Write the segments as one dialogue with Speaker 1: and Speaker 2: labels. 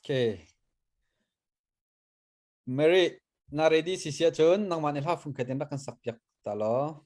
Speaker 1: Okay. Mary, na ready si sia cun nangmah nih hla fungkhat in rak kan sak piak ta law.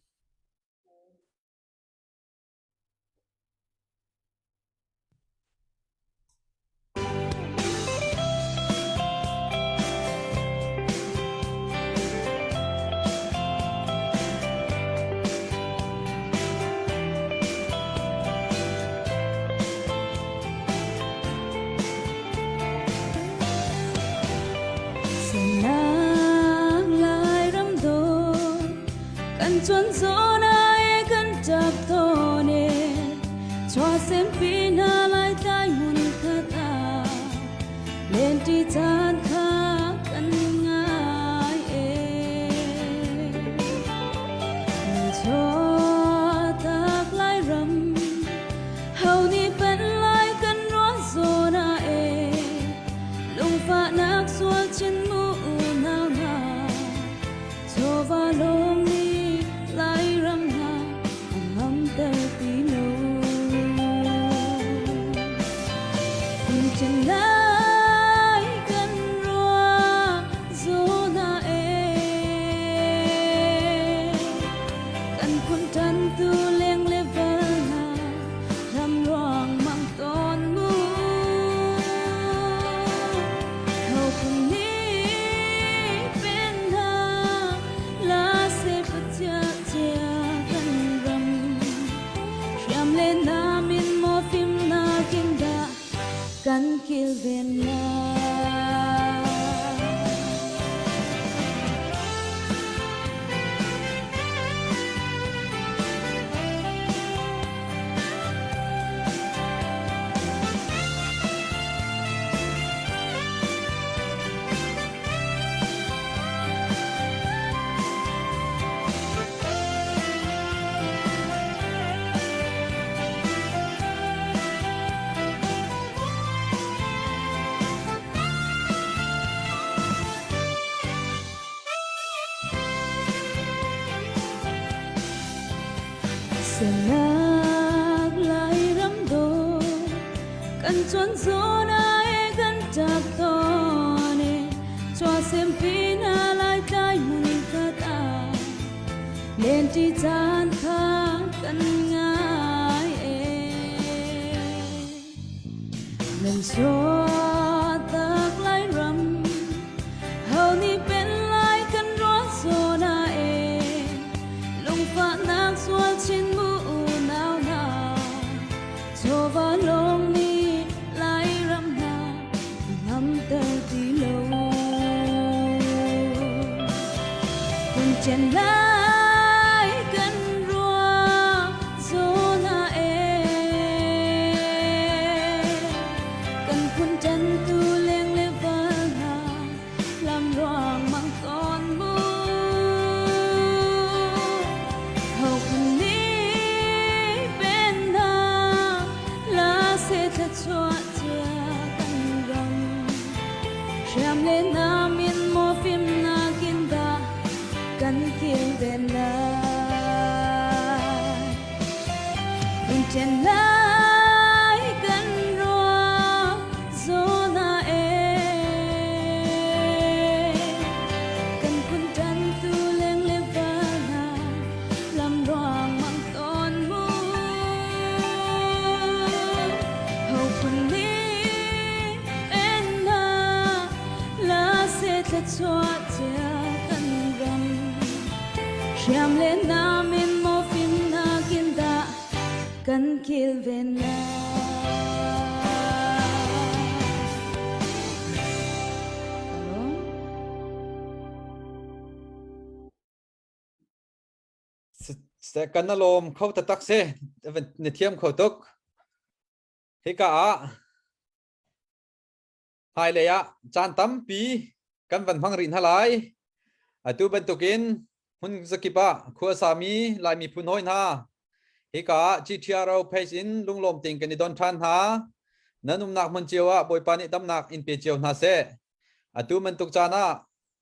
Speaker 2: Senang Lairam dawt kan chuan zawn ai kan ṭap tawn e chuahsempi hna Laitlai hmun khat ah lenti caan kha kan ngai e Chuahtak Lairam ho nih pen lai kan ruah zawn ah e lungfahnak sual chin mu unau hna chawva lawm nih Lairam hna a ngamter ti lo. Phun lai kan ruah zawn ah e kan phun ṭantu leng le val hna ram ruang mang tawn mu. Ho phun nih pen hna la se patia cia kan ram hriam le nam in maw fimnak in dah kan kilven lai. Senak Lairam dawt kan chuan zawn ai kan ṭap tawn e chuahsempi hna Laitlai hmun khat ah lenti caan kha kan ngai e nan chuahtak Lairam ho nih pen lai kan ruah zawn ah e lungfahnak sual chin mu unau hna chawva lawng nih Lairam hna a ngamter ti lo. Kun chen lai kan ruah zawn ah e kan phun ṭantu leng le val hna lam ruang mang tawn mu. Ho phun nih pen hna la se thluachuah cia kan ram. Hriam le nam in maw fimnak in dah kan kilven lai. Lungṭhen lai kan ruah zawn ah e kan phun ṭantu leng le val hna lam ruang mang tawn mu. Ho phun nih en hna la se thluachuah cia kan ram. Hriam le nam in maw fimnak in dah kan kilven lai.
Speaker 1: Kan na lawm kho taktak si. Na thiam kho tuk. Hika ah hmailei ah caan tampi kan van hmang rih hna lai. Atu bantukin hmun zakip ah khua sami Lai miphun hawi hna hika ah GTRO page in lunglawm tein kan i don ṭhan hna. Nan umnak hmun cio ah Bawipa nih damnak in pe cio hna seh. Atu bantuk caan ah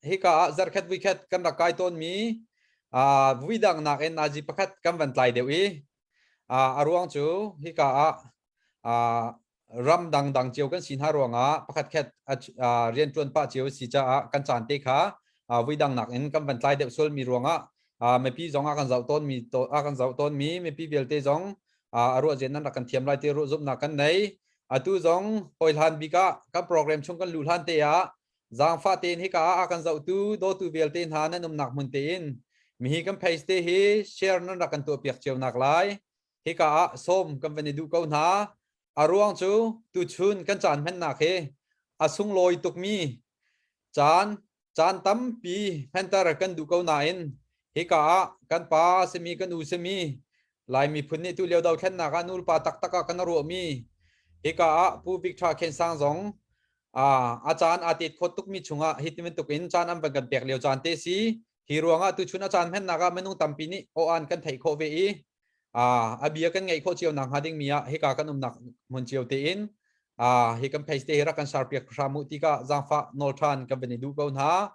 Speaker 1: hika ah zarkhat vuikhat kan rak kai tawnmi vui dang nakin nazi pakhat kan van tlai deuh i a ruang cu hika ah. ram dangdang cio kan si hna ruangah pakhat khat rianṭuan pah cio si caah kan caan te kha vui dang nakin kan van tlai deuh sual mi ruangah mipi zong a kan zoh tawn mi a kan zoh tawn mi mipi vialte zong a ruah zian nan rak kan thiam lai ti ruah zumhnak kan nei. Atu zong hawi hlan bik ah kan program chung kan luh hlan te ah zaangfah tein hika ah a kan zohtu dawtu vialte hna nan umnak hmun tein mihi kan page te hi share nan rak kan tuah piak cio nak lai hika ah sawm kan van i duh ko hna. A ruang cu tuchun kan caan hmannak hi a sunglawi tukmi caan caan tampi hmanter kan duh ko nain hika ah kan pa simi kan u simi Lai miphun nih tu lio dothlennak ah nulepa taktak ah kan ruahmi hika ah Pu Victor Khen Sang zong a caan aa tet khawt tukmi chungah hi ti bantuk in caan an van kan pek lio caan te si. Hi ruangah tuchun a caan hmannak ah minung tampi nih aw-an kan theih khawh ve i a bia kan ngeih khawh cio nak hnga ding mi ah hika kan umnak hmun cio tein hi kan page te hi rak kan share piak hram u ti ka zaangfah nawl ṭhan kan van i duh ko hna.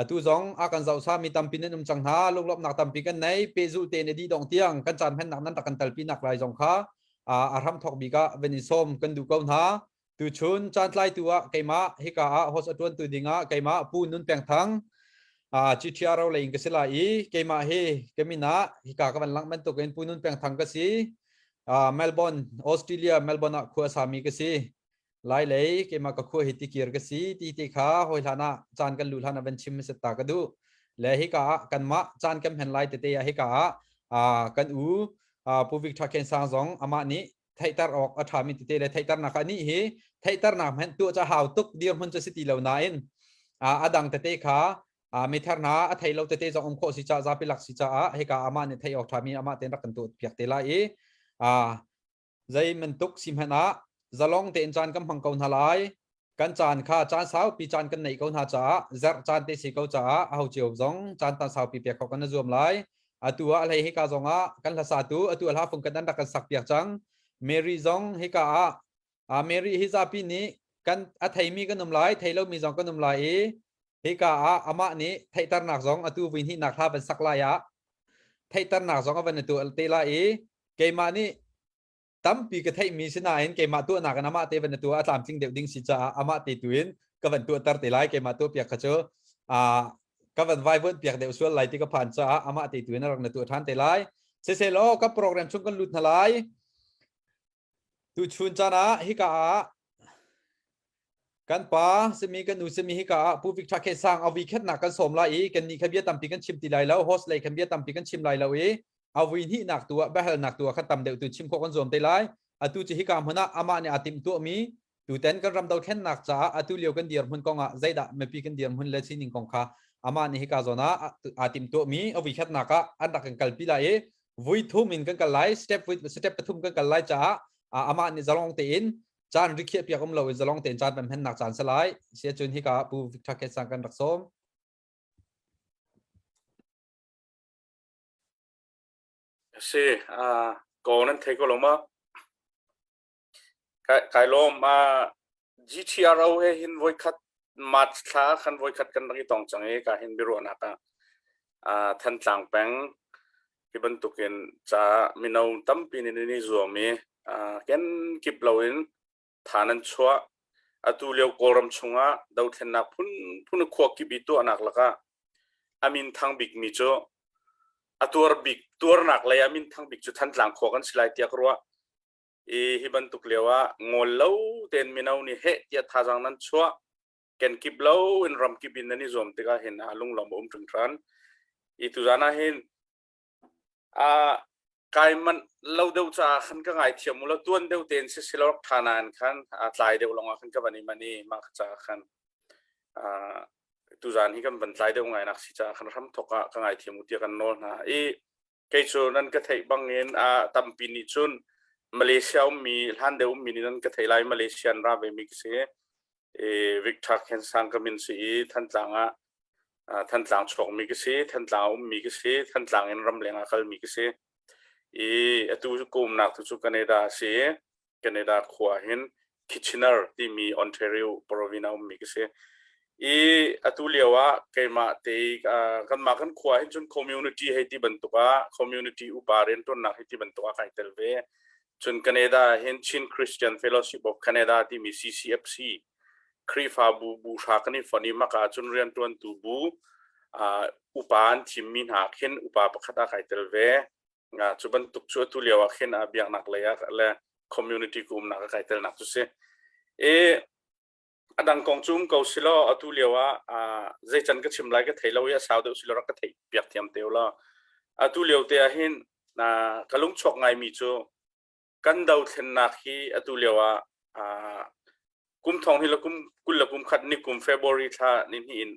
Speaker 1: Atu zong a kan zoh sa mi tampi nan um cang hna, lunglawmhnak tampi kan nei. Pehzulh tein a dih dong tiang kan caan hmannak nan rak kan talpi nak lai zong kha a hram thawk bik ah van i sawm kan duh ko hna. Tuchun caan tlaitu ah keimah hika ah host a ṭuantu dingah keimah Pu Nun Peng Thang GTRO lei in ka si lai i keimah hi ka min ah hika ka van langh bantukin Pu Nun Peng Thang ka si. Melbourne, Australia, Melbourne ah khua sami ka si. Lai lei keimah ka khua hi tikir ka si ti ti kha hawi hlan ah caan kan luh hlan ah van chim set ta ka duh. Le hika ah kanmah caan kan hman lai tete ah hika ah kan u Pu Victor Khen Sang zong amah nih theihter awk a ṭhami tete le theihternak ah nih hi theihternak hmanh tuah ca hau tuk dirhmun cu si ti lo nain a dang tete kha mithar hna a thei lo tete zong um khawh si caah zapi lak si caah hika amah nih theih awk ṭhami amah tein rak kan tuah piak te lai i zei bantuk si hmanh ah zalong tein caan kan hmang ko hna lai. Kan caan kha caan saupi caan kan neih ko hna caah zarh caan te si ko caah aho cio zong caan tan saupi pek kho kan zuam lai. Atu ah hlei hika zong ah kan hlasatu atu hla fung kan rak kan sak piak cang. Mary zong hika ah Mary hi zapi nih kan a theimi kan um lai, thei lomi zong kan um lai i hika ah amah nih theihternak zong atu vui hnihnak hla van sak lai ah theihternak zong a van tu te lai i keimah nih tampi ka theihmi si nain keimah tuahnak in amah te van na tuah a tlamtling deuh ding si caah amah te tu in ka van tuahter te lai. Keimah tuah piak kha cu ka van vaivuan piak deuh sual lai ti ka phan caah amah te tu in a rak na tuah ṭhan te lai. Siselaw ka program chung kan lut hna lai. Tu chun caan ah hika ah kan pa simi kan nu simi hika ah Pu Victor Khe Sang a vi khatnak kan sawm lai i kan nih kha bia tampi kan chim ti lai lo, host lei khan bia tampi kan chim lai lo i a vui hnihnak tu ah biahalnak tu ah khan tam deuh tu chim khawh kan zuam te lai. Atu cu hika hmun ah amah nih aa timh tuahmi tuten kan ram dothlennak caah atu lio kan dirhmun kong ah zeidah mipi kan dirhmun le sining kong kha amah nih hika zawn ah aa timh tuahmi a vui khatnak ah an rak kan kalpi lai i vui thum in kan kal lai, step step pathum kan kal lai caah amah nih zalong tein caan rikhiah piak um lo in zalong tein caan kan hmannak caan si lai. Sia cun hika Pu Victor Ketsang kan rak sawm.
Speaker 3: Si, ko nan thei ko lo ma? Kai lawm. GTRO he hin voikhat March thla khan voikhat kan rak i tong cang i ka hin biaruahnak ah Thantlang peng hi bantukin ca mino tampi nih nan i zuam i kenkip loin tha nan chuah. Atu lio Kawlram chungah dothlennak phunphun khua kip i tuahnak lakah a min thang bikmi cu a tuar bik tuarnak lei a min thang bik cu Thantlang khua kan si lai tiah ka ruah. I hi bantuk lio ah ngol lo tein mino nih heh tiah thazaang nan chuah kenkip lo in ramkip in nan i zuam tikah hin a lunglawm a um hringhran. I tuzan ah hin a kai manh lo deuh caah khan ka ngaithiam u law tuan deuh tein si silo rak ṭha nain khan a tlai deuh lawngah khan ka van i manh i mah ka caah khan tuzan hi kan van tlai deuh ngai nak si caah khan hramthok ah ka ngaithiam u tiah kan nawl hna i kei cu nan ka theih bangin a tampi nih cun Malaysia ummi hlan deuh ummi nih nan ka theih lai. Malaysia an ra ve mi ka si i Victor Khensang ka min si i Thantlang ah Thantlang chuakmi ka si, Thantlang ummi ka si, Thantlang in ramleng ah kalmi ka si. I atu ka umnak tu cu Canada a si. Canada khua hin Kitchener timi Ontario province ah ummi ka si. I atu lio ah keimah te kanmah kan khua hin cun community hei ti bantuk ah community upa rianṭuannak hei ti bantuk ah kai tel ve. Cun Canada ah hin Chin Christian Fellowship of Canada timi CCFC Khrihfabu bu hra kan i fonh i maka ah cun rianṭuantu bu uh, upa an thimmi hna khin upa pakhat ah kai tel ve. Uh, cu bantuk cu atu lio ah khin uh, biaknak lei ah le community ku umnak ah kai telnak cu si. E a dang kong cu um ko silaw atu lio ah zei can ka chim lai ka thei lo i a sau deuh silaw rak ka theih piak thiam te law atu lio te ah hin ka lungchuak ngaimi cu kan dothlennak hi atu lio ah kum thong hi la kum kul le kum khat ni kum February thla ni hnih in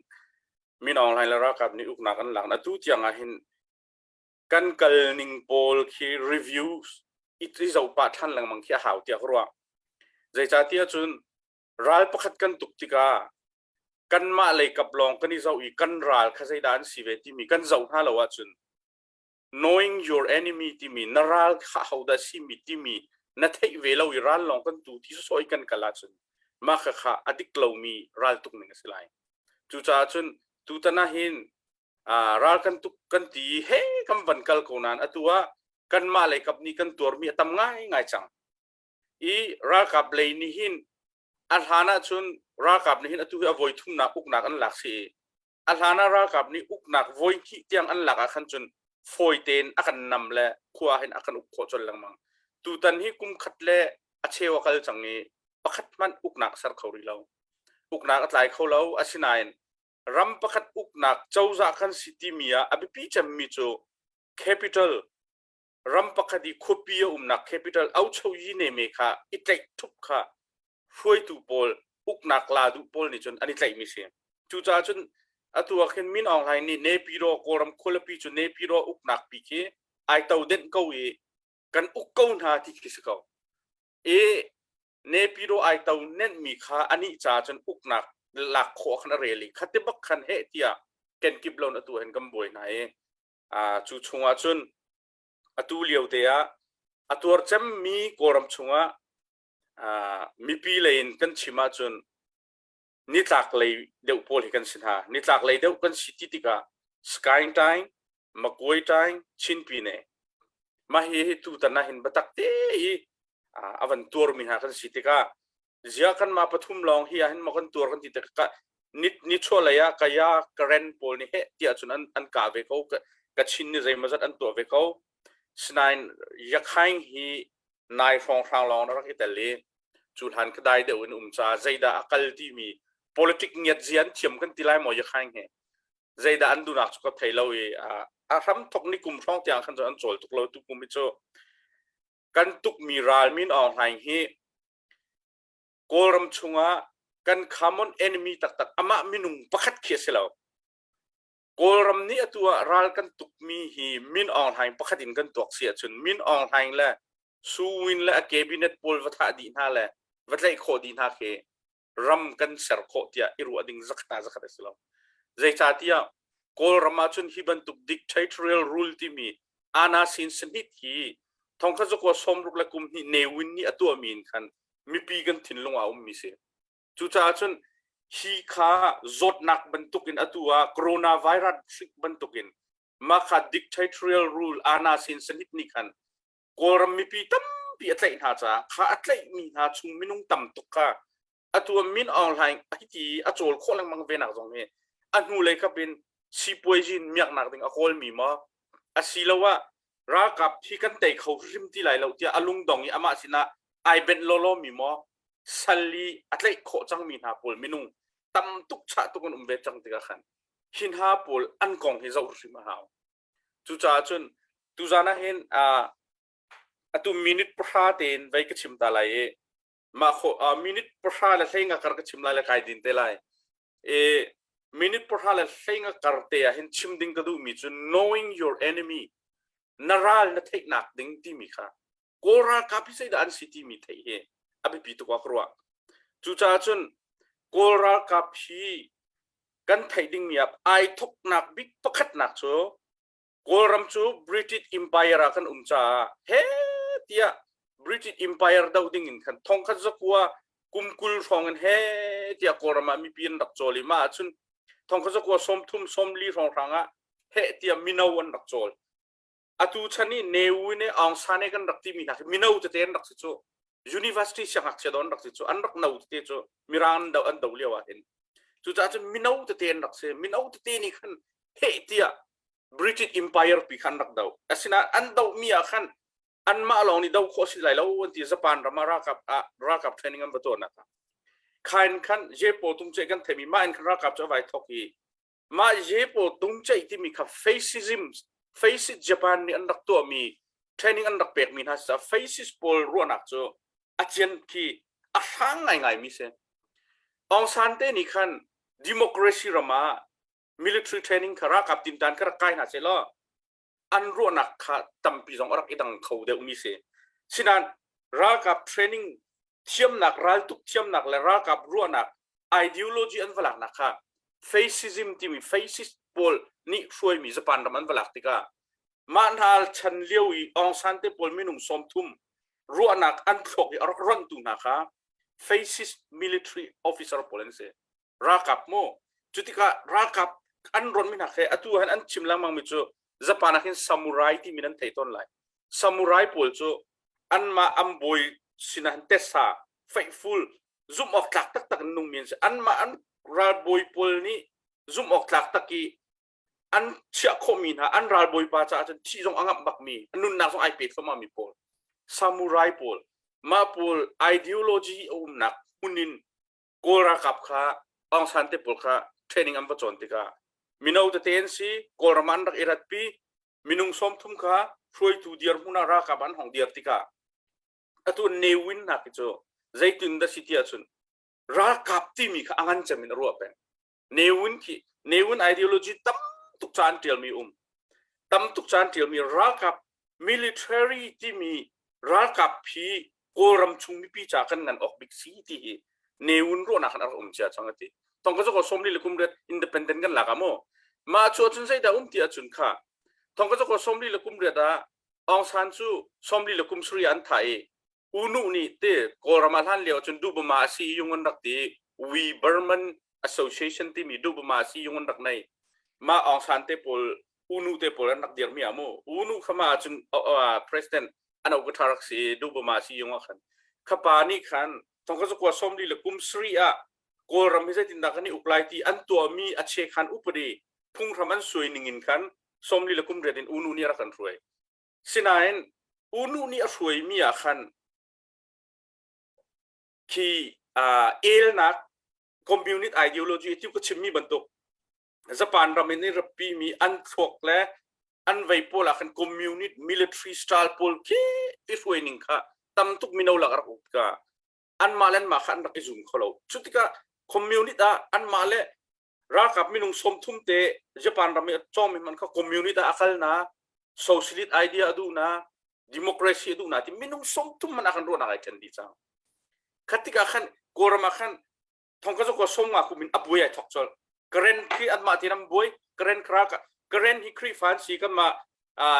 Speaker 3: Min Aung Hlaing le ralkap nih uknak an lak atu tiang ah hin kan kal ning pawl khi reviews i zoh pah ṭhan lengmang khi a hau tiah ka ruah. Zeicahtiah cun ral pakhat kan tuk tikah kanmah lei kap lawng kan i zoh i kan ral kha zeidah an si ve timi kan zoh hna lo ahcun knowing your enemy timi na ral kha hodah simi timi na theih ve lo i ral lawng kan tu ti sawsawh i kan kal ahcun mah kha kha a dik lomi ral tuk ning a si lai. Cucaah cun tutan ah hin ral kan tuk kan ti he kan van kal ko nain atu ah kanmah lei kap nih kan tuarmi a tam ngaingai cang. I ralkap lei nih hin a hlan ah cun ralkap nih hin atu hi a voi thumnak uknak an lak si i a hlan ah ralkap nih uknak voi hnih tiang an lak ah khan cun fawi tein a kan nam le khua hin a kan uk khawh colh lengmang. Tutan hi kum khat le a cheu a kal cang i pakhat hmanh uknak ser kho rih lo. Uknak a tlai kho lo asinain ram pakhat uknak cozah kan si timi ah a biapi cemmi cu capital ram pakhat i khuapi a umnak capital auchoyi neme kha i tlaih thup kha hruaitu pawl uknak la duh pawl nih cun an i tlaihmi si. Cucaah cun atu ah khin Min Aung Hlaing nih Naypyidaw Kawlram khualipi cu Naypyidaw uknak pi khi ai to denh ko i kan uk ko hna ti khi si ko. I Naypyidaw ai to nenhmi kha anih ca cun uknak lak khawh khan a rel i khati bak khan heh tiah kenkip lon atu hen kan buai hna i cu chungah cun atu lio te ah a tuar cemmi Kawlram chungah mipi lei in kan chim ahcun nitlak lei deuh pawl hi kan si hna. Nitlak lei deuh kan si ti tikah Skying Time, Makuai Time, Chinpine mah hi hi tutan ah hin biatak te i a van tuarmi hna kan si tikah zia kan mah pathum lawng hi ah hin maw kan tuar kan ti tikah ni nichuah lei ah kaya Karen pawl nih heh tiah cun an an kah ve ko ka Chin nih zeimawzat an tuah ve ko sinain Yakhaing hi nai hrawnghrang lawng na rak i tel i cu hlan ka dai deuh in um caah zeidah a kal timi politic ngiat zia an thiam kan ti lai maw Yakhaing he zeidah an duhnak cu ka thei lo i a hram thok ni kum hrawng tiang khan cun an cawl tuk lo tu kum hi cu kan tukmi ral Min Aung Hlaing hi Kawlram chungah kan common enemy taktak amah minung pakhat khi a si lo. Kawlram nih atu ah ral kan tukmi hi Min Aung Hlaing pakhat in kan tuak si ahcun Min Aung Hlaing le Su Win le a cabinet pawl va thah dih hna le va tlaih khawh dih hna khi ram kan ser khawh tiah i ruah ding zakhat ah zakhat a si lo. Zeicahtiah Kawlram ahcun hi bantuk dictatorial rule timi ana sin sahnit hi thongkhat zakua sawmruk le kum hnih Ne Win nih a tuahmi in khan mipi kan thinlung ah a ummi si. Cucaah cun hi kha zawtnak bantukin atu ah coronavirus hrik bantukin mah kha dictatorial rule ana sin sahnit nih khan Kawlram mipi tampi a tlaih hna caah kha a tlaihmi hna chung minung tam tuk kha atu Min Aung Hlaing hiti a cawl khawh lengmang ve nak zong hi a hnu lei kap in sipuaizin miaknak ding a kawlmi maw asiloah ralkap hi kan tei kho hrim ti lai lo tiah a lungdong i amah sinah ai benh lawlaw mi maw sal i a tlaih khawh cangmi hna pawl minung tam tuk chah tuk an um ve cang tikah khan hi hna pawl an kong hi zoh hrim a hau Cucaah cun tuzan ah hin atu minute pahra tein vei ka chim ta lai i mah khawh minute pahra le hleinga kar ka chim lai le kai din te lai. I minute pahra le hleinga kar te ah hin chim ding ka duhmi cu knowing your enemy na ral na theihnak ding timi kha Kawl ralkap hi zeidah an si timi theih hi a biapi tuk ah ka ruah. Cucaah cun Kawl ralkap hi kan theih dingmi ah ai thoknak bik pakhatnak cu Kawlram cu British Empire ah kan um caah he tiah British Empire doh ding in khan thongkhat zakua kum 20 hrawng in he tiah Kawlram ah mipi an rak cawl i mah ahcun thongkhat zakua 30 40 hrawng hrang ah he tiah mino an rak cawl. Atu chan i Ne Win le Aung San he kan rak timi hna khi mino tete an rak si cu. University siangngakchia do an rak si cu. An rak no tete cu Mirang an do an do lio ah hin. Cucaah cun mino tete an rak si. Mino tete nih khan heh tiah British Empire pi khan rak do. Asinain an dohmi ah khan anmah lawng nih do khawh si lai lo an ti Japan ram ah ralkap ah ralkap training an va tuahnak ah. Khain khan Jepo tum che kan theimi mah in khan ralkap cu a vai thok i mah Jepo tum ceih timi kha fascism fascist Japan nih an rak tuahmi training an rak pekmi hna caah fascist pawl ruahnak cu a cian khi a hrang ngaingai mi si. Aung San te nih khan democracy ram ah military training kha ralkap tintan kha rak kai hna seh law an ruahnak kha tampi zong a rak i dang kho deuhmi si. Sinain ralkap training thiamnak, raltuk thiamnak le ralkap ruahnak ideology an va laknak kha fascism timi fascist pawl nih hruaimi Japan ram an va lak tikah mah hna chan lio i Aung San te pawl minung 30 ruahnak an thluak i a rak ronhtu hna kha fascist military officer pawl an si. Ralkap mu. Cu tikah ralkap an ronmi hna khi atu han an chim lengmang mi cu Japan ah khin samurai timi nan thei tawn lai. Samurai pawl cu anmah an bawi sinah han tessa faithful zumh awk tlak taktak in nungmi an si. Anmah an ralbawi pawl nih zumh awk tlak tak i an chiah khawhmi hna an ralbawipa caah cun thih zong a ngamh bakmi a nunnak zong ai pe thluahmah mi pawl samurai pawl mah pawl ideology a umnak hmun in Kawl ralkap kha Aung San te pawl kha training an va cawn tikah mino tete an si Kawlram ah an rak i ratpi minung 30 kha hruaitu dirhmun ah ralkap an hong dir tikah atu Ne Win hna khi cu zeitin dah si ti ahcun ralkap timi kha a ngan cem in a ruah peng Ne Win khi Ne Win ideology tam tuk ca an ṭialmi um. Tam tuk ca an ṭialmi ralkap military timi ralkap hi Kawlram chung mipi ca kan ngan awk bik si ti hi Ne Win ruahnak in a rak um cia cang a ti. Tong ka zoko 40 le kum riat independent kan lak ah mu. Mah cu ahcun zeidah um ti ahcun kha thong ka zoko 40 le kum riat ah Aung San cu 40 le kum suri an thah i Unu nih ti Kawlram ah hlan lio cun Dubama si yung an rak ti We Burman Association timi Dubama si yung an rak nei. Mah Aung San te pawl Unu te pawl an rak dirmi ah mu. Unu kha ma cun president an au ka rak si Dubama si yung ah khan. Khapa nih khan thong ka zakua 40 le kum sri ah Kawlram hi zeitindah kan i uk lai ti an tuahmi a che khan upadi phunghram an suai ning in khan 40 le kum riat in Unu nih a rak kan hruai. Sinain Unu nih a hruaimi ah khan khi uh, elnak communist ideology ti ka chimmi bantuk Japan ram in rapi mi an thluak le an vei pawl ah khan communist military style pawl khi i hruai ning kha tam tuk mino lak rak uk ka anmah le anmah kha an rak i zum kho lo cu tikah communist ah anmah le ralkap minung 30 te Japan ram i a cawngmi hmanh kha communist ah a kal na socialist idea a duh na democracy a duh na ti minung 30 hmanh ah khan ruahnak ai ṭhen dih cang khat tikah khan Kawlram ah khan thong ka zoko som nga kum in a buai ai thok chol Karen khi anmah tin an buai Karen kra Karen hi Khrihfa an si kanmah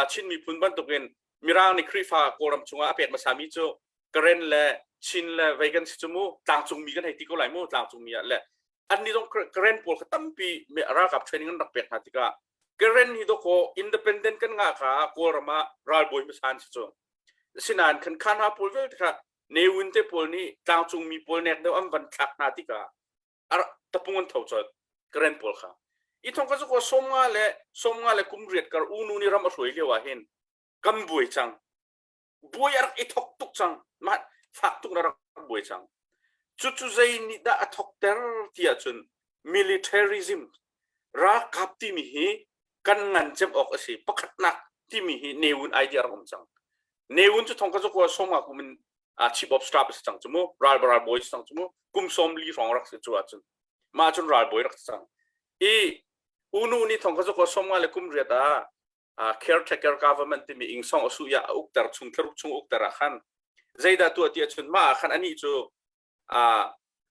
Speaker 3: Chin miphun bantukin Mirang nih Khrihfa Kawlram chungah a pek hmasa mi cu Karen le Chin le vei kan si cu mu tlangcungmi kan hei ti ko lai mu tlangcungmi ah le annih zong Karen pawl kha tampi ralkap training an rak pek hna tikah Karen hi dawkaw independent kan ngah kha Kawlram ah ralbawi hmasa an si cu. Asinain khan kha hna pawl vialte kha Ne Win te pawl nih tlangcungmi pawl nek deuh an van thlak hna tikah tapung an tho colh Karen pawl kha. I thong ka zukaw 50 le 50 le kum riat kar unu nih ram a hruai lio ah hin kan buai cang. Buai a rak i thok tuk cang. Mah fak tuk na rak buai cang. Cucu zei nih dah a thokter ti ahcun militarism ralkap timi hi kan ngan cem awk a si. Pakhatnak timi hi Ne Win idea rak um cang. Ne Win cu thong ka zakua sawmnga kum in chief of staff a si cang cu mu. Ral ralbawi si cang cu mu. Kum 40 hrawng rak si cu ahcun. Mah cun ralbawi rak si cang. I unu nih thong ka zakua 50 le kum riat ah caretaker government timi ingsong a su ya a ukter chung thlaruk chung ukter ah khan zeidah tuah ti ahcun mah ah khan anih cu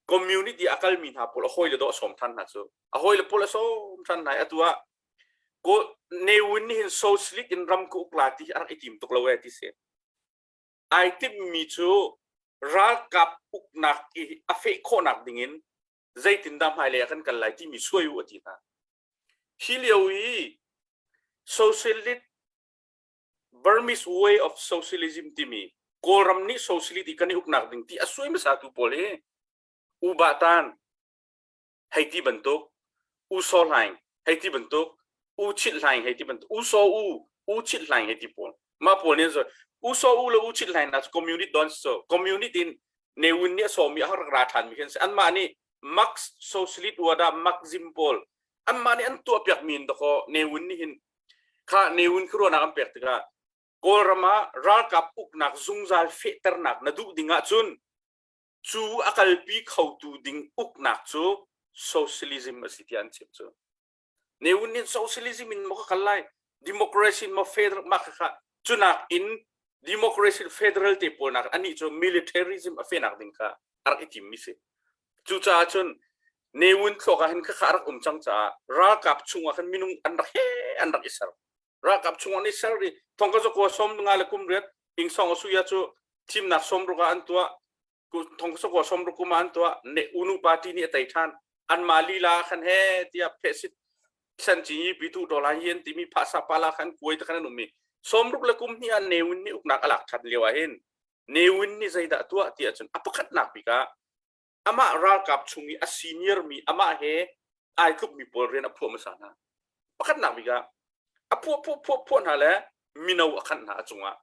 Speaker 3: community a kalmi hna pawl a hawile dawh a sawm than hna cu a hawile pawl a sawm than hna atu ah ko Ne Win nih hin socialist in ram ka uk la ti a rak i tim tuk lo e ti si ai timmi cu ralkap uknak i a feh khawhnak dingin zeitindah hmailei ah kan kal lai timi suai u a ti hna hi lio i socialist. Burmese way of socialism timi Kawlram nih socialist i kan i uknak ding ti a suai hmasatu pawl hi U Ba Tan hei ti bantuk, U Saw Hlaing hei ti bantuk, U Chit Hlaing hei ti bantuk, U Saw U, U Chit Hlaing hei ti pawl. Mah pawl nih an U Saw U le U Chit Hlaing na cu communist don so communist in Ne Win nih a sawmi a rak ra ṭhan mi khi an si. Anmah nih Marx socialist wada Marxism pawl anmah nih an tuahpiak mi in dakaw Ne Win nih hin kha Ne Win khi ruahnak an pek tikah Kawlram ah ralkap uknak zungzal fehternak na duh ding ahcun cu a kalpi khotu ding uknak cu socialism a si tiah an chim cu. Ne Win nih socialism in maw ka kal lai democracy in maw federal mah kha cunak in democracy federal te pawl nak anih cu militarism a fenak ding kha a rak i tim mi si. Cucaah cun Ne Win thluak ah hin khakha a rak um cang caah ralkap chungah khan minung an rak he an rak i ser. Ralkap chungah an i ser i thong ka zakua som nga le kum riat ing song a suya cu thimnak som ruk ah an tuah thong ka zakua som ruk kum ah an tuah ne unu party nih a tei than an ma lila khan he tiah phesit san ci pi tu to lai hian timi phasa pala khan kuai te khan an um i som ruk le kum hnih ah Ne Win nih uknak a lak than lio ah hin Ne Win nih zeidah tuah ti ahcun a pakhatnak bik ah amah ralkap chung i a senior mi amah he ai tluk mi pawl rian a phuah hmasa hna. Pakhatnak bik ah a phuah phuah phuah phuah hna le mino a khanh hna a cungah.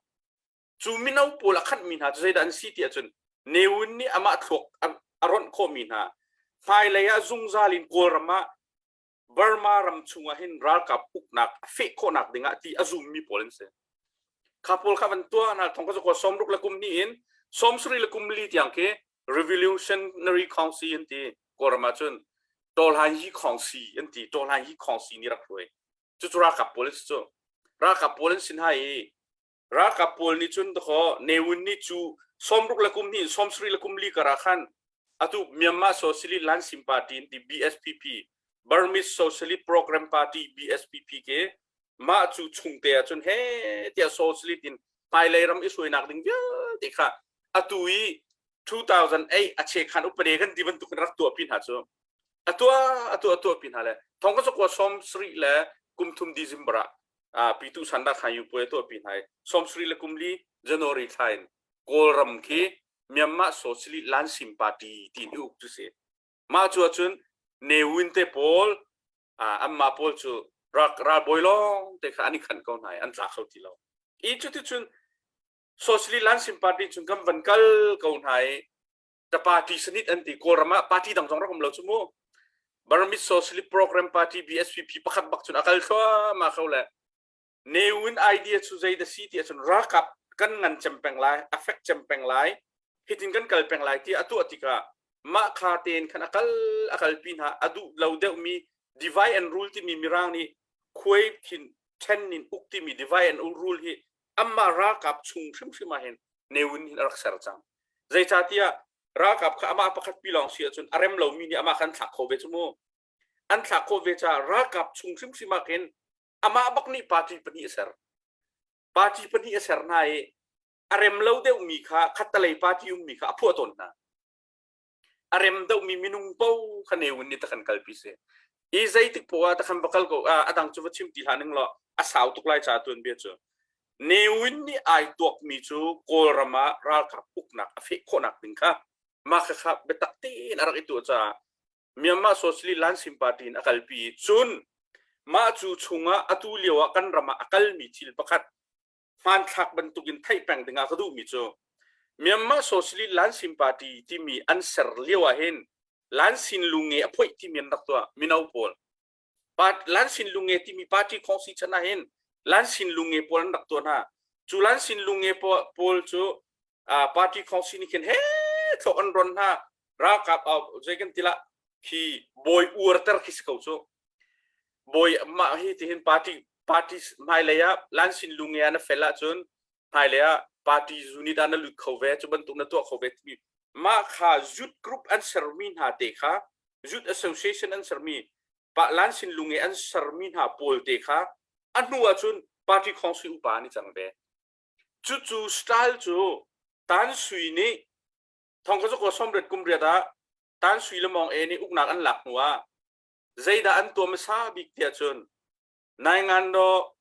Speaker 3: Cu mino pawl a khanh mi hna cu zeidah an si ti ahcun Ne Win nih amah thluak a ronh khawh mi hna hmailei ah zungzal in Kawlram ah Burma ram chungah hin ralkap uknak a feh khawhnak dingah ti a zummi pawl an si. Kha pawl kha van tuah hna thong ka zakua 60 le kum hnih in 70 le kum li tiang khi Revolutionary Council an ti Kawlram ah cun Tawlhan Yi Khawngsi an ti Tawlhan Yi Khawngsi nih rak hruai. Cucu ralkap pawl an si cu. Ralkap pawl an sin hai i Ralkap pawl nih cun dakaw Ne Win nih cu 60 le kum hnih 70 le kum li kar ah khan atu Myanmar Socialist Lansim Party in ti BSPP Burmese Socialist Program Party BSPP ke mah cu chungte ah cun he tiah socialist in hmailei ram i hruainak ding vialte kha atu i 2008 a chekhan upade kan ti bantuk in rak tuah pi hna cu atua atu atuah pi hna le thong ka zakua som sri le kum thum December ah Pitu Sanda Khan Yu Puai tuah pi hna i 70 le kum li January thla in Kawlram khi Myanmar Socialist Lansim Party ti in uk cu si. Mah cu ahcun Ne Win te pawl anmah pawl cu ralbawi lawng te kha an i khanh ko hna i an tla kho ti lo. I cuticun Socialist Lansim Party cun kan van kal ko hna i the party sanit an ti Kawlram ah party dang zong rak um lo cu mu Burmese Socialist Program Party BSPP pakhat bak cun a kal thluahmah kho le Ne Win idea cu zei da si ti ahcun ralkap kan ngan cem peng lai a fek cem peng lai hitin kan kal peng lai ti a tuah tikah mah kha tein khan a kal a kalpi hna a duh lo deuhmi divide and rule timi mirang nih khuai thin then in uk timi divide and rule hi amah ralkap chung hrimhrim ah hin Ne Win hin a rak ser cang. Zeicahtiah ralkap kha amah pakhat pi lawng si ahcun a rem lomi nih amah kha an thlak khawh ve cu mu. An thlak khawh ve caah ralkap chung hrimhrim ah khin amah bak nih party pahnih a ser. Party pahnih a ser hna i a rem lo deuhmi kha khattalei party ummi kha a phuah tawn hna. A rem deuhmi minung po kha Ne Win nih takhan kalpi si. I zeitik poah ah takhan va kal ko a dang cu va chim ti hlah ning law a sau tuk lai ca tuanbia cu. Ne Win nih ai tuakmi cu Kawlram ah ralkap uknak a feh khawhnak ding kha mah khakha biatak tein a rak i tuah caah Myanmar Socialist Lansim Party in a kalpi cun mah cu chungah atu lio ah kan ram ah a kalmi thil pakhat hmanthlak bantukin theih peng dingah ka duhmi cu Myanmar Socialist Lansim Party timi an ser lio ah hin Lansin lunge a phoih timi an rak tuah mino pawl Lansin lunge timi party khongsi chan ah hin Lansin lunge pawl an rak tuah hna cu Lansin lunge pawl cu party khongsi nih khin he thlok an ron hna ralkap zei kan ti lah khi bawi uarter khi si ko cu bawi mah hi ti hin party party hmailei ah Lansin lunge ah na fel ahcun hmailei ah party unit ah na lut kho ve cu bantuk na tuah kho ve timi mah kha youth group an sermi hna te kha youth association an sermi pa Lansin lunge an sermi hna pawl te kha a hnu ahcun party khongsi upa an i cang ve cucu style cu Tan Sui nih thong ka zakua 80 kum riat ah Tan Sui le Mawng E nih uknak an lak hnu ah zeidah an tuah hmasa bik tiah cun Naingando.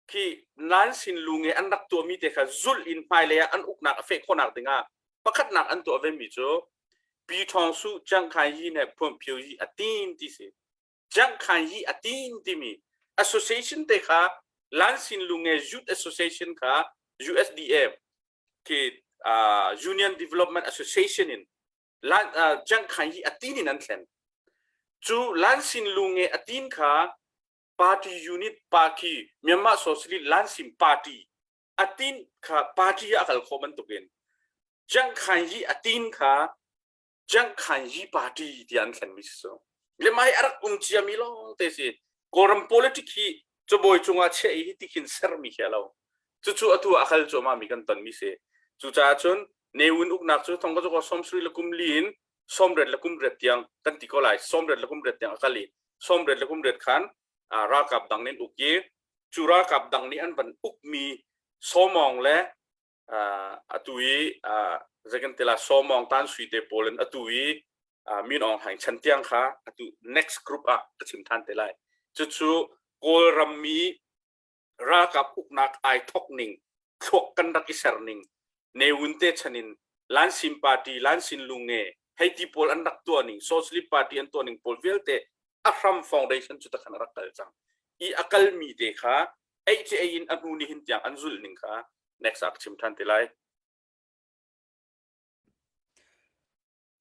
Speaker 3: Khi nan sin lu nge an rak tuahmi te kha zulh in hmailei ah an uknak a feh khawhnak dingah pakhatnak an tuah vemi cu Pi Thawng Su Chiang Khai Yi ne Phuan Phyo Yi a tin ti si. Chiang Khai Yi a tin timi association te kha Lan Sin Lu Nge Youth Association kha USDA khi uh, Union Development Association in Lan uh, Chiang Khai Yi a tin in an thlen. Cu Lan Sin Lu Nge a tin kha party unit party Myanmar Socialist Lansim Party atin kha party a kal kho bantukin Chiang Khai Yi atin kha Chiang Khai Yi Party ti an thlen mi si so le mai arak um cia mi long te si Kawlram politic hi cabawi cungah che i hi tikhin ser mi khi lo cucu atu a kal cuahmah mi kan ton mi si cucaah cun Ne Win uknak cu thong ka cu 70 le kum li in 80 le kum riat tiang kan ti ko lai 80 le kum riat tiang a kal i 80 le kum riat khan ralkap dang nih an uk i cu ralkap dang nih an van ukmi Sawmawng le atu i zei kan ti la Sawmawng Tan Sui te pawl in atu i Min Aung Hlaing chan tiang kha atu next group ah ka chim than te lai. Cucu Kawlram mi ralkap uknak ai thok ning thluak kan rak i ser ning Ne Win te chan in Lansin Party Lansin Lunge hei ti pawl an rak tuah ning Socialist Party an tuah ning pawl vialte a hram foundation cu takhan a rak kal cang i a kal mi te kha ei ci ei in a hnu ni hin tiang an zulh ning kha next ah ka chim than te lai.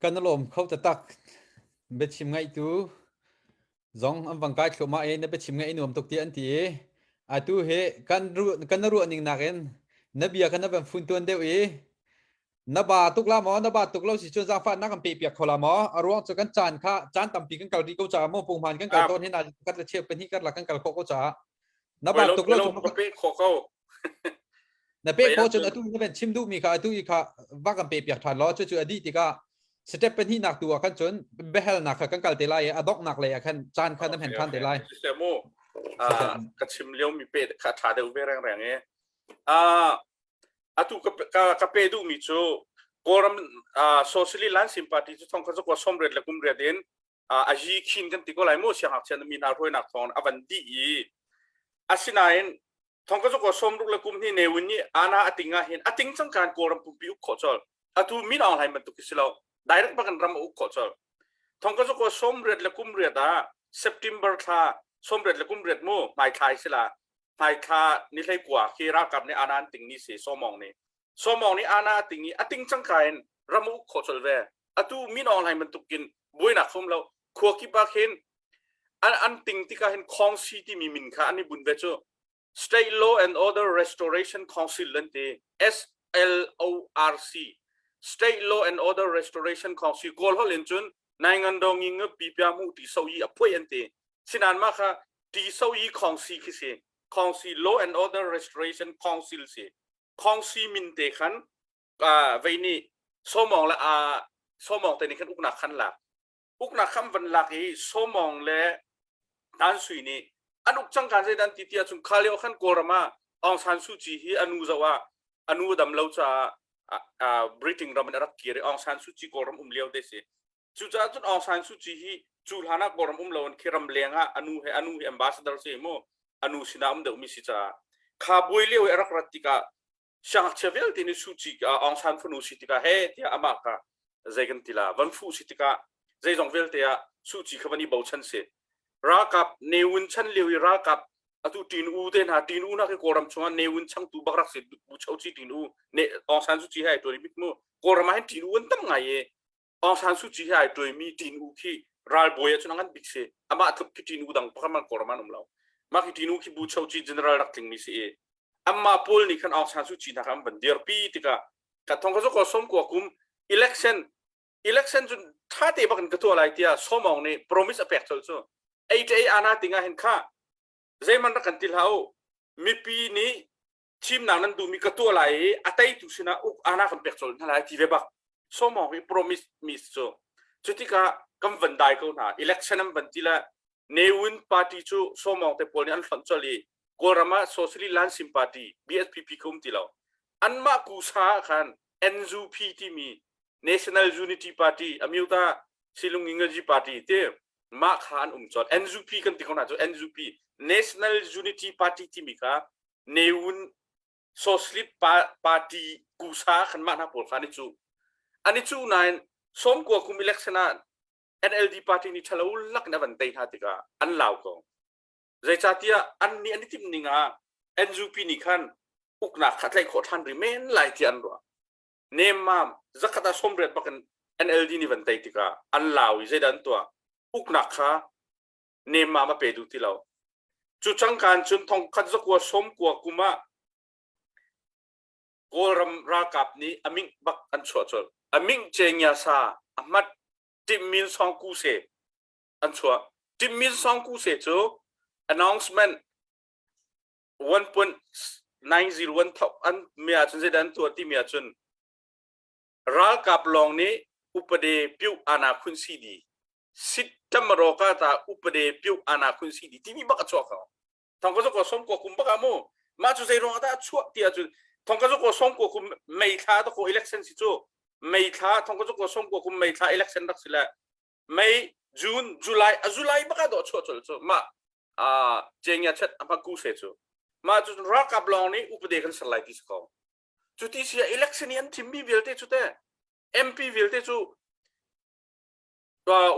Speaker 1: Kan lawm kho taktak. Biachim ngaihtu zong an vang kai thluahmah i na biachim ngaih nuam tuk ti an ti i atu hi kan kan ruah ning nakin na bia kan van fun tuan deuh i na ba tuk la maw na ba tuk lo si cun zaangfah na kan pe piak kho la maw a ruang cu kan caan kha caan tampi kan kal rih ko caah maw punghman kan kal tawn hi na kat le cheu pahnih kar la kan kal khawh ko caah na ba tuk lo
Speaker 3: cu ka pe kho ko
Speaker 1: na pe kho cun atu na van chim duh mi kha atu i kha va kan pe piak than law cu cu adi tikah step pahnih nak tu ah khan cun behel nak kha kan kal te lai i a dok nak lei ah khan caan kha na hen than te lai.
Speaker 3: Mu ka chim lio mi pe kha tha deuh ve reng reng e atu ka pe duh mi cu Kawlram Socialist Lansim Party cu thong kha cu ko somret le kum riat in a yi khin kan ti ko lai mu siangngakchia na mi hna hruainak thawng a van dih i asinain thong ka ko 60 le kum hni Ne Win nih ana ating ah hin ating cang kan Kawlram pumpi uk khawh chol atu Min Aung Hlaing bantuk si lo direct bakin ram a uk khawh chol thong ka ko 80 le kum riat ah September thla 80 le kum riat mu hmai thlai sila hmai thla ni hlei kua khi ralkap nih ana an ting ni si Somong nih Somong nih ana ating i ating cang ka in ram uk khawh chol ve atu Min Aung Hlaing bantukin buainak fum lo khua kip ah khin an an ting tikah hin Khongsi timi min kha an i bun ve cu State Law and Order Restoration Council an ti SLORC State Law and Order Restoration Council Kawl holh in cun Naingan dong ngi nge pi pia mu ti so yi a phuai an ti sinan ma kha ti so yi Khongsi khi si Khongsi Law and Order Restoration Council si Khongsi min te khan vei nih Sawmawng le Sawmawng te nih khan uknak khan lak uknak khan van lak i Sawmawng le Tan Sui nih an uk cang kan zeidan ti tiah cun kha lio khan Kawlram ah Aung San Suu Kyi hi anu zoh ah anu dam lo caah Britain ram in a rak kir i Aung San Suu Kyi Kawlram um lio te si cucaah cun Aung San Suu Kyi hi cu hlan ah Kawlram um lo in khi ram leng ah anu he anu hi ambassador si mu anu sinah um deuh mi si caah kha buai lio i a rak rat tikah siangngakchia vialte nih Suu Kyi Aung San fanu si tikah he tiah amah kha zei kan ti la van fuh si tikah zeizong vialte ah Suu Kyi kha van i bochan si ralkap Ne Win chan lio i ralkap atu Tin U te hna Tin U na khi Kawlram chungah Ne Win changtu bak rak si Bu Cho Chi Tin U ne Aung San Suu Kyi hai tuan bik mu Kawlram ah hin Tin U an tam ngai i Aung San Suu Kyi hai tuai Tin U khi ralbawi ah cun ngan bik si amah tluk khi Tin U dang pakhat man Kawlram an um lo mah khi Tin U khi Bu Cho Chi general rak tling mi si i Amma pawl nih khan Aung San Suu Kyi hna kha an van dirpi tikah ka thong ka ko som kua kum election election cu tha te bak in ka tuah lai tiah Somong nih promise a pek colh cu ei te ei ana tinga hin kha zeiman rak kan ti hlah u mipi nih thimnak nan duhmi ka tuah lai i a teitu sinah uk ana kan pek colh hna lai ti ve bak Somong hi promise mi cu cutikah kan van dai ko hna election an van ti le Ne Win party cu Sawmawng te pawl nih an hlonh colh i Kawlram ah Socialist Lansim Party BSPP kha um ti lo. Anmah kusa ah khan NUP timi National Unity Party Amyota Silungingaji Party ti mah kha an um colh. NUP kan ti ko hna cu NUP National Unity Party timi kha. Newun Socialist Party kusa khan mah hna pawl kha an i cu. An i cu nain sawmkua kum election ah NLD party nih ṭhalo lak in a van tei hna tikah an lau ko. Zeicahtiah an nih an i timh ning ah NUP nih khan uknak kha tlaih khawh ṭhan rih men lai tiah an ruah. Nemmam zakhat ah sawmriat bak in NLD nih van tei tikah an lau i zeidah an tuah? Uknak kha nemmam a pe duh ti lo. Cu cangkaan cun thongkhat zakua sawmkua kum ah Kawlram ralkap nih a mingh bak an chuah colh. A mingh cengya sa a hmat Timmin Song Ku Se an chuah. Timmin Song Ku Se cu announcement 1.901 thok an mi ahcun zeidah an tuah timi ahcun ralkap lawng nih upade piuh ana khun si di sit tamaro ka ta upade piuh ana khun si di timi bak a chuak ko. Thong ka zoko som ko kum bak ah mu mah cu zei ruang dah a chuah ti ahcun thong ka zoko som ko kum mei thla ta ko election si cu mei thla thong ka zoko som ko kum mei thla election rak si le May June July a July bak ah dawh chuah col cu mah a cengya chat a hmaku se cu mah cu ralkap lawng nih upade kan ser lai ti si ko cu ti si election i an thimmi vialte cu te MP vialte cu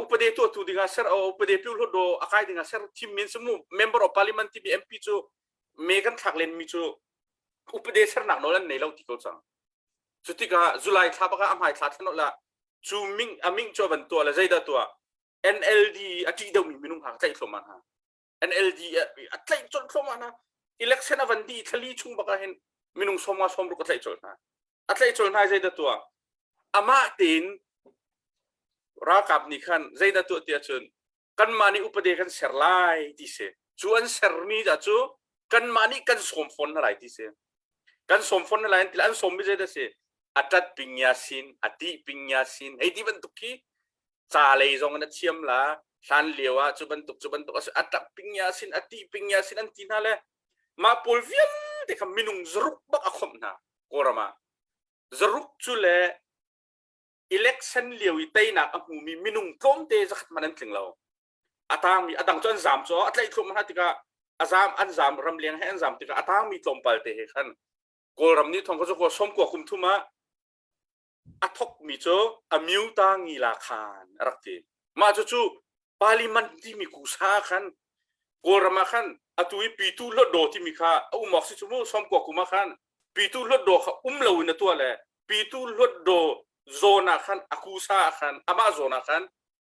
Speaker 3: upade tuahtu dingah ser upade piu hlut do a kai dingah ser thim min simu member of parliament timi MP cu me kan thlak len mi cu upade sernak nawl an nei lo ti ko cang cu tikah July thla baka a hmai thla thlan la cu ming a ming cu van tuah le zeidah tuah NLD a ṭih deuhmi minung hna tlaih thluahmah hna NLD a tlaih colh thluahmah hna election a van di thlali chung bak ah hin minung sawmnga sawmruk a tlaih colh hna a tlaih colh hna zeidah tuah amah tein ralkap nih khan zeidah tuah tiah cun kanmah nih upade kan ser lai ti si cu an sermi dah cu kanmah nih kan sawm fawn hna lai ti si kan sawm fawn hna lai an ti an sawmmi zeidah si a ṭat ping ya sin a ti ping ya sin hei ti bantuk khi ca lei zong in a thiam la hlan lio ah cu bantuk cu bantuk a si a ṭap ping ya sin a ti ping ya sin an ti hna le mah pawl vialte kha minung zaruk bak a khomh hna Kawlram ah zaruk cu le election lio i teinak a hmumi minung tlawmte zakhat man an tling lo a tangmi a dang cu an zam cu a tlaih thluahmah hna tikah a zam an zam ramleng he an zam tikah a tangmi tlawmpal te he khan Kawlram nih thong ka cu sawmkua kum thum ah a thokmi cu amyuta ngila khan a rak ti mah cu cu parliament timi kusa khan Kawlram ah khan atu i pitu hlawtdaw timi kha a um awk si cu mu sawmkua kum ah khan pitu hlawtdaw kha um lo in a tuah le pitu hlawtdaw zawn ah khan a kusa ah khan amah zawn ah khan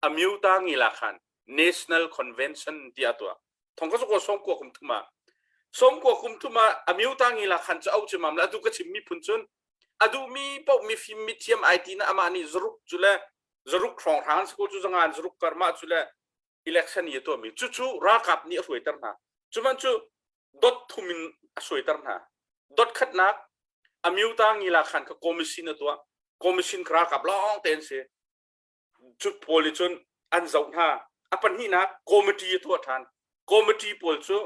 Speaker 3: amyuta ngila khan National Convention tiah a tuah thong ka ko sawmkua kum thum ah sawmkua kum thum ah amyuta ngila khan cu au chimam le atu ka chim mi phun cun a duhmi paoh mifim mithiam ai ti na amah nih zaruk cu le zaruk hrawng hrang school cu zangan zaruk karma cu le election i tuahmi cucu ralkap nih a hruaiter hna cuman cu dot thum in a hruaiter hna dot khatnak amyuta ngila khan ka commission a tuah commission ralkap lawng te an si cu pawl nih cun an zoh hna a pahnihnak committee a tuah ṭhan committee pawl cu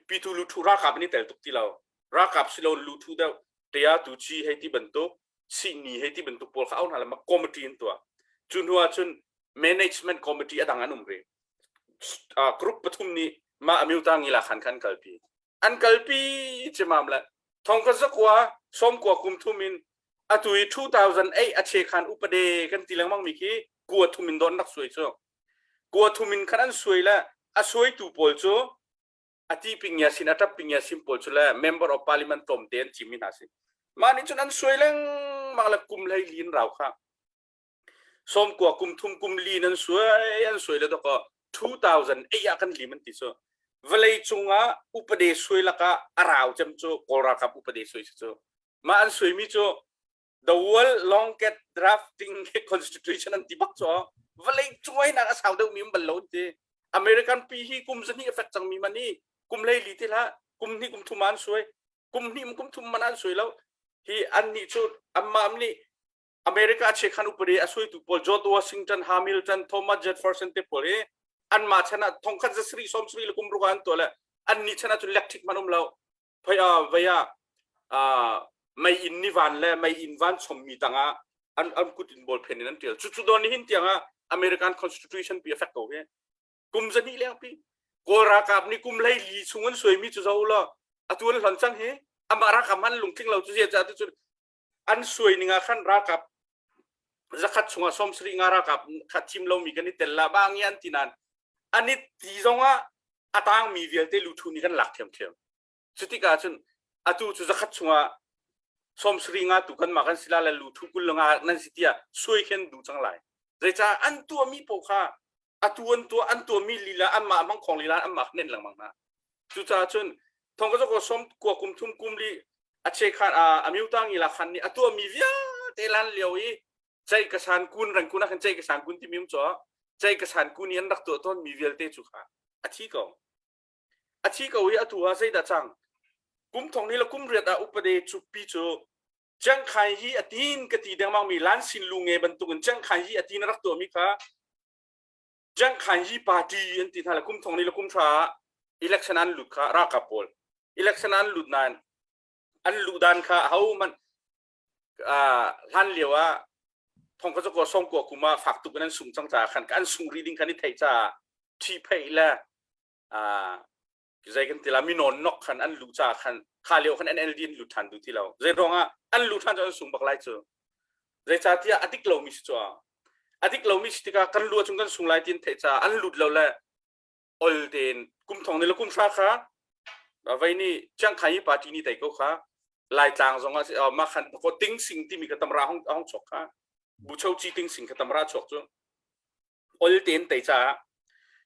Speaker 3: pitu luthu ralkap an i tel tuk ti lo ralkap silo luthu deuh tea tu chi hei ti bantuk sihni hei ti bantuk pawl kha au hna le committee an tuah cu hnu ah cun management committee a dang an um rih group pathum nih mah amyuta ngila khan khan kalpi an kalpi cimam le thongka zakua sawmkua kum thum in atu i 2008 a che khan upade kan ti lengmang mi khi kua thum in don rak suai cu kua thum in khan an suai le a suaitu pawl cu a ti ping ya sin a tap ping ya sin pawl cu le member of parliament tlawmte an cimi hna si mah nih cun an suai lengmang le kum hlei lin rau kha sawmkua kum thum kum li nan suai an suai le dawkaw 2008 ah kan lim an ti cu vawlei cungah upade suai lakah a rau cem cu kawl ralkap upade suai si cu mah an suaimi cu the world longest drafting constitution an ti bak cu vawlei cung nak a sau deuh mi um bal lo an ti American pi hi kum zahnih a fek cangmi man hi kum hlei li ti hlah kum hnih kum thum an suai kum hnih kum thum man an suai lo hi an nih cu anmah nih America chekhan upadi a suaitu pawl George Washington, Hamilton, Thomas Jefferson te pawl hi anmah chan ah thongkhat za sarih sawm sarih le kum ruk ah an tuah le an ni chan ah cun electric man um lo phei vei ah mei inn ni van le mei inn van chommi tangah an an kut in ball pen in an tial cu cu don hin tiang ah American Constitution pi affect ko hi kum zahnih leng pi kawl ralkap nih kum hlei li chung an suaimi cu zo lo. Atu an hlon cang hi. Amah ralkap hman lungtling lo cu zia ca tu cun an suai ning ah khan ralkap zakhat chungah 70 nga ralkap kha thim lomi kan i tel la ba ngi an ti nain an i ti zongah a tangmi vialte luthu nih kan lak thiamthiam. Cutikah cun atu cu zakhat chungah 70 nga tu kan mah kan sila le luthu kul nga nan si tiah suai khen du cang lai. Zeicah an tuahmi paoh kha atu an tuah an tuahmi lila anmah mangkhong lila anmah nen lengmang hna. Cucaah cun thong ka zoko som kua kum thum kum li a che khan a amyuta ngi la khan nih a tuahmi vialte lan lio i cei ka san kun rang kun ah khan cei ka san kun timi um cho cei ka san kun i an rak tuah tawn mi vialte cu kha a thi ko. A thi ko i atu ah zeidah cang? Kum thong ni le kum riat ah upade cupi cu Chiangkhai hi a tin ka ti dengmang mi Lan Sin Lu nge bantukin Chiangkhai hi a tin a rak tuahmi kha Chiangkhai hi party an ti hna le kum thong ni le kum hra ah election an lut kha ralkap pawl election an lut nain an luh dan kha ahohmanh hlan lio ah thong ka zakua song kua kum ah fak tuk in an sung cang caah khan an sung rih ding khan i theih caah ṭhi pheih le zei kan ti la mi nawn nok khan an luh caah khan kha lio khan NLD an lut ṭhan duh ti lo. Zei ruangah an luh ṭhan cu an sung bak lai cu. Zeicahtiah a dik lomi si cu a dik lomi si tikah kan lu ahcun kan sung lai ti an theih caah an lut lo le ol tein kum thong ni le kum hra kha vei nih Chiangkhai hi party nih tei ko kha Laitlang zong ah mah khan ko ting sing timi ka tamra hong hong chuak kha bucho chi ting sing ka tamra chuak cu ol tein tei caah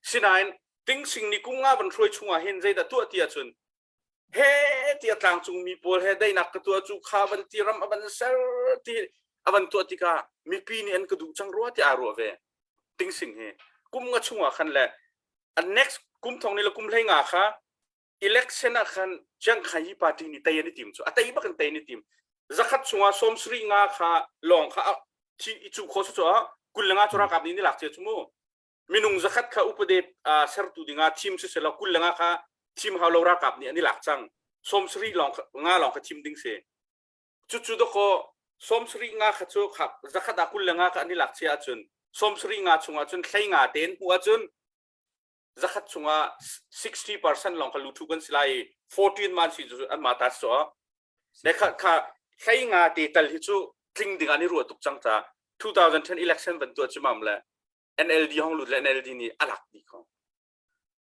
Speaker 3: sinain ting sing ni kum nga van hruai chungah hin zeidah tuah ti ahcun he tiah tlangcung mi pawl he daihnak ka tuah cu kha van ti ram a van ser ti a van tuah tikah mipi nih an ka duh cang rua ti aa ruah ve ting sing hi kum nga chungah khan le a next kum thong ni le kum hlei nga kha election ah khan Chiang Kai party nih tei an i tim cu a tei bak in tei an i tim zakhat chungah 70 nga kha lawng kha thi i cu kho cu kul le nga cu ralkap nih ni lak cia cu mu minung zakhat kha upade sertu dingah thim si selaw kul le nga kha thim hau lo ralkap nih an i lak cang 70 lawng nga lawng kha thim ding si cucu dakaw 70 nga kha cu kha zakhat ah kul le nga kha an i lak cia ahcun 70 nga chungah cun hlei nga tein hmuh ahcun zakhat chungah 60% lawng kha luthu kan si lai i 14 man si cu an ma ta so le kha kha hlei nga te tal hi cu tling ding an i ruah tuk cang ca 2010 election van tuah cimam le NLD hong lut le NLD nih a lak dih ko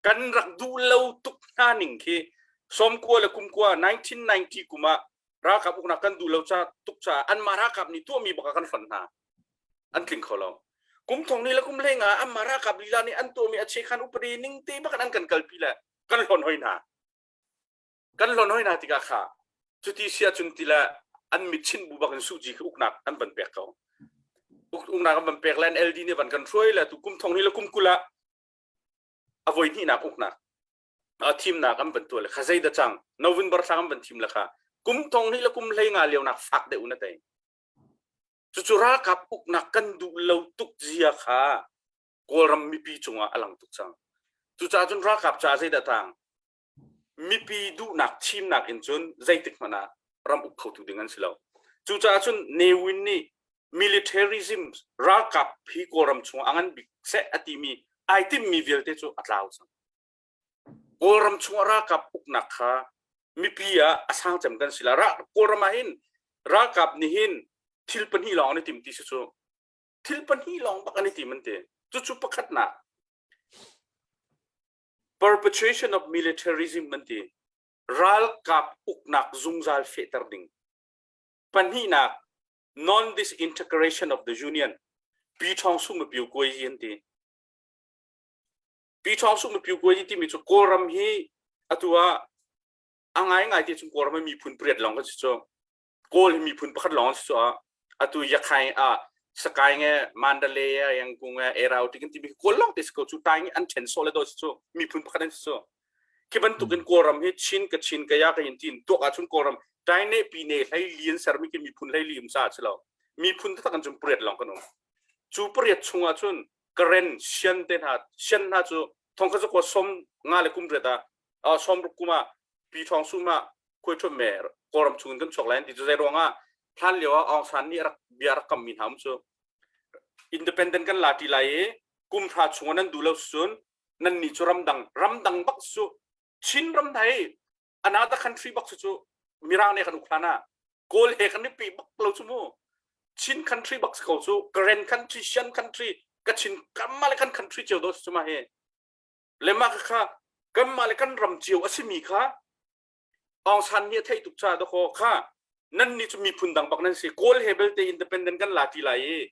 Speaker 3: kan rak duh lo tuk hna ning khi sawmkua le kumkua 1990 kum ah ralkap uknak kan duh lo ca tuk ca anmah ralkap nih tuahmi bak ah kan hlonh hna an tling kho lo kum thong ni le kum hlei nga anmah ralkap lila nih an tuahmi a chekhan upadi ning te bak an kan kalpi le kan hlon hoi hna kan hlon hoi hna tikah kha cuti sia cun ti le an mit chin bu bak in suji khi uknak an van pek ko uknak an van pek le LD nih van kan hruai le tu kum thong ni le kum kul ah a voi hnihnak uknak thimnak an van tuah le kha zei da cang November thla an van thim le kha kum thong hnih le kum hlei nga lio nak fak deuh na tei cucu ralkap uknak kan duh lo tuk zia kha Kawlram mipi cungah a lang tuk cang cucaah cun ralkap ca zei dah tang mipi duhnak thimnak in cun zeitik hmanh ah ram uk khotu ding an si lo cucaah cun Ne Win nih militarism ralkap hi Kawlram chungah a ngan bik seh a timi ai timmi vialte cu a tlau cang Kawlram chungah ralkap uknak kha mipi ah a sang cem kan si la Kawlram ah hin ralkap nih hin thil pahnih lawng an i tim ti si cu thil pahnih lawng bak an i tim an ti cucu pakhatnak perpetuation of militarism an ti ralkap uknak zungzal fehter ding pahnihnak non disintegration of the union pi ṭhawng sung piu kuai hi an ti pi ṭhawng sung piu kuai hi timi cu kawlram hi atu ah a ngai ngai ti chung kawlram miphun pariat lawng kan si cu Kawl hi miphun pakhat lawng si cu atu Yakhai ah Sakai nge Mandalay a Yangon nge Erau ti kan timi Kawl lawng te si ko cu tai an ṭhen sawh le daw si cu miphun pakhat an si cu khi bantuk in Kawlram hi Chin ka Chin ka ya ka yin tin tuak ahcun Kawlram tai ne pi ne hlei li an sermi khi miphun hlei li um sa si lo miphun taktak an cun pariat lawng kan um cu pariat chung ahcun Karen Shan te hna Shan hna cu thong kha zakua som nga le kum riat ah som ruk kum ah pi thong sum ah khuai ṭhum me Kawlram chung in kan chuak lai ti cu zei ruangah hlan lio ah Aung San nih rak bia rak kammi hna um cu independent kan la ti lai i kum hra chung nan duh lo cun nan nih cu ramdang ramdang bak cu Chin ram hna hi. Another country bak cu cu Mirang ne kan uk hlan ah Kawl he kan i pe bak lo cu mu. Chin country bak si ko cu. Karen country, Shan country, Kachin kanmah le kan country cio do si cu ma hi. Le mah kha kanmah le kan ram cio a simi kha Aung San nih a theih tuk ca dakaw kha nan nih cu miphun dang bak nan si. Kawl he belte independent kan la ti lai i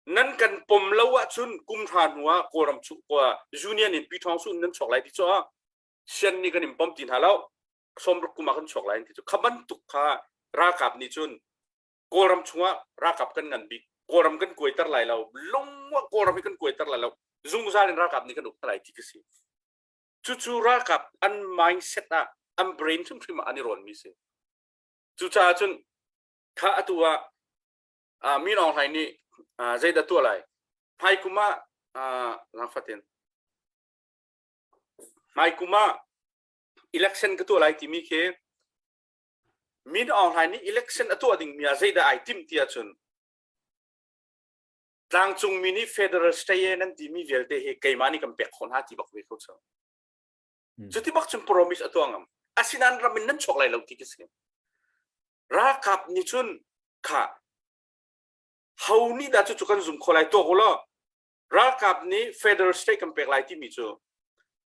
Speaker 3: nan kan pom lo ahcun kum hra hnu ah Kawlram chu union in Pi Thawng Sun nan chuak lai ti cu sian nih kan in pom ti hna lo 60 kum ah kan chuak lai ti cu kha bantuk kha ralkap nih cun Kawlram chungah ralkap kan ngan bik Kawlram kan kuaiter lai lo lungwa Kawlram hi kan kuaiter lai lo zungzal in ralkap nih kan uk hna lai ti ka si cucu ralkap an mindset ah an brain hrimhrim ah an i rawnmi si cucaah cun kha atu ah Min Aung Hlaing nih zeidah tuah lai hmaikum ah langfatin hmaikum ah election ka tuah lai timi khi Min Aung Hlaing nih election a tuah dingmi ah zeidah ai timh ti ahcun tlangcungmi nih federal state nan timi vialte hi keimah nih kan pek khawh hna ti bak ve ko cu. Cuti bak cun promise a tuah ngam. Asinain ram in nan chuak lai lo ti ka si. Ralkap nih cun kha ho nih dah cucu kan zum kho lai tuak u law ralkap nih federal state kan pek lai timi cu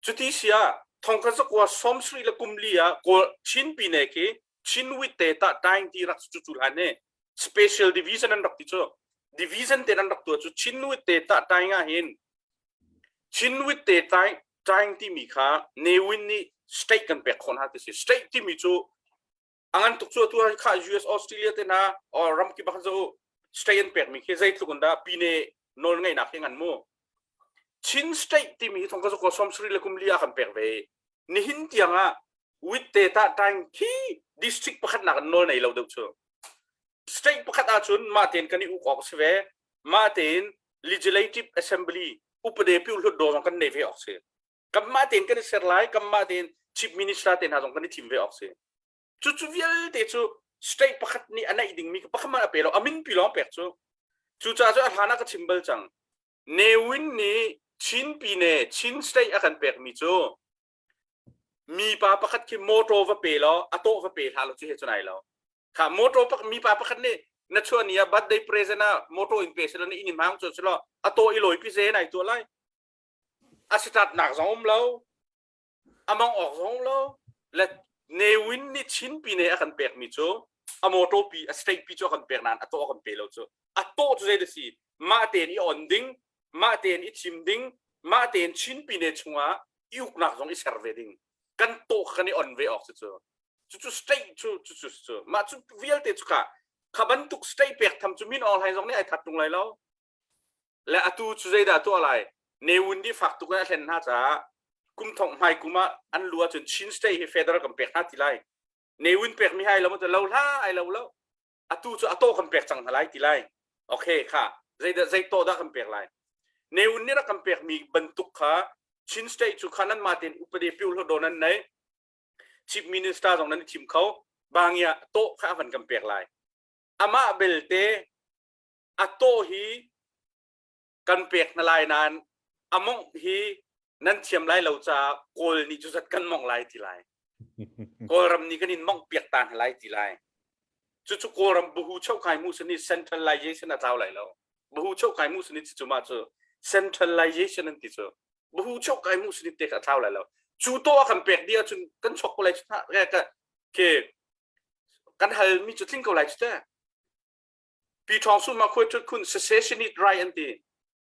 Speaker 3: cuti si ah thongkhat zakua 70 le kum li ah kawl Chin pine khi Chin wit te ta taing ti rak cu cu hlan ne special division an rak ti cu division te an rak tua cu Chin wit te ta taing ah hin Chin wit te taing taing timi kha Ne Win nih state kan pek khon ha ti si state timi cu a ngan tuk cu atu kha US Australia te hna or ram kip ah zo state an pek mi khi zeitluk in dah pine nawl ngeihnak hi ngan mu Chin state timi hi thong ka ko 70 le kum li a kan pek ve nihin tiang ah with te ta tang khi district pakhat nak nawl nei lo deuh chu state pakhat ahcun mah tein kan i uk awk si ve mah tein legislative assembly upade piu hlut do zong kan nei ve awk si kanmah tein kan i ser lai kanmah tein chief minister te hna zong kan i thim ve awk si cucu vialte cu state pakhat nih a neih dingmi pakhat man a pe lo a min pi lawng pek cu cucaah cu a hlan ah ka chim bal cang Ne Win nih Chin pine Chin state a kan pekmi cu mipa pakhat khi motor va pe law a tawh va pe hlah lo cu he cun ai lo kha motor pak mipa pakhat nih na chuah ni ah birthday present ah motor in pe selaw na inn in hmang cu selaw a tawh i lawi pi ze nai tuah lai a start nak zong um lo a mong awk zong um lo le Ne Win nih Chin pine a kan pekmi cu a motor pi a state pi cu a kan pek nain a tawh a kan pe lo cu a tawh cu zei da si mah tein i on ding mah tein i thim ding mah tein Chin pine chungah i uknak zong i ser ve ding kan tawh kan i on ve awk cu cu cu state cu cu cu cu mah cu vialte cu kha kha bantuk state pek tham cu min Aung Hlaing zong nih ai that tung lai lo Le atu cu zeidah tuah lai? Ne Win nih fak tuk in a hlen hna caah kum thong hmai kum ah an lu ahcun Chin State hi federal kan pek hna ti lai. Ne Win pekmi hai lo maw lo hlah ai lo lo. Atu cu a taw kan pek cang hna lai ti lai. Okay kha zeidah zei taw dah kan pek lai. Ne Win nih rak kan pekmi bantuk kha Chin State cu kha nan mah tein upade piu hlo do nan nei. Chief Minister zong nan i thim kho. Bangia tawh kha a van kan pek lai. Amah belte a taw hi kan pek hna lai nain a mongh hi nan thiam lai lo caah Kawl nih cu zat kan mongh lai ti lai. Kawlram nih kan in mongh piak ta hna lai ti lai. Cucu Kawlram buhu chokai mu sani centralization a tlau lai lo. Buhu chokai mu sani cu mah cu centralization an ti cu. Buhu chokai mu sani te kha a tlau lai lo. Cu to a kan pek dih ahcun kan chok ko lai cu ke kan hal mi cu tling ko lai cu te. Pi Thawng Su ma khuai thut khun secessionist right an ti.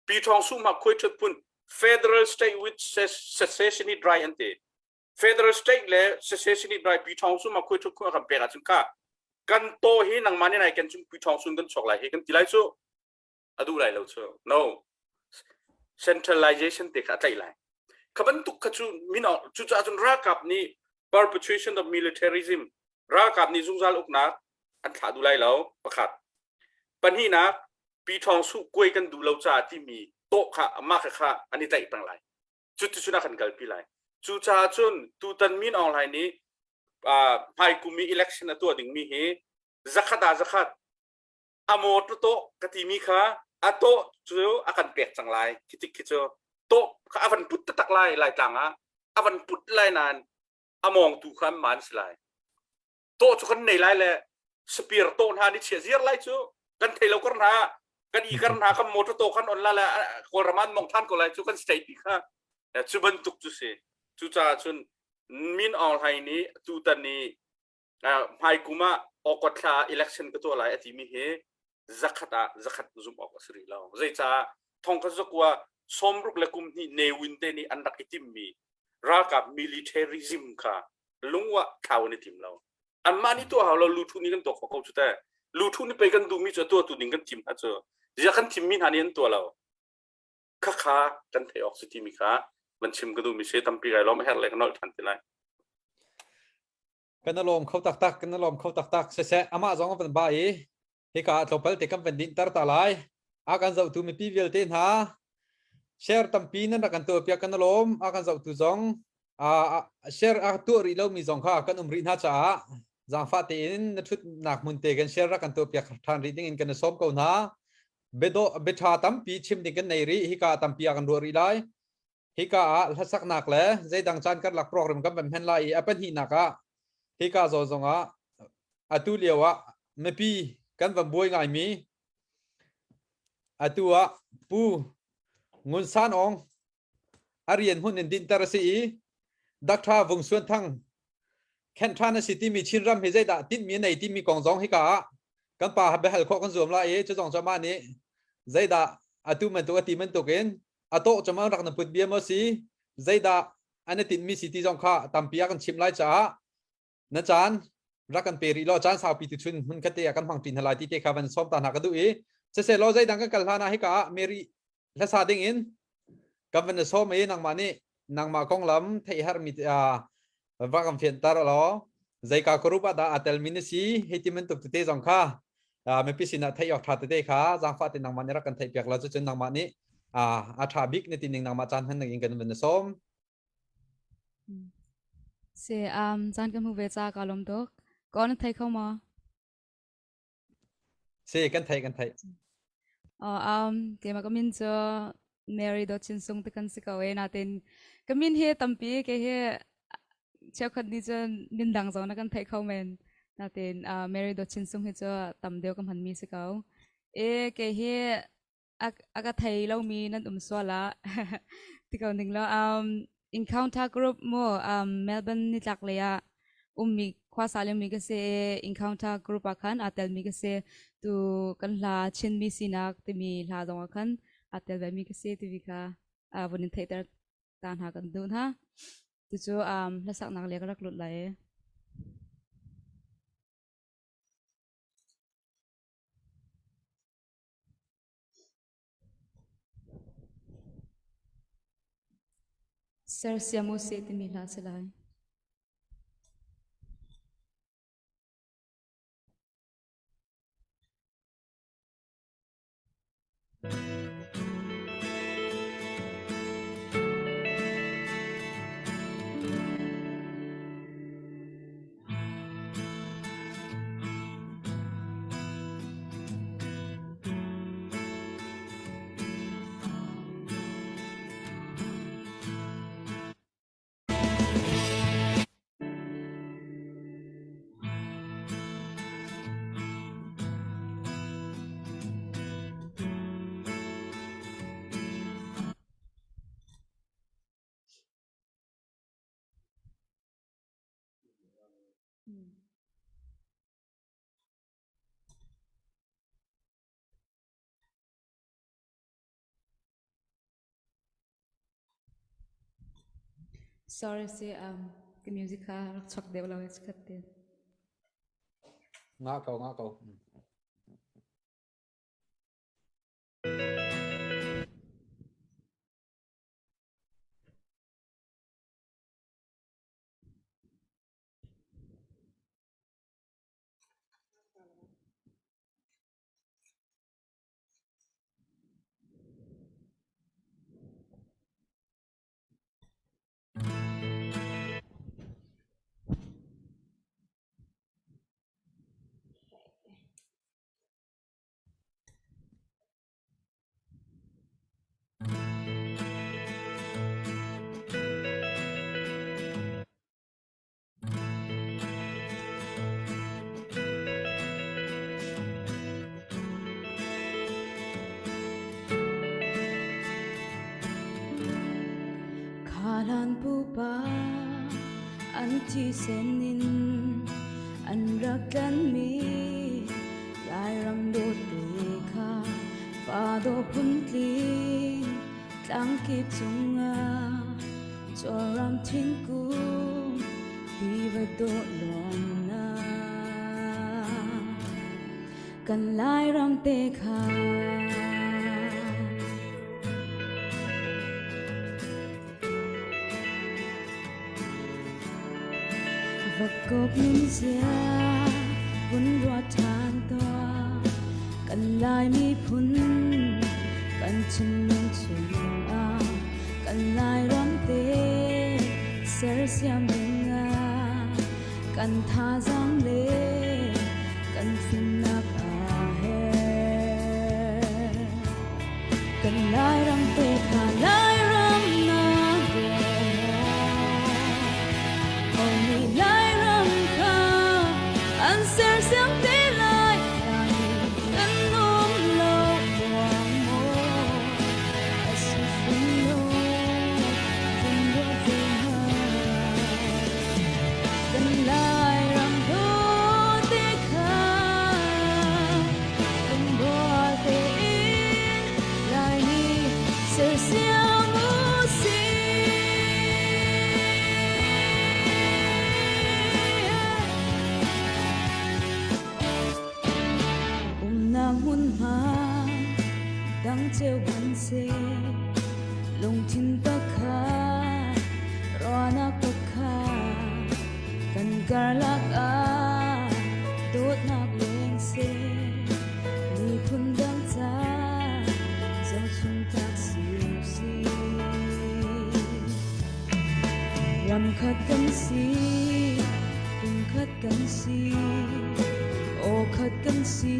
Speaker 3: Pi Thawng Su ma khuai thut phun federal state with secessionist right an ti. Federal state le secessionist right Pi Thawng Su ma khuai thut khun kan pek ahcun kha kan to hi nangmah nih nai kan chung Pi Thawng Sun kan chuak lai hi kan ti lai cu a duh lai lo cu no centralization te kha a tlaih lai kha bantuk kha cu min cucaah cun ralkap nih perpetuation of militarism ralkap nih zungzal uknak an thlah duh lai lo pakhat pahnihnak pi thawng su kuai kan duh lo caah timi tawh kha amah kha kha an i tlaih peng lai cuticun a kan kalpi lai cucaah cun tutan Min Aung Hlaing nih hmai kum i election a tuah dingmi hi zakhat ah zakhat a motor tawh ka timi kha a tawh cu a kan pek cang lai khi tik khi cu tawh kha a van put taktak lai laitlang ah a van put lai nain. A mawngtu kha an man si lai. Tawh cu kan nei lai le spear tawh hna ni chia ziar lai cu kan thei lo kar hna kan i kar hna kan motor to kan on la le Kawlram an mong than ko lai cu kan state ti kha cu bantuk cu si. Cucaah cun Min Aung Hlaing nih tutan ni hmai kum ah August thla election ka tuah lai a timi hi zakhat ah zakhat zumh awk a si rih lo. Zeicah thongkhat zakua sawmruk le kum hnih Ne Win te nih an rak i timmi ralkap militarism kha lungwah thlau an i tim lo. Anmah nih tuah hau lo luthu nih kan tuah khawh ko cu teh. Luthu nih pei kan duhmi cu a tuahtu ding kan thim hna cu. Ziah kan thimmi hna nih an tuah lo. Khakha kan theih awk si timi kha van chim ka duhmi si tampi kai lawm a herh le ka nolh ṭhan ti lai.
Speaker 1: Kan lawm kho taktak kan lawm kho taktak siseh amah zong a van ba i hika ah tlawmpal te kan van dinhter ta lai a kan zohtu mipi vialte hna share tampi nan rak kan tuah piak kan lawm a kan zohtu zong share a tuah rih lomi zong kha kan um rih hna caah zaangfah tein na thutnak hmun te kan share rak kan tuah piak ṭhan rih ding in kan i sawm ko hna bedo betha tampi chim ding kan nei rih hika tampi a kan ruah rih lai Hika ah hlasaknak le zeidang caan karlak program kan van hman lai i a pahnihnak ah hika zawn zongah atu lio ah mipi kan van buai ngaimi atu ah Pu Ngun San Aung a rian hmun in dinhter a si i Dr. Vung Suan Thang khenh ṭhan a si timi Chinram hi zeidah tinhmi a nei timi kong zong hika ah kan pa biahal khawh kan zuam lai i cu zong cu amah nih zeidah atu bantuk a ti bantukin a tawh cam an rak na put bia maw si zeidah an i tinhmi si ti zong kha tampi ah kan chim lai caah na caan rak kan pe rih law caan saupi tu chun hmun khat te ah kan hmang ṭi hna lai ti te kha van sawm ta hna ka duh i siseh law zeidang kan kal hlan ah hika ah Mary hlasa ding in kan van sawm i nangmah nih nangmah konglam theih herhmi va kan fianter law zeika group ah dah aa telmi na si hei ti bantuk tete zong kha mipi sinah theih awk ṭha tete kha zaangfah te nangmah nih rak kan theih piak law cucun nangmah nih a ṭha bik na ti ning nangmah caan hman in kan van sawm.
Speaker 2: Si caan kan hmu ve ca ka lawm tuk. Ka na thei kho maw?
Speaker 1: Si kan theih kan theih.
Speaker 2: Keimah ka min cu Mary Dawt Chin Sung ti kan si ko e natin ka min hi tampi ke hi cheukhat nih cun min dang zong na kan theih kho men natin Mary Dawt Chin Sung hi cu tam deuh ka hmanmi si ko. E ke hi a ka thei lomi nan um sual ah ti ko ning law encounter group mu Melbourne nitlak lei ah ummi khuasa liomi ka si i encounter group ah khan aa telmi ka si tu kan hla Chinmi sinak timi hla zong ah khan aa tel vemi ka si timi kha vun in theihter ta hna kan duh hna cucu hlasaknak le ka rak lut lai. Sersiam usih timi hla a si lai. Sorry si um ka music kha rak chuak deuh lo chikkhat te.
Speaker 1: Nga ko nga ko.
Speaker 2: pupa an thisen in an rak tlanmi Lairam dawtte kha fa dawh phuntling tlangkip cungah Cawlram thingkung tiva dawh luangnak kan Lairam te kha. Vakok nunzia vun ruat ṭhan tuah kan Lai miphun kan thinlung chungah kan Lairam te sersiam dingah kan thazaang le kan fimnak aa her. Kan Lairam te kha Lairam na Hawi Lairam kha an sersiam te lai kan um lo ruang maw a si hrim lo vun ruat ve hmanh. Kan Lairam dawte kha kan rual tein Laimi sersiam u sih. Umnak hmunhma dang cio hmanhseh lungthin pakhat ruahnak pakhat kan karlak ah dawtnak leng seh miphun dang ca zohchung tlak si usih. Ram khat kan si, kum khat kan si, aw khat kan si,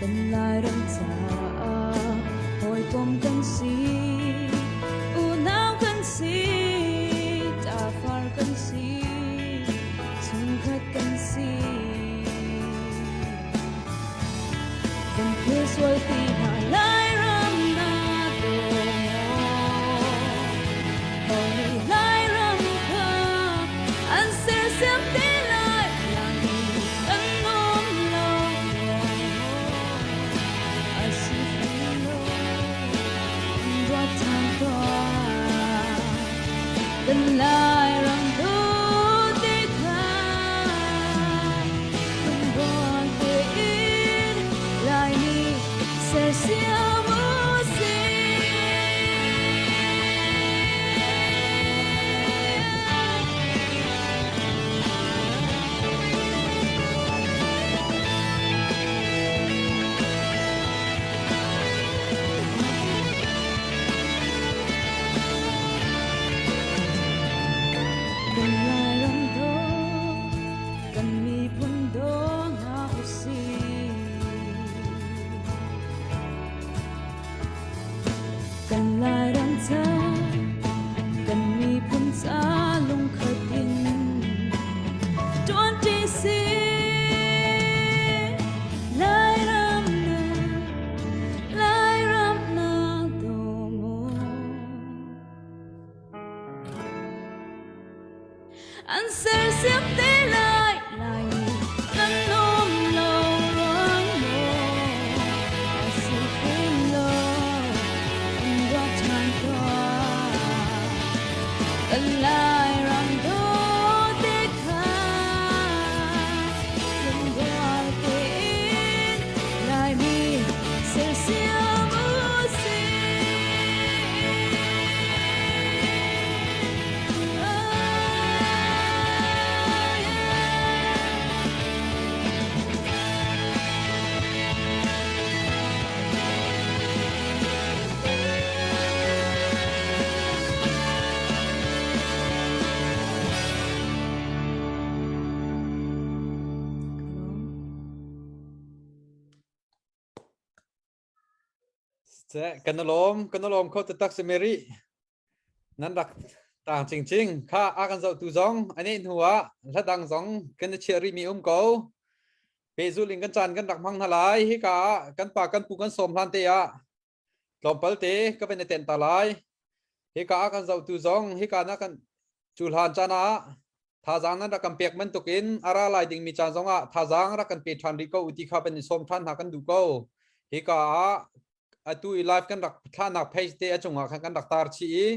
Speaker 2: kan Lairam caah hawikom kan si, unau kan si, ṭafar kan si, chungkhat kan si. Kan phil sual ti hna Lairam na daw maw? Hawi Lairam kha an sersiam te lai Laimi kan um lo a si fawn lo ruat ṭhan tuah kan Lairam dawte kha lungrual tein Laimi sersiam u sih. Kan Lairam dawt, kan miphun daw hna usih. Kan Lairam ca, kan miphun ca lungkhat in ṭuanṭi sih. Lairam na, Lairam na daw maw? An sersiam te lai Laimi kan um lo ruang maw a si hrim lo in ruat ṭhan tuah kan Lairam dawte kha lungrual tein Laimi sersiam u sih.
Speaker 1: Kan lawm, kan lawm kho taktak si Mary. Nan rak tang cingcing. Kha a kan zohtu zong a neh hnu ah hla dang zong kan i chiah rihmi um ko. Pehzulh in kan caan kan rak hmang hna lai. Hika ah kan pa kan pu kan sawm hlan te ah tlawmpal te ka van i tenh ta lai. Hika ah kan zohtu zong hika na kan cu hlan caan ah thazaang nan rak kan pek bantukin a ra lai dingmi caan zongah thazaang rak kan pe ṭhan rih ko u ti kha kan i sawm ṭhan hna kan duh ko. Hika ah atu i live kan rak thlahnak page te a cungah khan kan rak tar chih i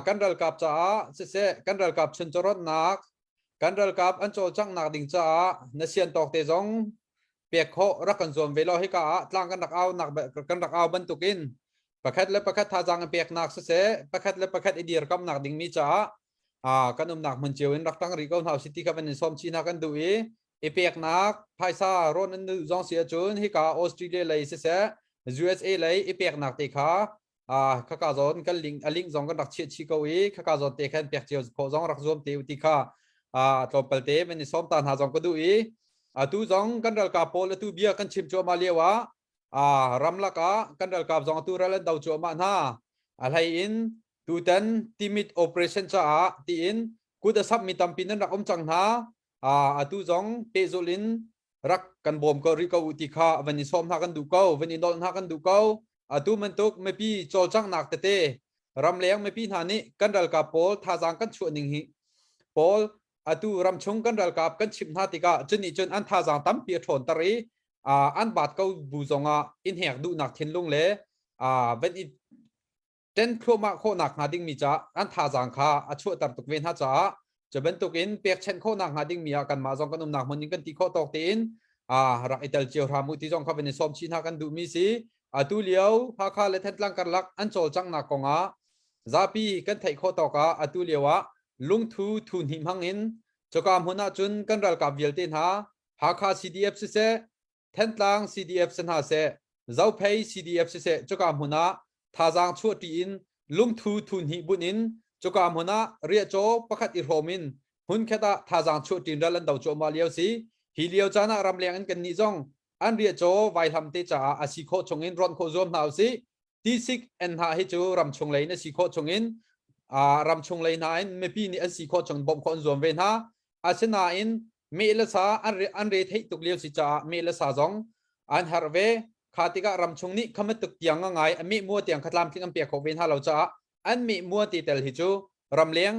Speaker 1: kan ralkap caah siseh kan ralkap chuncarawtnak kan ralkap an cawlcanghnak ding caah na sian tawk te zong pek khawh rak kan zuam ve law hika ah tlang kan rak au nak kan rak au bantukin pakhat le pakhat thazaang in peknak siseh pakhat le pakhat i dirkamnak dingmi caah kan umnak hmun cio in rak tang rih ko hna usih ti kha van in sawm chih hna kan duh i i peknak phaisa rawn an duh zong si ahcun hika Australia lei siseh USA lei i peknak te kha khaka zawn kan link a link zong kan rak chiah chih ko i khaka zawn te khan pek cio khawh zong rak zuam te u ti kha tlawmpal te van i sawm ta hna zong ka duh i atu zong kan ralkap pawl atu bia kan chim cuahmah lio ah ramlak ah kan ralkap zong atu ral an do cuahmah hna. A hlei in tutan Timit operation caah tiin kut a sapmi tampi nan rak um cang hna. Atu zong pehzulh in rak kan bawm ko rih ko u ti kha van i sawm hna kan duh ko, van i nolh hna kan duh ko. Atu bantuk mipi cawlcanghnak tete ramleng mipi hna nih kan ralkap pawl thazaang kan chuah ning hi pawl atu ramchung kan ralkap kan chimh hna tikah cunih cun an thazaang tampi a ṭhawnter i an baat ko bu zongah in hek duhnak thinlung le van i ṭen thluahmah khawhnak hnga dingmi caah an thazaang kha a chuahter tuk ve hna caah cu bantukin pekchenh khawhnak hnga dingmi ah kanmah zong kan umnak hmun in kan ti khawh tawk tein rak i tel cio hram u ti zong kha van i sawm chih hna kan duhmi si. Atu lio Hakha le Thantlang karlak an cawlcanghnak kongah zapi kan theih khawh tawk ah atu lio ah lungthu thu hnih hmang in cuka hmun ah cun kan ralkap vialte hna Hakha CDF siseh Thantlang CDF si hna seh Zophei CDF siseh cuka hmun ah thazaang chuahṭi in lungthu thu hnih bunh in cuka hmun ah riahcaw pakhat i hrawm in hmunkhat ah thazaang chuahṭin ral an do cuahmah lio si. Hi lio caan ah ramleng in kannih zong an riahcaw vaihlam te caah a si khawh chung in rawnh khawh zuam hna usih. Tisik en hna hi cu ramchung lei in a si khawh chung in ramchung lei hna in mipi nih an si khawh chung bawmh khawh an zuam ve hna. Asinain meh le sa an re theih tuk lio si caah meh le sa zong an herh ve. Kha tikah ramchung nih khamat tuk tiang a ngai a meh mua tiang kha tlamtling an pek khawh ve hna lo caah an meh mua te tel hi cu ramleng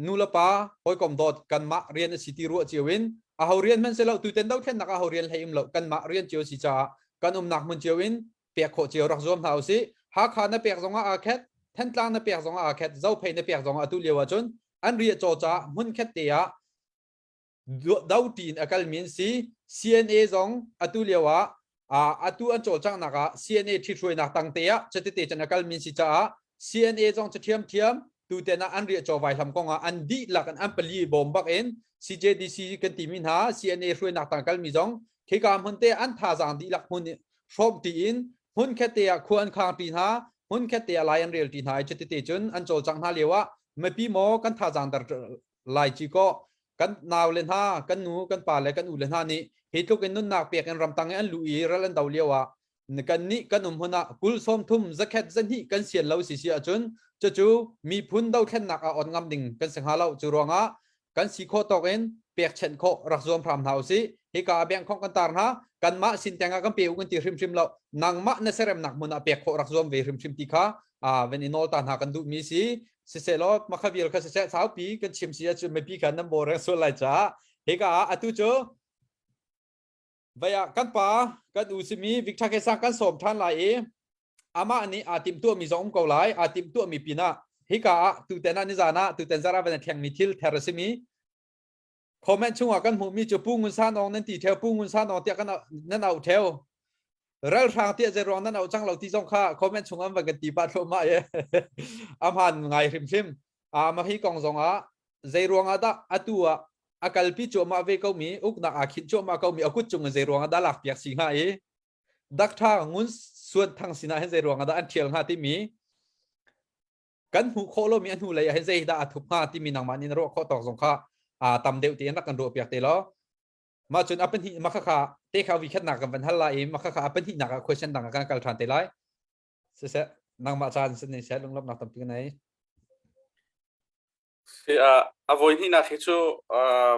Speaker 1: nu le pa hawikom dawt kanmah rian a si ti ruah cio in aho rian hmanh si lo tuten dothlennak aho rian hlei um lo kanmah rian cio si caah kan umnak hmun cio in pek khawh cio rak zuam hna usih. Hakha na pek zongah aa khet, Thantlang na pek zongah aa khet, Zophei na pek zongah atu lio ahcun an riah caw caah hmun khat te ah do tiin a kalmi an si. CNA zong atu lio ah atu an cawlcanghnak ah CNA ṭhithruainak tangte ah cutete cun a kalmi an si caah CNA zong cu ṭhiamṭhiam tuten ah an riahcaw vaihlam kong ah an dihlak in an pali bawm bak in CJDC kan timi hna CNA hruainak tang kalmi zong khika hmun te an thazaang dihlak hmun hrawm tiin hmun khat te ah khua an khang ṭi hna, hmun khat te ah lai an rel ṭi hna i cutete cun an cawlcangh hna lio ah mipi maw kan thazaang dar lai ci kaw kan nau le hna kan nu kan pa le kan u le hna nih hi tluk in nunnak pek in ramtang i an lu i ral an do lio ah kan nih kan um hmun ah kul sawm thum zakhet zahnih kan sian lo si si ahcun cucu miphun dothlennak ah on ngam ding kan si hnga lo. Cu ruangah kan si khawh tawk in pekchenh khawh rak zuam hram hna usih. Hika ah bank khong kan tar hna, kanmah sin teng ah kan pe u kan ti hrimhrim lo, nangmah na seremnak hmun ah pek khawh rak zuam ve hrimhrim ti kha van i nawl ta hna kan duhmi si. Siseh law makha vial kha siseh saupi kan chim si ahcun mipi kha nan bawr reng sual lai caah hika ah atu cu vei ah kan pa kan u simi Victor Kesang kan sawm ṭhan lai i amah nih aa timhtuahmi zong um ko lai. Aa timhtuahmi pinah hika ah tuten ah nizan ah tuten zarh ah van a thlengmi thil ther a simi comment chungah kan hmuhmi cu Pu Ngun San Aung nan ti theo, Pu Ngun San Aung tiah kan nan auh theo, ralhrang tiah zeiruang nan auh cang lo ti zong kha comment chung an van kan ti pah thluahmah i a hmaan ngai hrimhrim. A mah hi kong zong ah zeiruang ah dah atu ah a kalpi cuahmah ve komi uknak aa khinh cuahmah komi a kut cung in zeiruang ah dah lakpiak si hnga i Doctor Ngun Suan Thang sinah hin zeiruang ah dah an ṭhial hnga timi kan hmuh khawh lomi a hnu lei ah hin zei dah a thup hnga timi nangmah nih na ruah khawh tawk zong kha tam deuh tein rak kan ruah piak te law. Mah cun a pahnih mah khakha te kha vi khatnak kan van hal lai i mah khakha a pahnihnak ah question dang ah kan kal ṭhan te lai. Siseh, nangmah caan sin ni seh, lunglawmhnak tampi ka nei.
Speaker 3: A voi hnihnak hi cu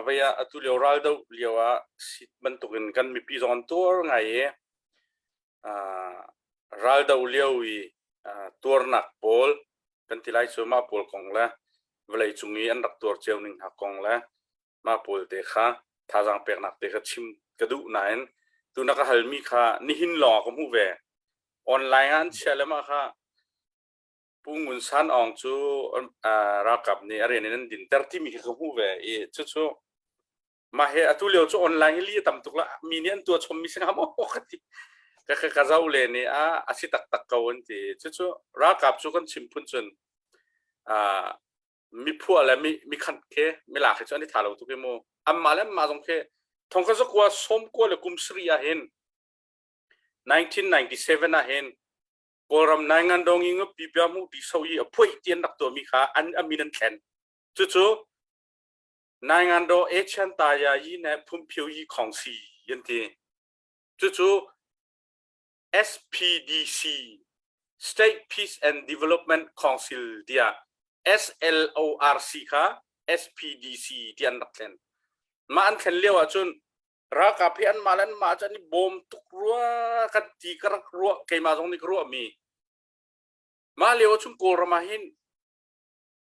Speaker 3: vei ah atu lio ral doh lio ah sit bantukin kan mipi zong an tuar ngai i ral doh lio i tuarnak pawl. Kan ti lai cu mah pawl kong le vawlei cung i an rak tuar cio ning hna kong le mah pawl te kha thazaang peknak te kha chim ka duh nain tu na ka halmi kha nihin lawng ah ka hmuh ve. Online ah an chiah le mah kha Pu Ngun San Aung cu ralkap nih a rian in an dinter timi khi ka hmuh ve i cucu mah he atu lio cu online hi li a tam tuk la mi nih an tuah chommi si hnga maw ka ti ka ka ka zoh le nih a a si taktak ko an ti cucu ralkap cu kan chim phun cun mi phuah le mi mi khanh khi mi lak hi cu an i tha lo tuk i mu anmah le anmah zong khi thong ka zakua sawm kua le kum sari ah hin 1997 ah hin Kawlram Naingan dong i ngapi pia mu ti so i a phuai ti an rak tuahmi kha an a min an thlen. Cucu Naingan do e chan ta ya yi ne phumphio yi khong si an ti. Cucu SPDC State Peace and Development Council tiah SLORC kha SPDC ti an rak thlen. Mah an thlen lio ahcun ralkap hi anmah le anmah cu an i bawm tuk rua kan ti ka rak ruah keimah zong nih ka ruahmi mah lio chung Kawlram ah hin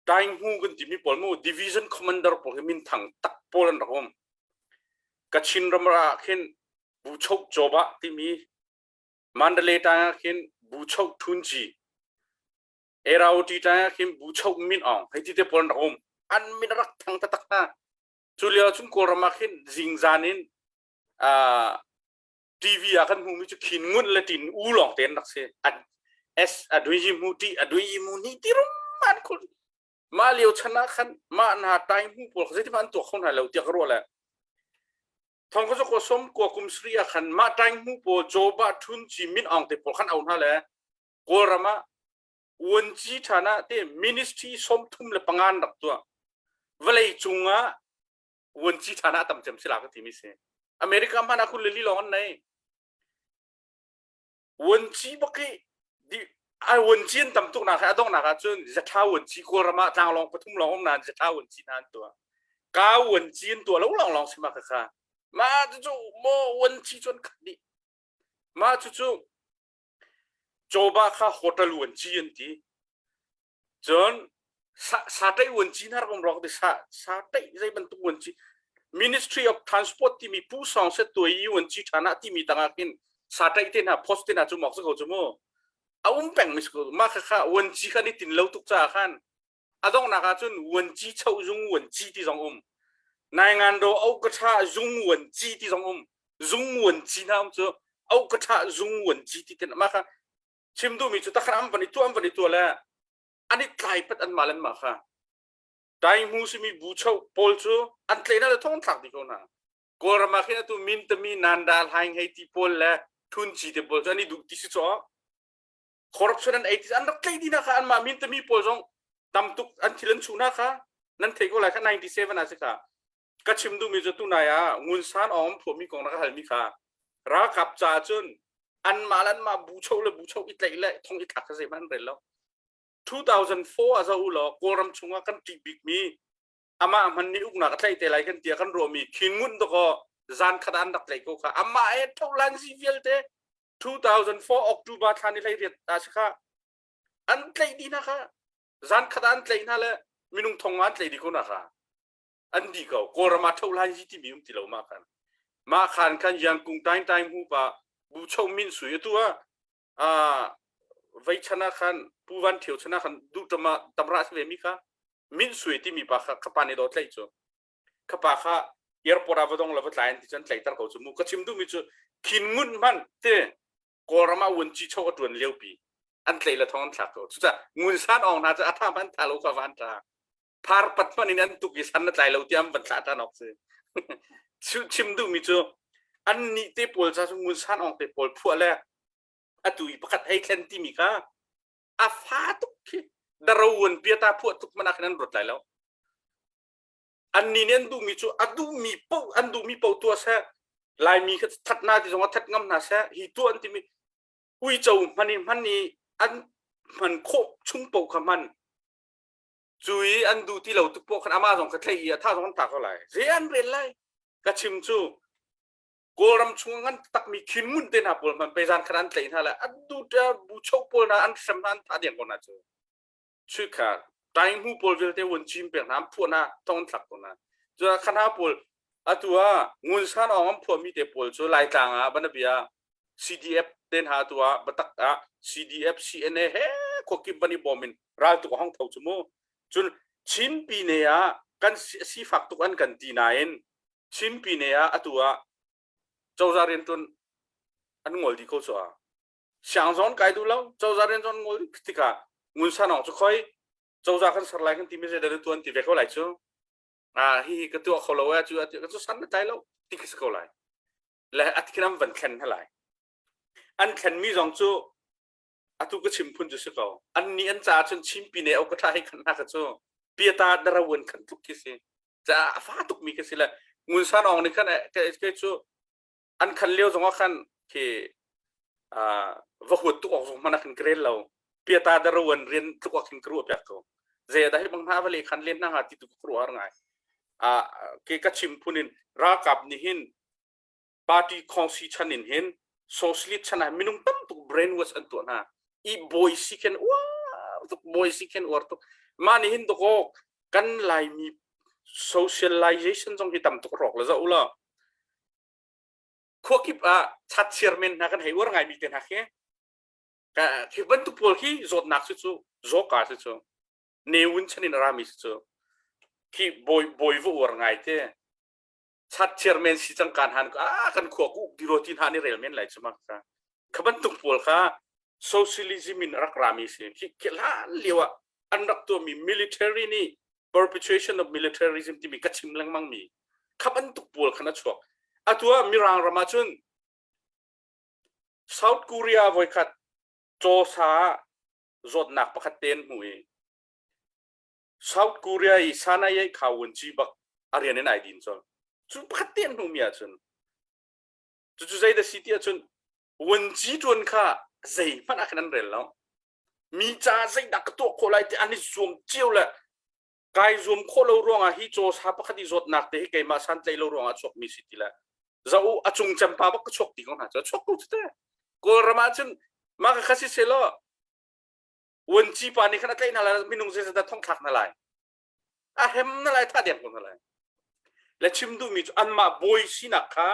Speaker 3: Tainghmu kan timi pawl mu division commander pawl hi minthang tak pawl an rak um Kachin ram ah khin Buchok Joba timi Mandalay tang ah khin Buchok Thunji Eraoti tang ah khin Buchok Min Aung hei ti te pawl an rak um an min rak thang taktak hna Cu lio cun Kawlram ah khin zingzan in uh, TV ah kan hmuhmi cu khin ngun le tin u lawng te an rak si. An S a dui yi mu ti a dui yi mu ni ti rum an khul. Mah lio chan ah khan mah hna tai hmu pawl kha zeitin an tuak kho hna lo tiah ka ruah le. Thong ka ko som ko kum sri ah khan mah tai hmu pawl joba thun chi min aung te pawl khan au hna le Kawlram ah Vuanci ṭhan ah te ministry 35 an rak tuah. Vawlei cung ah vuanci ṭhan ah tam cem si la ka timi si. America hmanh ah khun lili lawng an nei. Vuanci bak i di ai vuanci an tam tuk nak a dongnak ah cun zatha vuanci Kawlram ah tlanglawng pathum lawng um nain zatha vuanci hna an tuah. Ka vuanci an tuah lo lawng lawng si ma ka kha. Ma cu mo vuanci cun khat dih. Ma cu cu Cawba kha hotel vuanci an ti. Cun sa ṭaih vuanci hna rak um rawk ti sa sa ṭaih zei bantuk vuanci Ministry of Transport timi Pu Sawng Set tuai i vuanci ṭhan ah timi tangah khin sa ṭaih te hna post te hna cu mok si ko cu mu. A um peng mi si ko. Mah kha kha vuanci kha ni tin lo tuk caah khan a donghnak ah cun vuanci choh zung vuanci ti zong um. Naingan do au ka ṭha zung vuanci ti zong um. Zung vuanci hna um cu au ka ṭha zung vuanci ti ten mah kha chim duhmi cu takhan an van i tuah an van i tuah le an i tlai pat an mah le mah kha dai hmu simi bu cho pawl cu an tle na le thong thlak dih ko hna kawlram ah khin atu min tami nanda hlaing hei ti pawl le thun ci te pawl cu an i duh ti si caw corruption an ei ti an rak tlei dih kha anmah min tami pawl zong tam tuk an thil an chuh na kha nan thei ko lai kha 97 ah si kha ka chim duhmi cu tunai ah ngun san awng phuahmi kong na ka halmi kha ralkap ca cun anmah le anmah bu cho le bu cho i tlaih le thong i thlak kha zeihmanh an rel lo 2004 ah zoh u law kawlram chungah kan ṭih bikmi amah hman nih uknak a tlaih te lai kan tiah kan ruahmi khin ngun dakaw zan khat an rak tlaih ko kha amah e tho lan zi vialte 2004 October thla ni 18 ah si kha an tlaih dih hna kha zan khat ah an tlaih hna le minung thong an tlaih dih ko na kha an di ko kawlram ah tho lai timi um ti lo mah khan mah khan khan yangkung tain tain hu pa bu cho min sui atu ah a vei chana khan pu van thio chana khan du tama tamra se ve mi kha min sui timi pa kha khapa ne do tlai chu khapa kha airport ah va dong la va tlai ti chan tlai tar ko chu mu ka chim du mi chu khin ngun man te kawlram ah wun chi cho a tuan lio pi an tlai la thong an thlak ko chu cha ngun san ong na cha atha man tha lo ka van ta phar pat hmanh in an tuk i san na tlai lo tiah an van thlah ṭhan awk si. Chim duhmi cu an nih te pawl ca cu ngun san awng te pawl phuah le atu i pakhat hei thlen timi kha a fa tuk khi daro un piata phuah tuk man ah khin an ruat lai lo. An nih nih an duhmi cu a duhmi paoh an duhmi paoh tuah seh Laimi kha that na ti zong ah that ngam hna seh hi tuah an timi uico hman i hman i an hman khawh chung paoh kha hman Cu i an duh ti lo tuk poh khan amah zong kha thlei i a tha zong an tha ko lai. Zei an rel lai? Ka chim cu Kawlram chung ngan takmi khin ngun te hna pawl hmanh pei zan khan an tlaih hna le an duh bu cho pawl hna an hrem hna an thah deng ko hna cu. Chuikha taing pawl vialte vun cim pek hna an phuah hna thong an thlak ko hna. Cu kha hna pawl atu ah Ngun San Aung an phuahmi te pawl cu Laitlang ah banabia CDF te hna atu ah batak ah CDF CNA he khuakip van i bawm in raltuk a hong tho cu mu. Cun Chin pine ah kan sifak tuk an kan ti nain Chin pine ah atu ah cozah riantuan an ngol dih ko cu ah. Siang zong kai duh lo, cozah rian zong ngol tikah Ngun San Aung cu khoi cozah kan ser lai kan timi zeidah na tuan ti ve ko lai cu. Ah hi hi ka tuah kho lo eh cu ka cu san na tlai lo ti khi si ko lai. Le at khin an van thlen hna lai. An thlenmi zong cu atu ka chim phun cu si ko. An nih an caah cun Chinpi ne au ka tha hei khan hna ka cu piata darawan khan tluk khi si. Ca a fa tukmi ka si le Ngun San Aung nih khan ke cu an khan lio zong ah khan khi va huat tuk awk zong hmanh ah khan ka rel lo. Piata darawan rian tluk ah khin ka ruah piak ko. Zei dah hi bang hna va le khan len hna hnga ti tu ka ruah har ngai. Ke ka chim phun in ralkap nih hin party khongsi chan in hin socialist chan ah minung tam tuk brainwash an tuah hna i bawi si khen uar tuk bawi si khen uar tuk mah nih hin dawk kan laimi socialization zong hi tam tuk rawk la zoh la khuakip ah chat chairman hna kan hei uar ngai mi te hna khi ka khi bantuk pawl khi zawtnak si cu zawka si cu newun chan in rami si cu khi bawi bawi va uar ngai te chat chairman si cang kan han ah kan khua ku diro ti hna ni rel men lai chu ma kha kha bantuk pawl kha socialism in rak rami si khi khi hlan lio ah an rak tuahmi military nih perpetuation of militarism timi ka chim lengmang mi kha bantuk pawl khan a chuak atu ah mirang ram ah cun South Korea voikhat cawsa zawtnak pakhat te an hmu i South Korea i Sanai kha wunci bak a rian in ai din col. Cu pakhat te an hmuhmi ahcun cucu zei dah si ti ahcun wunci ṭuan kha zeihmanh ah khan an rel lo. Mi ca zeidah ka tuah khawh lai ti an i zuam cio le kai zuam khawh lo ruangah hi cawsa pakhat i zawtnak te hi keimah santlaih lo ruangah chuakmi si ti le zo a cung cempa bak ka chuak ti ko hna cu chuak ko cu te Kawlram ah cun mah ka kha si selaw Vuanci pa nih khan a tlaih hna lai minung zeizat thong thlak hna lai a hrem hna lai thah deng ko hna lai le chim duhmi cu anmah bawi sinak kha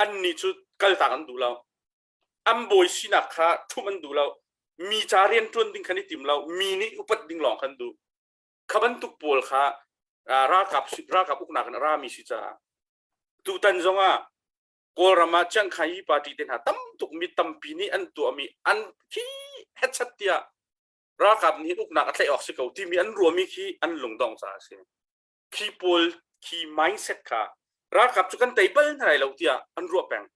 Speaker 3: annih cu kaltak an duh lo an bawi sinak kha ṭhumh an duh lo mi ca rian ṭuan ding khan i tim lo mi nih upat ding lawng khan duh kha bantuk pawl kha ralkap ralkap uknak in a rami si caah tutan zongah Kawlram ah Chiangkhai party te hna tam tuk mi tampi nih an tuahmi an khi hetchat tiah ralkap nih uknak a tlaih awk si ko timi an ruahmi khi an lungdong caah a si. Khi pawl khi mindset kha ralkap cu kan tei bal hna lai lo tiah an ruah peng.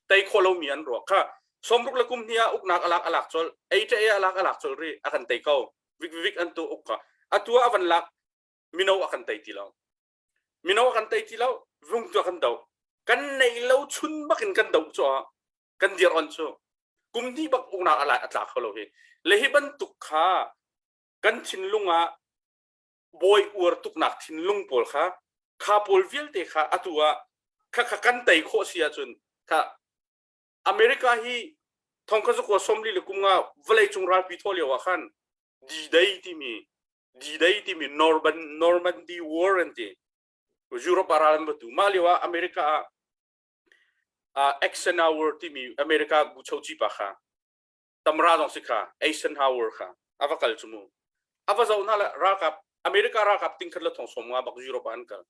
Speaker 3: Tei khawh lomi an ruah kha sawmruk le kum hnih ah uknak alak alak colh ei ṭe alak alak colh ri a kan tei ko vik vik an tu uk kha atu ah a van lak mino a kan tei ti lo mino kan tei ti lo vung tu kan do kan nei lo chun bak in kan do cu kan dir on cu kum hnih bak uknak a a tla kho lo hi le hi bantuk kha kan thinlung ah bawi uar tuknak thinlung pawl kha kha pawl vialte kha atu ah kha kha kan tei khawh si ahcun kha America hi thongkha zakua somli le kum nga vawlei cung ralpi thawh lio ah khan D-Day timi D-Day timi Norman Normandy War an ti. Europe ah ral an va tu. Mah lio ah America ah uh, Eisenhower timi America buchoci pa kha tamra zong si kha Eisenhower kha a va kal cu mu. A va zoh hna le ralkap America ralkap ting khat le thong som nga bak Europe ah an kal.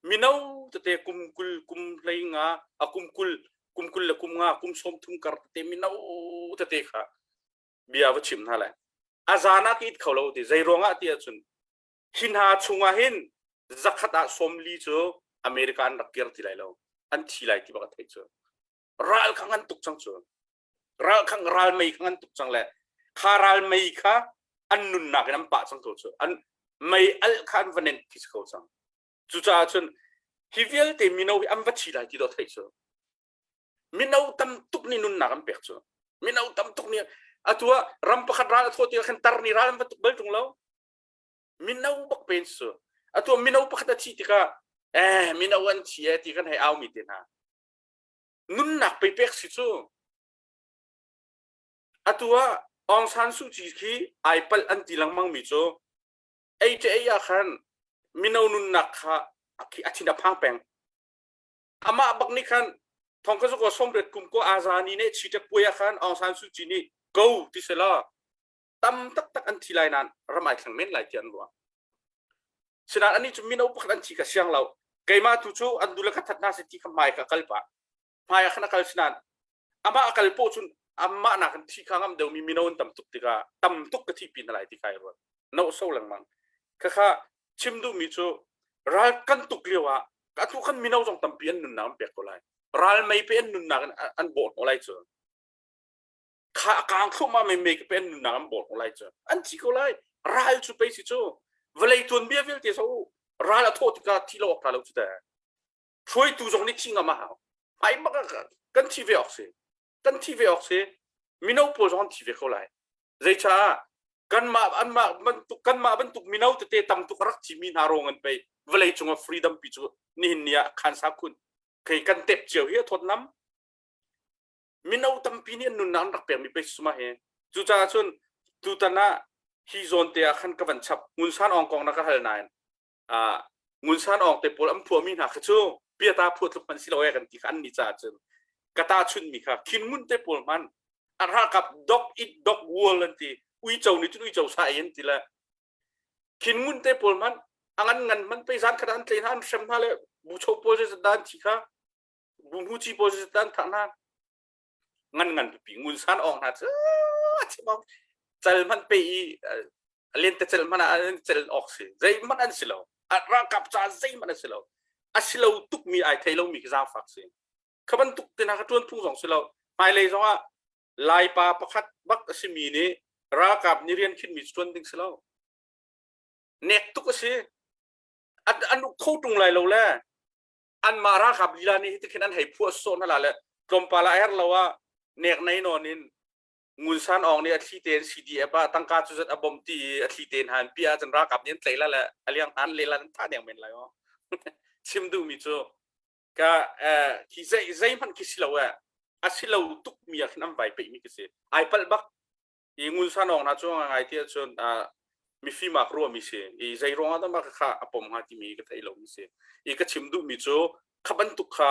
Speaker 3: Mino tete kum kul kum hlei nga a kum kul kum kul le kum nga kum som thum kar tete mino tete kha bia va chim hna le a zan ah ka it kho lo ti zei ruangah ti ahcun hi hna chungah hin zakhat ah sawmli cu America an rak kir ti lai lo an thi lai ti bak a theih cu ral kha ngan tuk cang cu ral kha ral mei kha ngan tuk cang le kha ral mei kha an nunnak in an pah cang ko cu an mei al kha an va nenh khi si ko cang cucaah cun hi vialte mino hi an va thi lai ti dawh theih cu mino tam tuk nih nunnak an pek cu mino tam tuk nih atu ah ram pakhat ral a thawh ti khan tar nih ral an va tuk bal ṭung lo mino bak pen su atu ah mino pakhat a thih tikah eh mino an thi eh ti kan hei au mi te hna nunnak pe pek si cu atu ah. Aung San Suu Kyi khi ai palh an ti lengmang mi cu ei te ei ah khan mino nunnak kha a thin a phang peng. Amah bak nih khan thong ka zuko 80 kum ko azani ne chi te puai ah khan Aung San Suu Kyi nih go ti sela tam taktak an thi lai nain ram ai thleng men lai ti an ruah. Sinain anih cu mino pakhat an thi ka siang lo. Keimah tu cu an du le ka that hna se ti kha hmai ka kal pah. Hmai ah khan a kal sinain amah a kal poh cun amah nakin thi kha ngam deuhmi mino an tam tuk tikah tam tuk ka thi pin lai ti kai ruat. No so lengmang. Khakha chim duhmi cu ral kan tuk lio ah atu kan mino zong tampi an nunnak an pek ko lai. Ral mei pe an nunnak an bawh hnawh lai cu. Kha a kang thluahmah mei mei ka pe an nunnak an bawh hnawh lai cu. An thi ko lai. Ral cu pei si cu. Vawlei tuanbia vialte so ral a thawh tikah thi lo awk ṭha lo cu teh. Hruaitu zong nih thi ngam a hau. Hmai bak ah kan thi ve awk si. Kan thi ve awk si. Mino pawl zong an thi ve ko lai. Zeicah kanmah anmah bantuk kanmah bantuk mino tete tam tuk a rak thimi hna rong an pei vawlei cung ah freedom pi cu nihin ni ah khansa khun kei kan tep cio hi a thawt nam mino tampi nih an nunnak an rak pekmi pei suma he cucaah cun tutan ah hi zawn te ah khan ka van chap ngun san ong kong na ka hal nain ah ngun san ong te pawl an phuahmi hna kha cu piata phuah tluk hmanh si lo e kan ti kha an ni caah cun ka ta chunmi kha khin ngun te pawl hman a ralkap dog eat dog world an ti uico nih cun uico sa ei an ti le khin ngun te pawl hman a ngan ngan hman pei zan khat an tlei hna an hrem hna le bucho pawl zei dan thi kha bu hu chi pawl zei dan thah hna ngan ngan pipi ngun san ong hna cu cal hmanh pe i lente cel hmanh ah an cel awk si zeihmanh an si lo ralkap ca zeihmanh an si lo a si lo tukmi ai thei lomi khi zaangfak si kha bantuk te hna kha ṭuan phung zong si lo hmailei zong ah laipa pakhat bak a simi nih ralkap nih rian khinmi cu ṭuan ding si lo nek tuk a si an uk kho ṭung lai lo le anmah ralkap lila nih hi tikhin an hei phuah sawh hna la le tlawmpal ah her lo ah nek nei nawn in Ngun San Aung nih a thli tein CDF ah tangka cu zat a bawmh ti i a thli tein han pi ahcun ralkap nih an tlaih la le a liang han le lan tha deng men lai o chim duhmi cu ka khi zei zeihmanh khi si lo e a si lo tuk mi ah khin an vai peih mi khi si ai palh bak i Ngun San Aung hna cu ngai ti ahcun mifim ah ruah mi si i zei ruang ah dah kha a pom hnga timi ka thei lo mi si i ka chim duh mi cu kha bantuk kha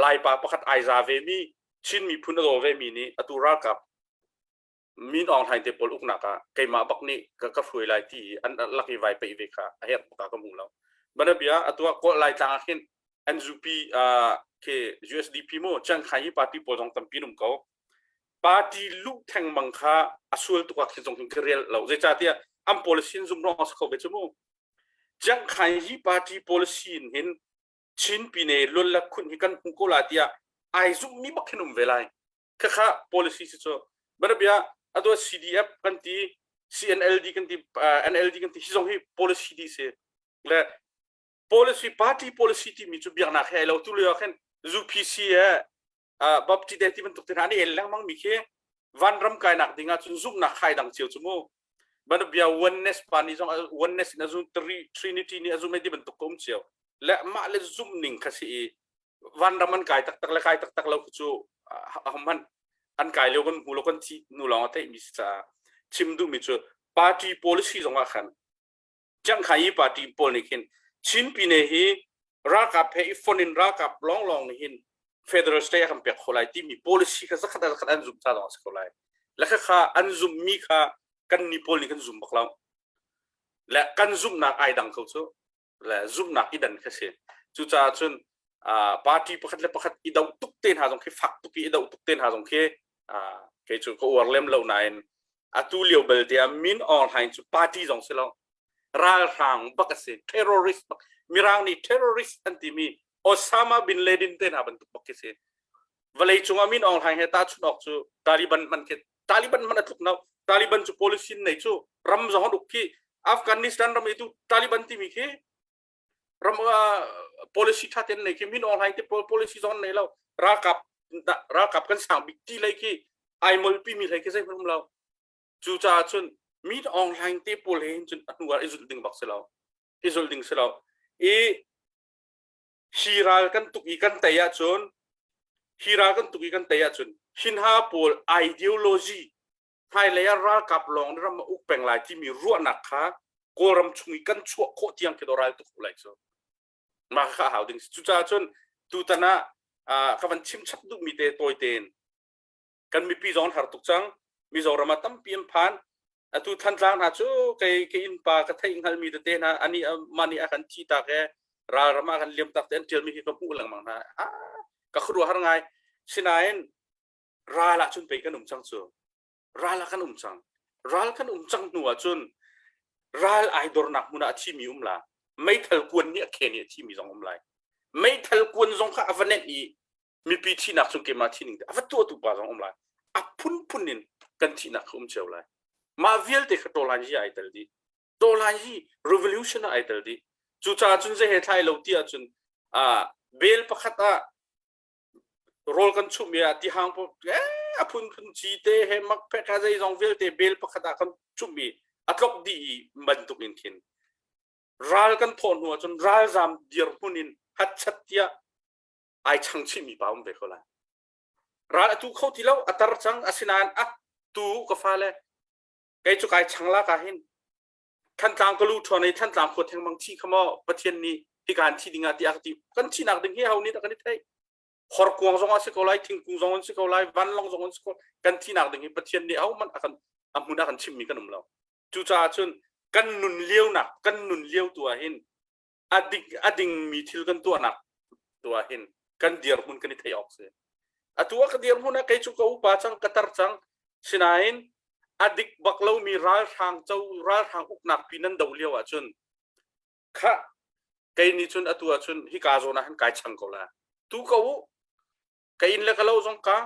Speaker 3: Laipa pakhat ai za ve mi Chin miphun a daw ve mi nih atu ralkap Min Aung Hlaing te pawl uknak ah keimah bak nih ka ka hruai lai ti i an lak i vai peih ve kha a herh bak ah ka hmu lo. Banabia atu ah Kawl Laitlang ah khin NUP uh, ke USDP mu Chiang Khai hi party pawl zong tampi um ko. Party luh thengmang kha a sual tuk ah khin zong ka rel lo. Zeicahtiah an policy in zum rong a si kho ve cu mu. Chiang Khai hi party policy in hin Chin pine luan khunh hi kan hmu ko la tiah ai zumhmi bak khin um ve lai. Khakha policy si cu banabia atu CDF kan ti CNLD kan ti NLD kan ti hi zong hi policy di si le policy party policy ti mi cu biaknak he lo tu lio khin UPC he Baptist ti bantuk te hna an el lengmang mi khi vanram kainak ding ah cun zumhnak khai dang cio cu mu banabia oneness pa nih zong oneness in a zum trinity nih a zum ti bantuk ka um cio le mah le zumh ning kha si i vanram an kai taktak le kai taktak lo cu hman an kai lio kan hmu lo kan thi nu lawng a theih mi si caah chim duh mi cu party policy zong ah khan Chiangkhai i party pawl nih khin Chin pine hi ralkap he i fon in ralkap lawnglawng nih hin federal state a kan pek kho lai timi policy kha zakhat zakhat an zum ca zong a si ko lai. Le kha an zummi kha kan ni pawl nih kan zum bak lo. Le kan zumhnak ai dang ko cu. Le zumhnak i dan kha si. Cucaah cun party pakhat le pakhat i doh tuk te hna zong khi fak tuk i doh tuk te hna zong khi kei cu ka uar lem lo nain atu lio belte ah Min Aung Hlaing cu party zong si lo ralhrang bak a si terrorist bak mirang nih terrorist an timi Osama bin Laden te hna bantuk bak khi si vawlei cungah Min Aung Hlaing he tahchunh awk cu Taliban hman khi Taliban hman a tluk no Taliban cu policy nei cu ram zong an uk khi Afghanistan ram i tu Taliban timi khi ram policy tha ten nei khi Min Aung Hlaing te policy zong nei lo ralkap ralkap kan sang bik ti lei khi ai molpi mi hlei khi zei hmanh um lo cu caah cun Min Aung Hlaing te pawl he hin cun a hnu ah i zulh ding bak si lo i zulh ding si lo i hi ral kan tuk i kan tei ahcun hi ral kan tuk i kan tei ahcun hinha pawl ideology. Hmailei ah ralkap lawng nih ram a uk peng lai timi ruahnak kha Kawlram chung i kan chuah khawh tiang khi ral tuk lai cu. Mah kha hau ding si. Cucaah cun tutan ah ka van chim chap duhmi te tawi tein kan mipi zong an har tuk cang. Mizoram ah tampi an phan. Atu Thantlang hna cu kei ke innpa ka theih hngalmi tete hna ani mah nih a kan thi tak e ralram ah kan liam tak te an ṭialmi hi ka hmuh lengmang hna. Ah, ka khuaruahhar ngai. Sinain ral ah cun pei kan um cang cu. Ral ah kan um cang. Ral kan um cang hnu ah cun ral ai dornak hmun ah a thimi um la. Meithal kuan nih a khen i a thimi zong um lai. Meithal kuan zong kha a va nenh i mipi thihnak cung keimah thining te a va tuahtu pa zong um lai. A phunphun in kan thihnak kha um cio lai. Mah vialte kha tawlan hi ai tel dih. Tawlan hi revolution ah ai tel dih. Cucaah cun zei he thlai lo ti ahcun bel pakhat ah rawl kan chumh i ah tihang a phunphun ci te he mak phek ha zeizong vialte bel pakhat ah kan chumh i a tlok dih i bantuk in khin ral kan thawh hnu ahcun ralzam dirhmun in hatchat tiah ai chang chihmi pa um ve ko lai. Ral a tu kho ti lo, a tar cang, asinain a tu ka fale kei cu kai chang la ka hin Thantlang ka lu ṭhawn i Thantlang khua thengmang thi kha maw Pathian nih hika an thi ding ah tiah a ka ti. Kan thihnak ding hi ho nih dah kan i theih? Horkuang zong ah si ko lai, thingkung zong an si ko lai, vanlawng zong an si ko. Kan thihnak ding hi Pathian nih ahohmanh a kan a hmun a kan chimmi kan um lo. Cucaah cun kan nun lionak, kan nun lio tu ah hin a dik a dingmi thil kan tuahnak tu ah hin kan dirhmun kan i theih awk si. Atu ah ka dirhmun ah kei cu ka upa cang, ka tar cang. Sinain a dik bak lomi ralhrang co ralhrang uknak pi nan do lio ahcun kha kei nih cun atu ahcun hika zawn ah hin kai chang ko la. Tu ko u ka inn le ka lo zong ka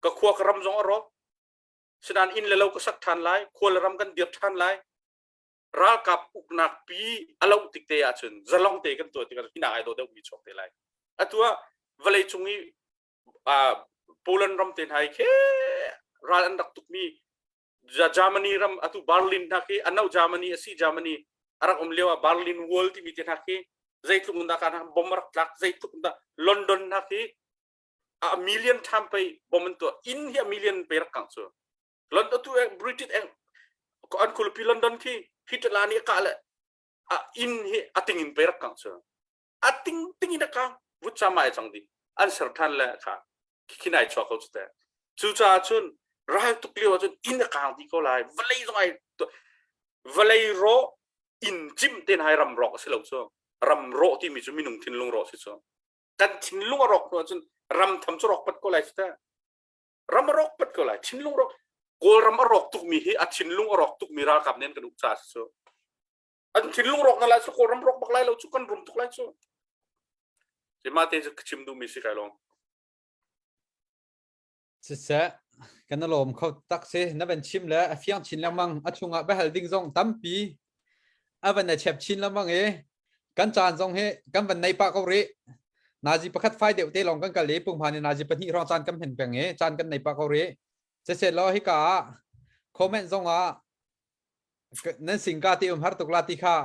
Speaker 3: ka khua ka ram zong a rawk. Sinain inn le lo ka sak ṭhan lai, khua le ram kan dir ṭhan lai. Ralkap uknak pi a loh tik te ahcun zalong te kan tuah tikah hi nak ai dawh deuhmi chuak te lai. Atu ah vawlei cung i Poland ram te hna hi khe ral an rak tukmi Germany ram atu Berlin hna khi ano Germany asi Germany a rak um lio ah Berlin Wall timi te hna khi zeitluk in dah ka hna bomb rak tlak zeitluk in dah London hna khi a million time pei bomb an tuah inn hi a million pe rak kang cu London tu British an khualipi London khi Hitler nih a kah le a inn hi a ting in pe rak kang cu a ting ting in a kang vutcam ai cang dih an ser than le kha khin ai chuak ko cu te cucaah cun ral tuk lio ahcun inn a kang dih ko lai vawlei zong ai vawlei rawh inn cim ten hai ram rawk a si lo cu ram rawh timi cu minung thinlung rawh si cu kan thinlung a rawk hnu ahcun ram tham cu rawk pat ko lai cu te ram a rawk pat ko lai thinlung rawk kawlram a rawk tukmi hi a thinlung a rawk tukmi ralkap nih an kan uk ca si cu an thinlung rawk na lai cu kawlram rawk bak lai lo cu kan rum tuk lai cu mah te cu chim duhmi si kai lawng
Speaker 1: Siseh kan lawm kho tak si na van chim le a fiang chin lengmang a chungah biahal ding zong tampi a van a chep chin lengmang i kan caan zong hi kan van nei pah ko rih nazi pakhat fai deuh te lawng kan kal i punghman in nazi pahnih hrawng caan kan hen peng i caan kan nei pah ko rih siseh law hika ah comment zong ah nan singka ti um har tuk la ti kha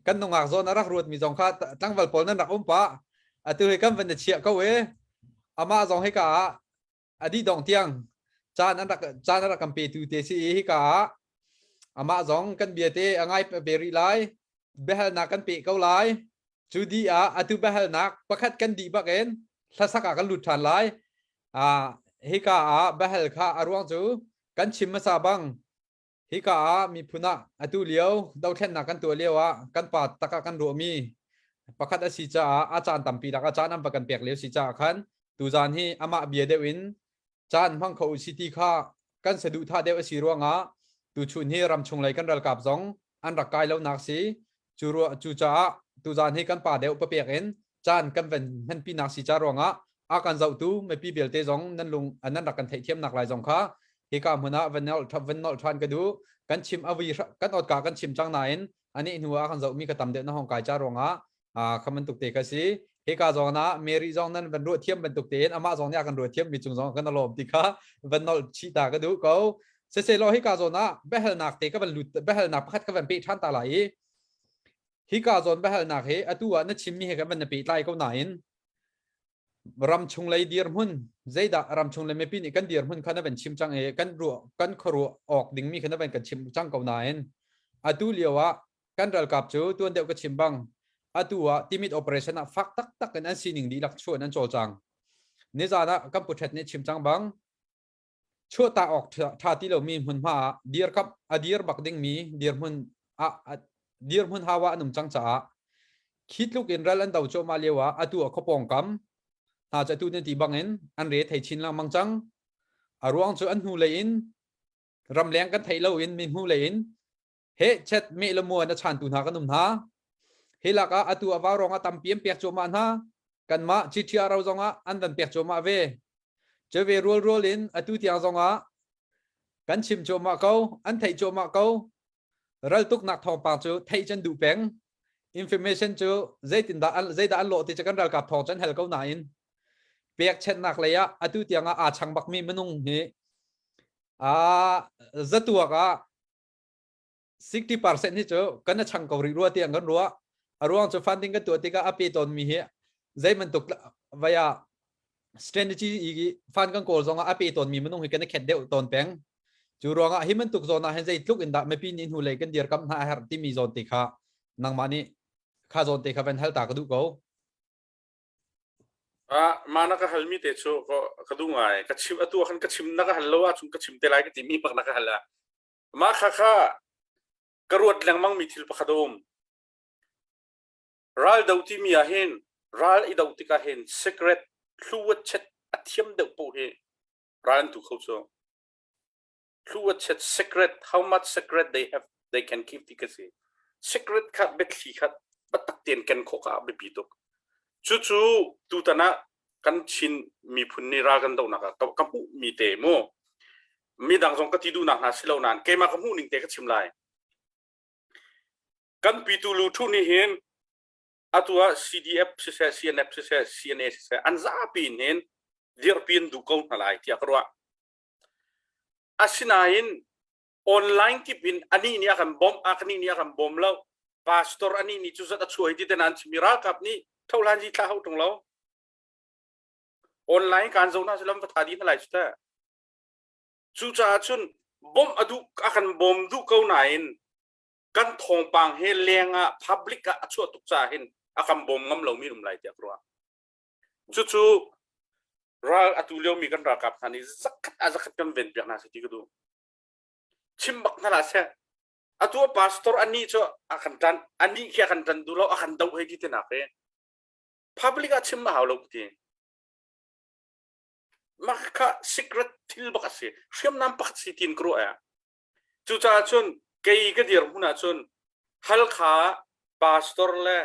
Speaker 1: kan nungak zawn a rak ruat mi zong kha tlangval pawl nan rak um pa atu hi kan van na chiah ko e amah zong hika ah a dih dong tiang caan an rak caan an rak kan petu te si i hika ah amah zong kan bia te a ngai ve rih lai biahalnak kan pe ko lai cu di ah atu biahalnak pakhat kan dih bak in hlasak ah kan lut ṭhan lai a hika ah biahal kha a ruang cu kan chim hmasa bang Hika ah miphun ah atu lio dothlennak kan tuah lio ah kan pa tak ah kan ruahmi pakhat a si caah a caan tampi lak a caan an va kan pek lio si caah khan tuzaan hi amah bia deuh in caan hmang kho u si ti kha kan saduhthah deuh a si ruangah tuchun hi ramchung lei kan ralkap zong an rak kai lonak si cu ruah cu caah tuzaan hi kan pa deuh papek in caan kan van hmanpi nak si ca ruangah a kan zohtu mipi vialte zong nan lung nan rak kan theihthiamnak lai zong kha hika hmun ah van nolh van nolh ṭhan ka duh kan chim avi kan awtka kan chim cang nain ani hnu ah kan zohmi ka tam deuh na hong kai ca ruangah kha bantuk te ka si hika zong ah Mary zong nan van ruah thiam bantuk tein amah zong nih a kan ruah thiam mi cung zong kan lawm ti kha van nolh chih ta ka duh ko siselaw hika zawn ah biahalnak te ka van lut biahalnak pakhat ka van pe ṭhan ta lai i hika zawn biahalnak hi atu ah na chimmi he kan van na pehtlai ko nain. Ramchung lei dirhmun zeidah ramchung le mipi nih kan dirhmun kha na van chim cang i kan ruah kan khuaruah awk dingmi kha na van kan chim cang ko nain atu lio ah kan ralkap cu tuan deuh ka chim bang atu ah Timit operation ah fak taktak in an sining dihlak chuan an cawlcang. Nizan ah kan pu Ṭhet nih chim cang bang chuahtak awk ṭha ti lomi hmunhma ah dirkamh a dir bak dingmi dirhmun ah dirhmun hau ah an um cang caah khi tluk in ral an do cuahmah lio ah atu a khuapawng kam hna cu atu nan ti bangin an re thei chin lengmang cang. A ruang cu an hnu lei in ramleng kan theih lo in mi hnu lei in he chet me le muan a chantu hna kan um hna. Hi lakah atu a vaurawng ah tampi an pek cuahmah hna. Kanmah GTRO zongah an van pek cuahmah ve. Cu ve rualrual in atu tiang zongah kan chim cuahmah ko, an theih cuahmah ko. Raltuknak thawngpang cu theih can duh peng. Information cu zeitindah an zeidah an lawh ti cu kan ralkap thawng cu an hal ko nain pekchenhnak lei ah atu tiang ah aa chang bakmi minung hi a zatuak ah 60% hi cu kan a chang ko rih rua tiang kan ruah. A ruang cu funding kan tuah tikah a pe tawnmi hi zei bantuk vaya strategy i fund kan kawl zongah a pe tawnmi minung hi kan i khet deuh tawn peng. Cu ruangah hi bantuk zawn ah hin zeitluk in dah mipi nih hnulei kan dirkamh hna a herh timi zawn te kha nangmah nih kha zawn te kha van hal ta ka duh ko.
Speaker 3: Ah, ma na ka halmi te cu ka duh ngai. Ka chim atu ah khan ka chim na ka hal lo ahcun ka chim te lai ka timi bak na ka hal ah. Mah kha kha ka ruat lengmang mi thil pakhat a um. Ral do timi ah hin ral i do tikah hin secret hluat chet a thiam deuh poh hi ral an tu kho cu. Hluat chet secret how much secret they have they can keep ti ka si. Secret kha biathli kha biatak tein ken khawh kha a biapi tuk. Cucu tutan ah kan Chin miphun nih ral kan dohnak ah ka hmuh mi te mu midang zong ka ti duhnak hna si lo nain keimah ka hmuh ning te ka chim lai. Kan pitu lu thu nih hin atu ah CDF siseh CNF siseh CNA siseh an zapi in hin dirpi an duh ko hna lai tiah ka ruah. Asinain online kip in anih nih a kan bawmh a kanih nih a kan bawm lo pastor anih nih cu zat a chuah ti te nan chim i ralkap nih thohlan ji thla ho tung lo online kan zo na lam va tha di na lai chu ta cu caah cun bawmh a duh a kan bawm duh ko nain kan thawngpang he leng ah public ah a chuah tuk caah hin a kan bawm ngam lomi um lai tiah ka ruah cucu ral atu lio mi kan ralkap hna nih zakhat a zakhat kan ven piak hna se ti ka duh chim bak hna la seh atu pastor ani cu a kan tan ani khi a kan tan du lo a kan do hei ti te nak he public ah chim ma hau lo ti mah kha secret thil bak a si hriamnam pakhat si tin ka ruah cucaah cun kei ka dir hmun ah cun halkha pastor le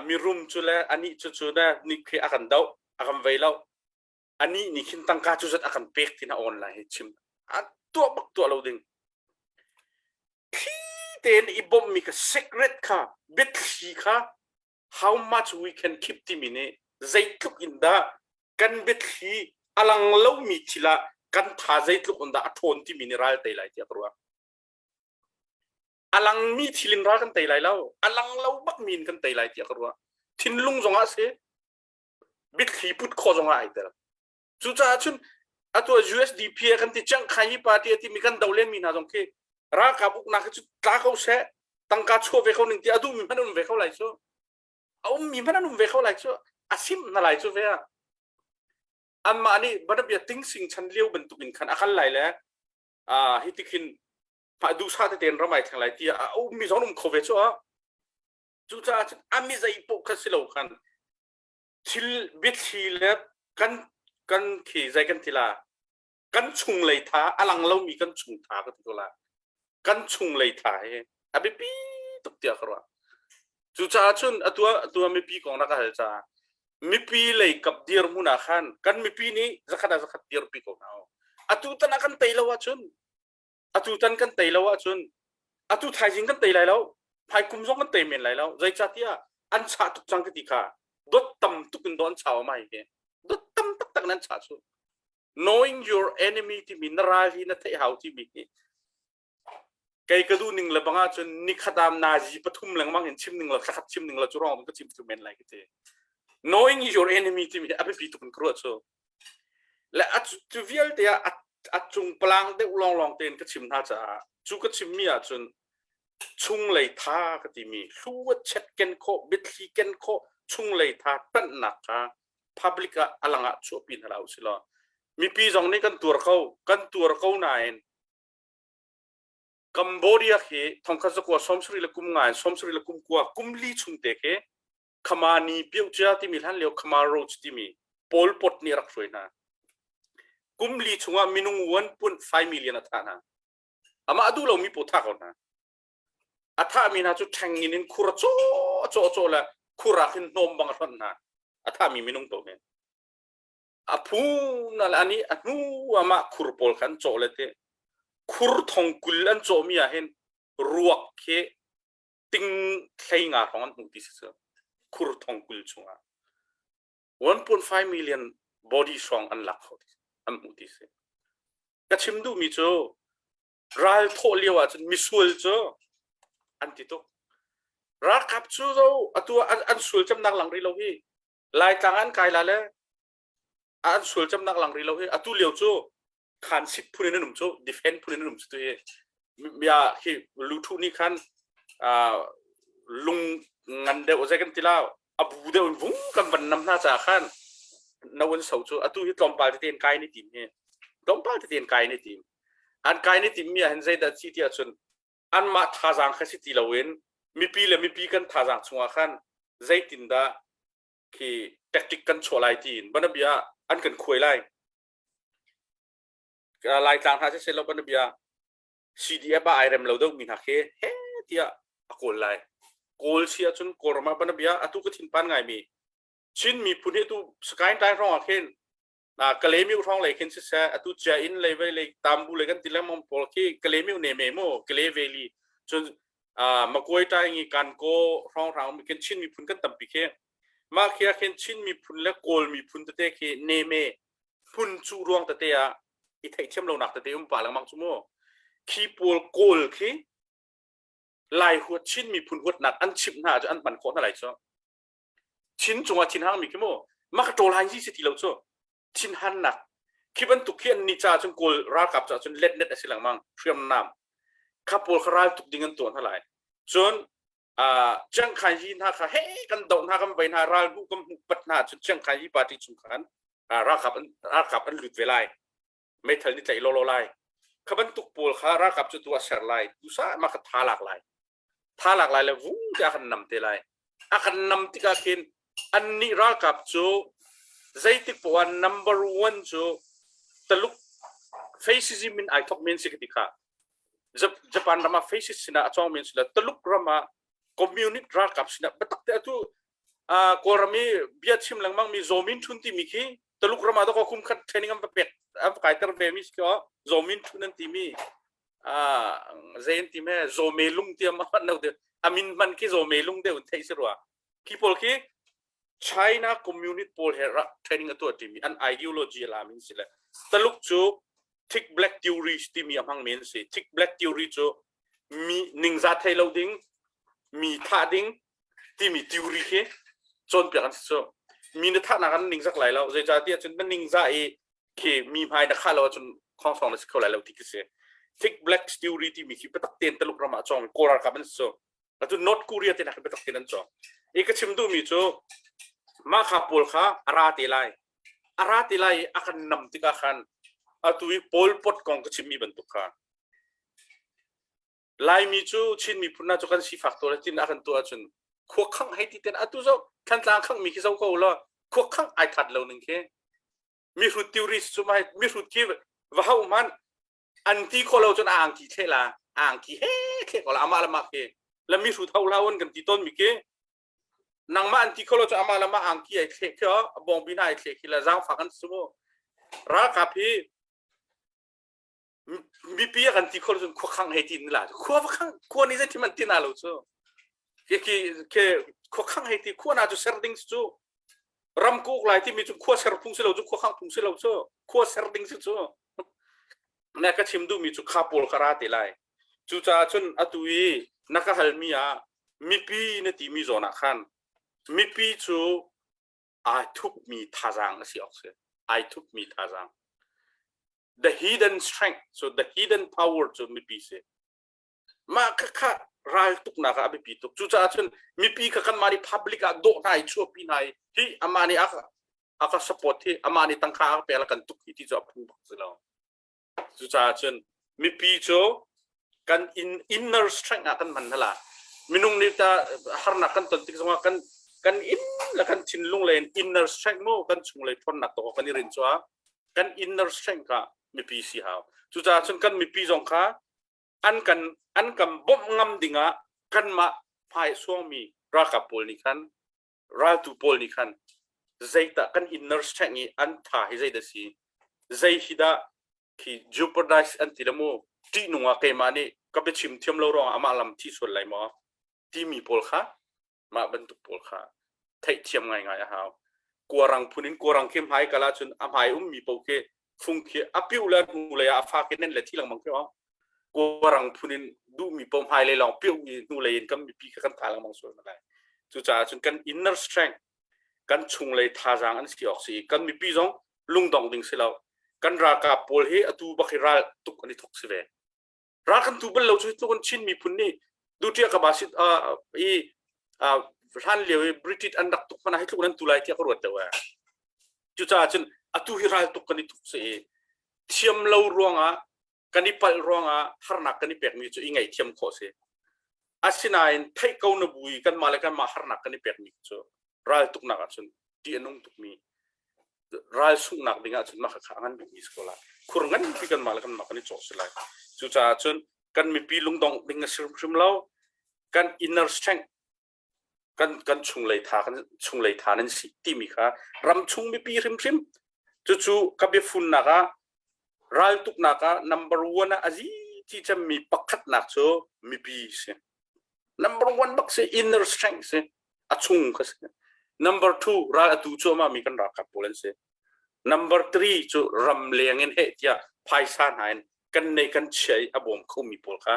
Speaker 3: mirum cu le anih cu cu ne ni khi a kan do a kan vei lo anih nih khin tangka cu zat a kan pek ti na online hi chim a tuah bak tuah lo ding thli tein i bawmhmi ka secret kha biathli kha how much we can keep timi nih zeitluk in dah kan biathli a lang lomi thil ah kan tha zeitluk in dah a ṭhawn timi nih ral tei lai tiah ka ruah a langmi thil in ral kan tei lai lo a lang lo bakmi in kan tei lai tiah ka ruah thinlung zongah si biathli put khawh zongah ai tel cucaah cun atu USDP a kan ti Chiangkhai hi party a timi kan do len mi hna zong khi ralkap uknak hi cu tla ko seh tangka chuah ve ko ning ti a duhmi hmanh an um ve ko lai cu a ummi hmanh an um ve ko lai cu a sim na lai cu ve ah anmah nih banabia tingsing chan lio bantuk in khan a kal lai le hi tikhin duhsah tete in ramai thleng lai ti a ummi zong um kho ve cu a cucaah cun a mi zei poh kha si lo khan thil biathli le kan kan khi zei kan ti la kan chung lei tha a lang lomi kan chung tha ka ti ko la kan chung lei tha hi a biapi tuk tiah ka ruah cucaah cun atu atu mipi kong na ka hal caah mipi lei kap dirhmun ah khan kan mipi nih zakhat ah zakhat dirpi ko hna atu tan ah kan tei lo ahcun atu tan kan tei lo ahcun atu thaizing kan tei lai lo hmaikum zong kan tei men lai lo zeicahtiah an chah tuk cang ka ti kha dot tam tuk in do an chau mai hi dot tam taktak nan chah chu knowing your enemy timi na ral hi na theih hau timi hi kei ka duh ning le bang ahcun nikhat am nazi pathum lengmang in chim ning la thlakhat chim ning la cu rong ka chim tu men lai ka ti. Knowing your enemy timi a biapi tuk in ka ruah cu. Le a cu vialte ah a cung palang deuh lawnglawng tein ka chim hna caah cu ka chimmi ahcun chunglei tha ka timi hluat chet ken khawh biathli ken khawh chunglei tha ṭanhnak kha public ah a lang ah chuahpi hna hlah usih law mipi zong nih kan tuar ko kan tuar ko nain Cambodia khi thongkhat zakua 70 le kum nga in 70 le kum kua kum li chung te khi Khamani Piaucia timi hlan lio Khmer Rouge timi Pol Pot nih rak hruai hna. Kum li chungah minung 1.5 million a thah hna. Amah a duh lomi pawl thah ko hna. A thahmi hna cu ṭheng in in khur a caw caw caw le khur ah khin hnawm bang a hlonh hna. A thahmi minung paoh hin. A phu na le ani a hnu amah khur pawl kha an cawh le te khur thong 20 an cawhmi ah hin ruak khi ting hlei nga hrawng an hmuh ti si cu khur thong 20 chungah 1.5 million body hrawng an lak kho an hmuh ti si ka chim duhmi cu ral thawh lio ahcun misual cu an ti tuk ralkap cu zo atu an sual cemnak lang rih lo hi laitlang an kai la le an sual cemnak lang rih lo hi atu lio cu khan sit phun in an um cu defend phun in an um cu tu hi bia hi luthu nih khan lung ngan deuh zei kan ti la a bu deuh in vung kan van nam hna caah khan no an so cu atu hi tlawmpal tete in kai ni tim hi tlawmpal tete in kai ni tim an kai ni tim mi ah hin zeidah ci ti ahcun anmah thazaang kha si ti loin mipi le mipi kan thazaang chungah khan zeitindah khi tactic kan chuah lai tiin banabia an kan khuai lai Laitlang hna siseh law banabia CDF ah ai rem lo deuh mi hna khi he tiah a kawl lai. Kawl si ahcun Kawlram ah banabia atu ka thinpan ngaimi Chin miphun hi atu Sakaing tlai hrawng ah khin Kalemiu hrawng lei khin siseh atu Chia Inn lei vei lei Tambu lei kan ti lengmang pawl khi Kalemiu ne me mu Kale Valley cun Makuai Taingi Kankaw hrawng hrang khin Chin miphun kan tampi khi mah khi ah khin Chin miphun le Kawl miphun tete khi ne me phun cu ruang tete ah i theihthiam lonak tete um pa lengmang cu mu khi pawl kawl khi lai huat Chin miphun huatnak an chimh hna cu an hman khawh hna lai cu Chin cungah thinhang mi khi mu mah ka ṭawl hai si ti lo cu thinhannak khi bantuk khi an ni ca cun kawl ralkap ca cun let net a si lengmang hriamnam kha pawl kha ral tuk ding an tuah hna lai cun Chiang Khai Yi hna kha he kan doh hna kan vei hna ral hmuh kan hmuh pat hna cun Chiang Khai Yi party chung khan ralkap an ralkap an lut ve lai meithal ni tlaih lawlaw lai kha bantuk pawl kha ralkap cu tu a ser lai tusa ma kha tha lak lai tha lak lai le vung te a kan nam te lai a kan nam tikah khin annih ralkap cu zeitik poah number one cu Taluk fascism in ai thok men si ka ti kha Japan ram ah fascist sinah a cawng men si le Taluk ram ah communist ralkap sinah biatak te atu Kawlram i bia chim lengmang mi Zaw Min Htun timi khi Taluk ram ah dakaw kum khat training an va pek an va kaiter ve mi si Zaw Min Htun an timi zei an ti me Zaw Me Lung ti am no de amin hman khi Zaw Me Lung deuh theih si rua khi pawl khi China communist pawl he training a tuah timi an ideology la min si le Taluk cu thick black theory timi a hmang men si thick black theory cu mi ningza thei lo ding mi thah ding timi theory khi cawnpiak an si cu mi na thahnak an ningzak lai lo zeicahtiah cun na ningzah i khi mi hmai na khah lo ahcun khongsong na si kho lai lo ti khi si thick black theory timi khi biatak tein Taluk ram ah cawng Kawl ralkap an si cu atu North Korea te nak biatak tein an cawng i ka chim duhmi cu mah kha pawl kha a ra te lai a ra te lai i a kan nam tikah khan atu i Pol Pot kong ka chimmi bantuk kha Laimi cu Chin miphun hna cu kan sifak to le tin a kan tuah ahcun khua khangh hei ti ten atu zo Thantlang khangh mi khi zo ko law khua khangh ai that lo ning khi mihrut tourist cu mai mihrut khi va hau hmanh an ti kho lo cun a angki thle la a angki he thle ko la amah le mah khi la mihrut ho hlah un kan ti ton mi khi nangmah an ti kho lo cun amah le mah angki ai thle khi a bawngbi hna ai thle khi la zaangfak an si mu ralkap hi mipi a kan ti kho lo cun khua khang hei ti la khua va khang khua ni zei man ti na lo cu ke ke ke khua khang hei ti khua na cu ser ding cu ram kuk lai timi cu khua ser phung si lo cu khua khang phung si lo cu khua ser ding si cu na ka chim duhmi cu kha pawl ka ra te lai cucaah cun atu i na ka halmi ah mipi na timi zawn ah khan mipi cu. Aa thupmi thazaang a si awk si. Ai thupmi thazaang. The hidden strength, so the hidden power cu mipi si. Mah khakha ral tuknak ah a biapi tuk. Cucaah cun mipi kha kanmah nih public ah dawh hna i chuahpi hna i hi amah nih a ka support hi amah nih tangka a ka pek la kan tuk hi ti cu a phu bak si lo. Cucaah cun mipi cu kan in, inner strength ah kan hman hala. Minung nih ta harnak kan ton tik zongah kan kan in la kan thinlung le inner strength mu kan chunglei ṭhawnnak to kan i rin cu kan inner strength kha mipi si hau. Cucaah cun kan mipi zong kha an kan an kan bawmh ngam dingah kanmah hmai suangmi ralkap pawl nih khan raltu pawl nih khan zeitah kan inner strength i an tha hi zeidah si zei hi dah khi jeopardize an ti le mu ṭihnung ah keimah nih ka biachim thiam lo ruangah amah lam thi sual lai maw timi pawl kha mah bantuk pawl kha theihthiam ngaingai a hau. Kuarang phun in kuarang khi hmai kal ahcun a hmai ummi paoh khi fung khi a piu le hnu lei ah a fak in nan le thi lengmang khi oh. Kuarang phun in duhmi paoh hmai lei lawng piu i hnu lei in kan mipi kha kan tha lengmang sual lai. Cucaah cun kan inner strength kan chunglei thazaang an si awk si kan mipi zong lungdong ding si lo. Kan ralkap pawl hi atu bak hi ral tuk an i thok si ve. Ral kan tu bal lo cu tluk in Chin miphun nih duṭia ka ba sit i hlan lio i British an rak tuk hmanh ah hi tluk nan tu lai tiah ka ruat deuh eh. Cucaah cun atu hi ral tuk kan i tuk si i thiam lo ruangah kan i palh ruangah harnak kan i pekmi cu i ngaihthiam khawh si. Asinain theih ko na bu i kanmah le kanmah harnak kan i pekmi cu ral tuknak ahcun ṭih a nung tukmi ral sunghnak ding ahcun mah kha a ngan bikmi si ko lai. Khur nganpi kanmah le kanmah kan i cawh si lai. Cucaah cun kan mipi lungdongh ding a si hrimhrim lo. Kan inner strength kan kan chunglei tha kan chunglei tha nan si timi kha ram chung mipi hrimhrim cucu ka biafunnak ah raltuknak ah number one ah azi ci cemmi pakhatnak cu mipi si. Number one bak si inner strength si. A chung kha si. Number two ral atu cuahmah mi kan ralkap pawl an si. Number three cu ram leng in heh tiah phaisa hna in kan nei kan chia i a bawm khomi pawl kha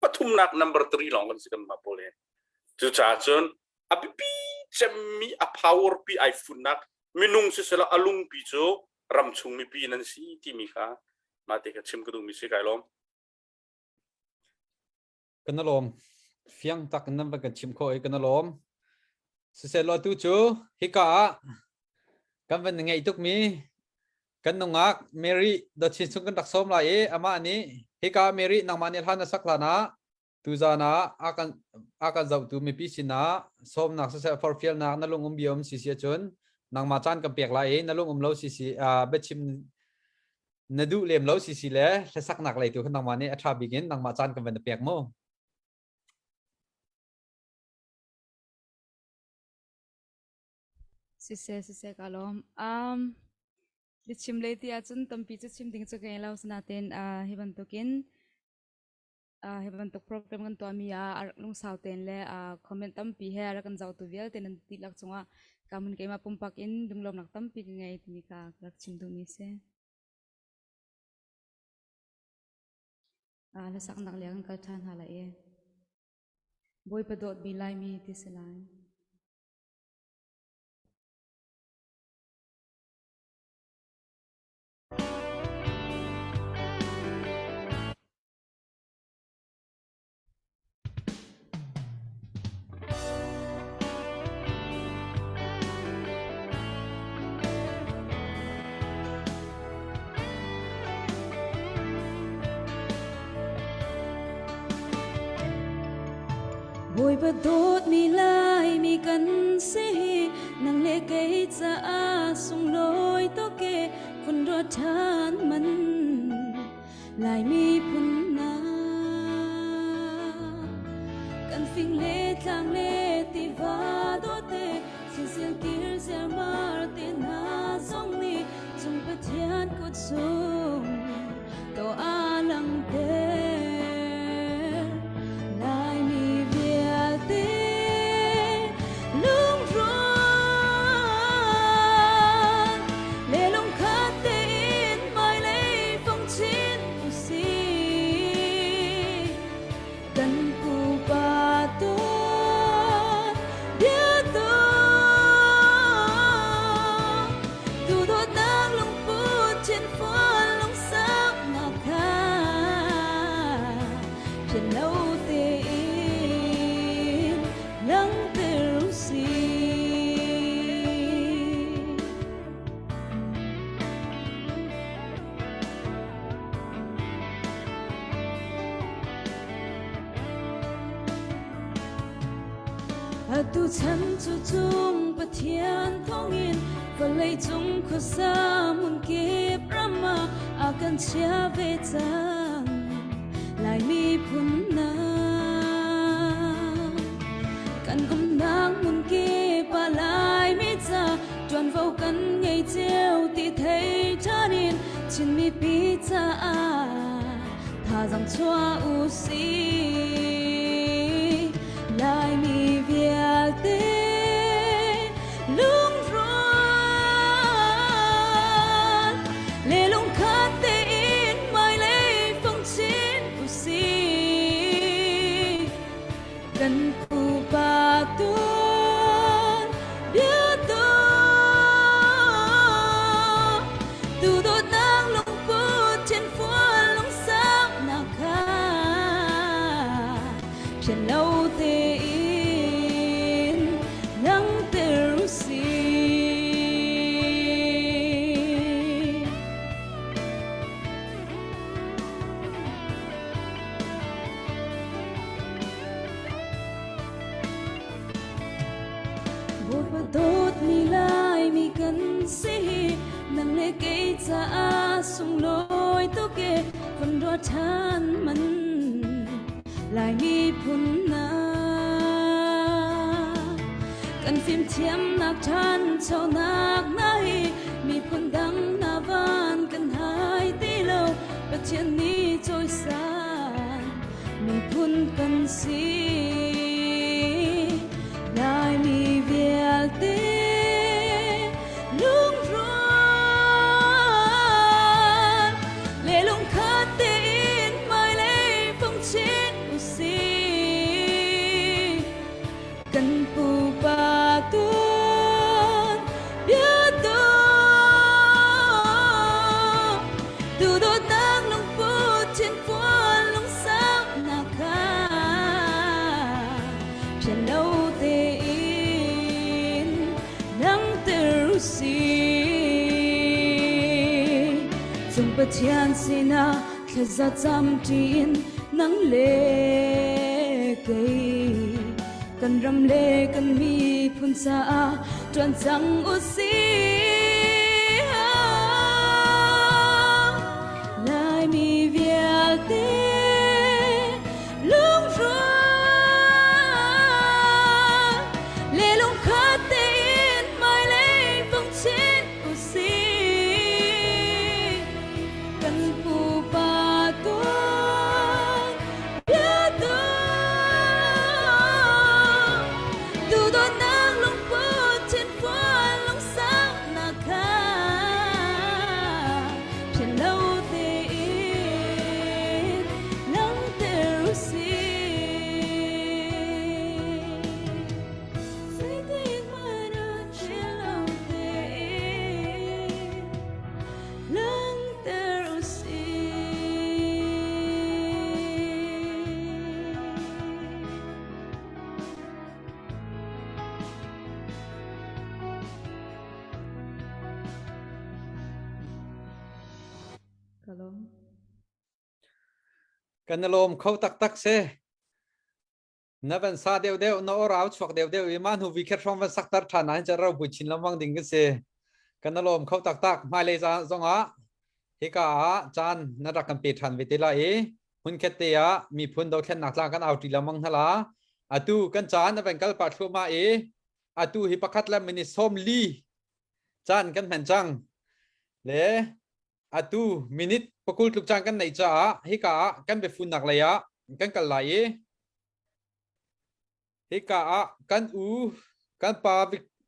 Speaker 3: pathumnak number three lawng kan si kanmah pawl hi. Cucaah cun a biapi cemmi a power pi ai funnak minung sisela a lungpi cu ramchung mipi nan si timi kha mah te kha chim ka duhmi si kai lawm.
Speaker 1: Kan lawm. Fiang tak in nan van kan chim khawh i kan lawm. Siseh tu cu hika ah kan van ngeih tukmi kan nungak Mary dawt chin chung kan rak sawm lai i amah nih hika Mary nangmah nih hlan na sak hlan ah tuzan ah a kan a kan zohtu mipi sinah sawmnak siseh forfialnak na lung um bia um si si ahcun nangmah caan kan pek lai i na lung um lo si si biachim na duh lem lo si si le hlasaknak lei tu kha nangmah nih a ṭha bik in nangmah caan kan van pek mu.
Speaker 2: Siseh siseh ka lawm. Um, biachim lei ti ahcun tampi cu chim ding cu ka ngei lo sinain uh, hi bantukin uh, hi bantuk program kan tuahmi ah a lungsau tein le uh, comment tampi he a rak kan zohtu vialte nan dihlak cungah ka mun keimah pumpak in lunglawmnak tampi ka ngei timi kha ka rak chim duhmi a si. Uh, hlasaknak lei kan kal ṭhan hna lai i Bawipa dawtmi Laimi ti si lai. Bawipa dawtmi Laimi kan si hi nang le kei caah sunglawi tuk e vun ruat ṭhan man Laimi phun hna kan fing le tlang le tiva dawte sisil kir ziarmar te hna zong nih cung Pathian kut sung to a langhter Laimi vialte lungrual le lungkhat tein hmailei fong chin usih. Kan pupa tuan bia tuan. Atu chan cu cung Pathian thawngin vawlei cung khuasa hmunkip ram ah a kan chia ve cang Lai miphun hna. Kan umnak hmunkip ah Laimi ca ṭuanvo kan ngei cio ti thei ṭhan in Chin mipi caah thazaang chuah u sih. Laimi vialte lungrual le lungkhat tein hmailei fong chin u sih. Kan pupa tuan bia tu tu dawtnak lungput thinfual lungsau nak kha phian lo tein langhter u sih. Bawipa dawtmi Laimi kan si hi nang le kei caah sunglawi tuk e von ruat ṭhan man Laimi phun hna kan fimthiamnak ṭhanchonak hna hi miphun dang hna van kan hai ti lo Pathian nih cawisan miphun kan si. Laimi vialte lungrual le lungkhat tein hmailei fong chin u sih. Kan pupa tuan bia tu tu dawtnak lungput thinfual lungsau nak kha phian lo tein langhter u sih. Cung Pathian sinah thlaza cam ṭin nang le kei kan ram le kan miphun caah ṭuan cang u sih. Laimi vialte lungrual le lungkhat tein hmailei vung chin u sih. Kan pupa tuan bia tu tu dawtnak lungput thinfual lungsau nak kha phian lo tein langhter u sih. Zeitik hmanh ah chill lo tein langhter u sih. Ka lawm.
Speaker 1: Kan i lawm kho taktak si. Na van sa deuh deuh na aw chuak deuh deuh i mah hnu vi khet hrawng van sakter ṭhan ah hin cun ropui chin lengmang ding kan si. Kan i lawm kho taktak. Hmailei zong ah hika ah caan na rak kan pe ṭhan ve te lai i hmunkhat te ah miphun dothlennak tlang kan auṭi lengmang hna la. Atu kan caan a van kal pah thluahmah i atu hi pakhat le minute 40 caan kan hman cang. Le atu minute pakul tluk caan kan neih caah hika ah kan biafunnak lei ah kan kal lai i hika ah kan u kan pa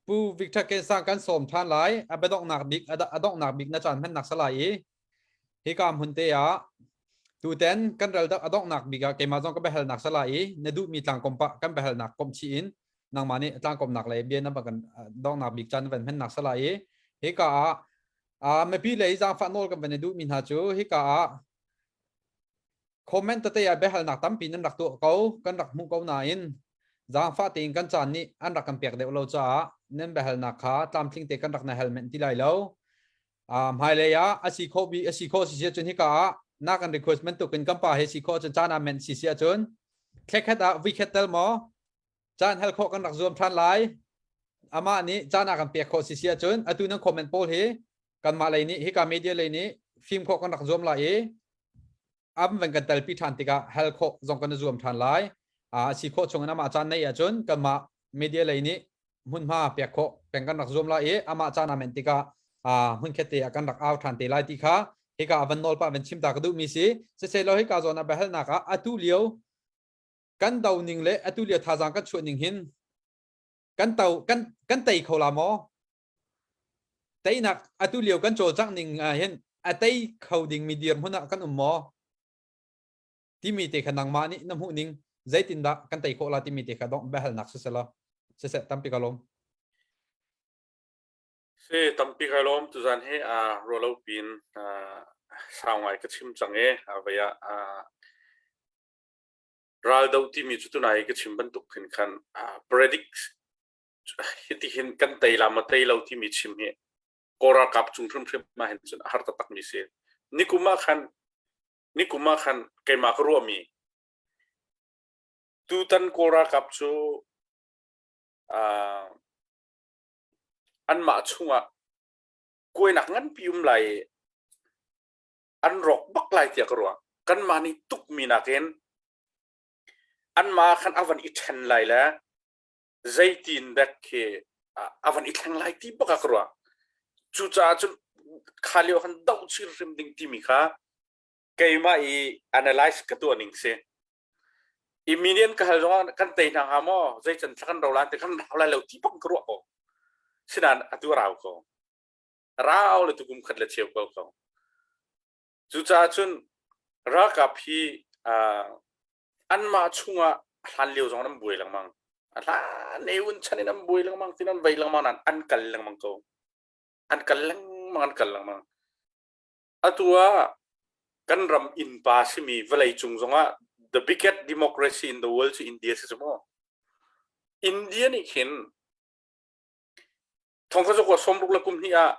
Speaker 1: Pu Victor Kensang kan sawm ṭhan lai a biadonghnak bik a donghnak bik na caan hmannak sa lai i hika hmun te ah tuten kan ral a donghnak bik ah keimah zong ka biahalnak sa lai i na duhmi tlangkom pa kan biahalnak komh chih in nangmah nih tlangkomnak lei bia na kan donghnak bik caan van hmannak sa lai i hika ah mipi lei zaangfah nawl kan van i duhmi hna cu hika ah comment tete ah biahalnak tampi nan rak tuah ko kan rak hmuh ko nain zaangfah tein kan caan nih an rak kan pek deuh lo caah nan biahalnak kha tlamtling te kan rak na hal men ti lai lo. Hmailei ah a si khawh bi a si khawh si si ahcun hika ah na kan request bantuk in kan pa he si khawh ahcun caan ah men si si ahcun thlekhat ah vikhat tel maw? Caan hal khawh kan rak zuam ṭhan lai. Amah nih caan a kan pek khawh si si ahcun atu nan comment pawl hi kanmah lei nih hika media lei nih fim khawh kan rak zuam lai i am van kan telpi ṭhan tikah hal khawh zong kan i zuam ṭhan lai. A si khawh chung in amah caan neih ahcun kanmah media lei nih hmunhma pek khawh peng kan rak zuam lai i amah caan a men tikah hmunkhat te ah kan rak au ṭhan te lai ti kha hika a van nawl pah van chim ta ka duhmi si. Siseh hika zawn ah biahalnak ah atu lio kan do ning le atu lio thazaang kan chuah ning hin kan to kan kan tei kho la maw? Teinak atu lio kan cawlcangh ning ah hin a tei kho ding mi dirhmun ah kan um maw? Timi te kha nangmah nih na hmuh ning zeitindah kan tei khawh la timi te kha dong biahalnak siselaw siseh tampi ka lawm.
Speaker 3: Si tampi ka lawm tuzan hi a rualo pin sau ngai ka chim cang e a vei ah ral do timi cu tunai ka chim bantuk khin khan predict hiti hin kan tei la ma tei lo timi chim hi Kawl ralkap cung hrimhrim ah hin cun a har taktak mi si. Nikum ah khan nikum ah khan keimah ka ruahmi tutan Kawl ralkap cu uh, anmah chungah kuainak nganpi um lai i an rawk bak lai tiah ka ruah. Kanmah nih tukmi nakin anmah khan a van i ṭhen lai le zeitin dek khi a van i thleng lai ti bak ah ka ruah. Cucaah cun kha lio khan doh chir hrim ding timi kha keimah i analyze ka tuah ning si. I minian ka hal zongah kan tei hna hnga maw zei can thla kan ro lan te kan rau lai lo ti bak ka ruah ko. Sinain atu a rau ko. Rau le tukum khat le cheu ko ko. Cucaah cun ralkap hi uh, anmah chungah a hlan lio zong an buai lengmang. A hlan ne un chan in an buai lengmang tin an vei lengmang nan an kal lengmang ko. An kal lengmang an kal lengmang. Atu ah kan ram innpa simi vawlei cung zongah the biggest democracy in the world cu India si cu mu. India nih khin thongkha zakua sawmruk le kum hnih ah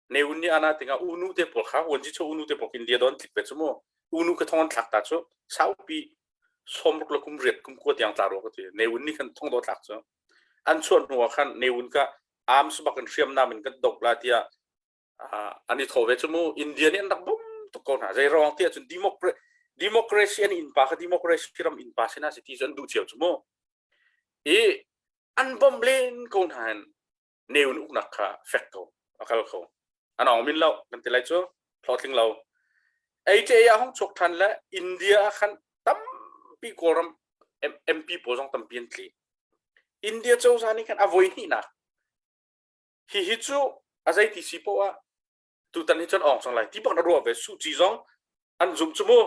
Speaker 3: Ne Win nih ana tingah unu te pawl kha Wanji cho unu te pawl India don tlik ve cu mu. Unu ka thong an thlak ta cu saupi sawmruk le kum riat kum kua tiang tla rua ka ti. Ne Win nih khan thong do tlak cu. An chuah hnu ah khan Ne Win ka arms bak in hriamnam in kan dok la tiah an i thaw ve cu mu. India nih an rak bum tuk ko hna. Zei ruang ti ahcun democracy an innpa kha democracy ram innpa sina si ti cu an duh cio cu mu. I an bom len ko hna hin neun uknak kha fek ko a kal ko an ong min lo kan ti lai cu hlawhtling lo ATA ah hong chuak than le India ah khan tampi Kawlram MP pawl zong tampi an tli India cozah nih khan a voi hnihnak hi hi cu a zei ti si poah tutan hi cun ong cang lai ti bak na ruah ve Suh Ci zong an zum cu mu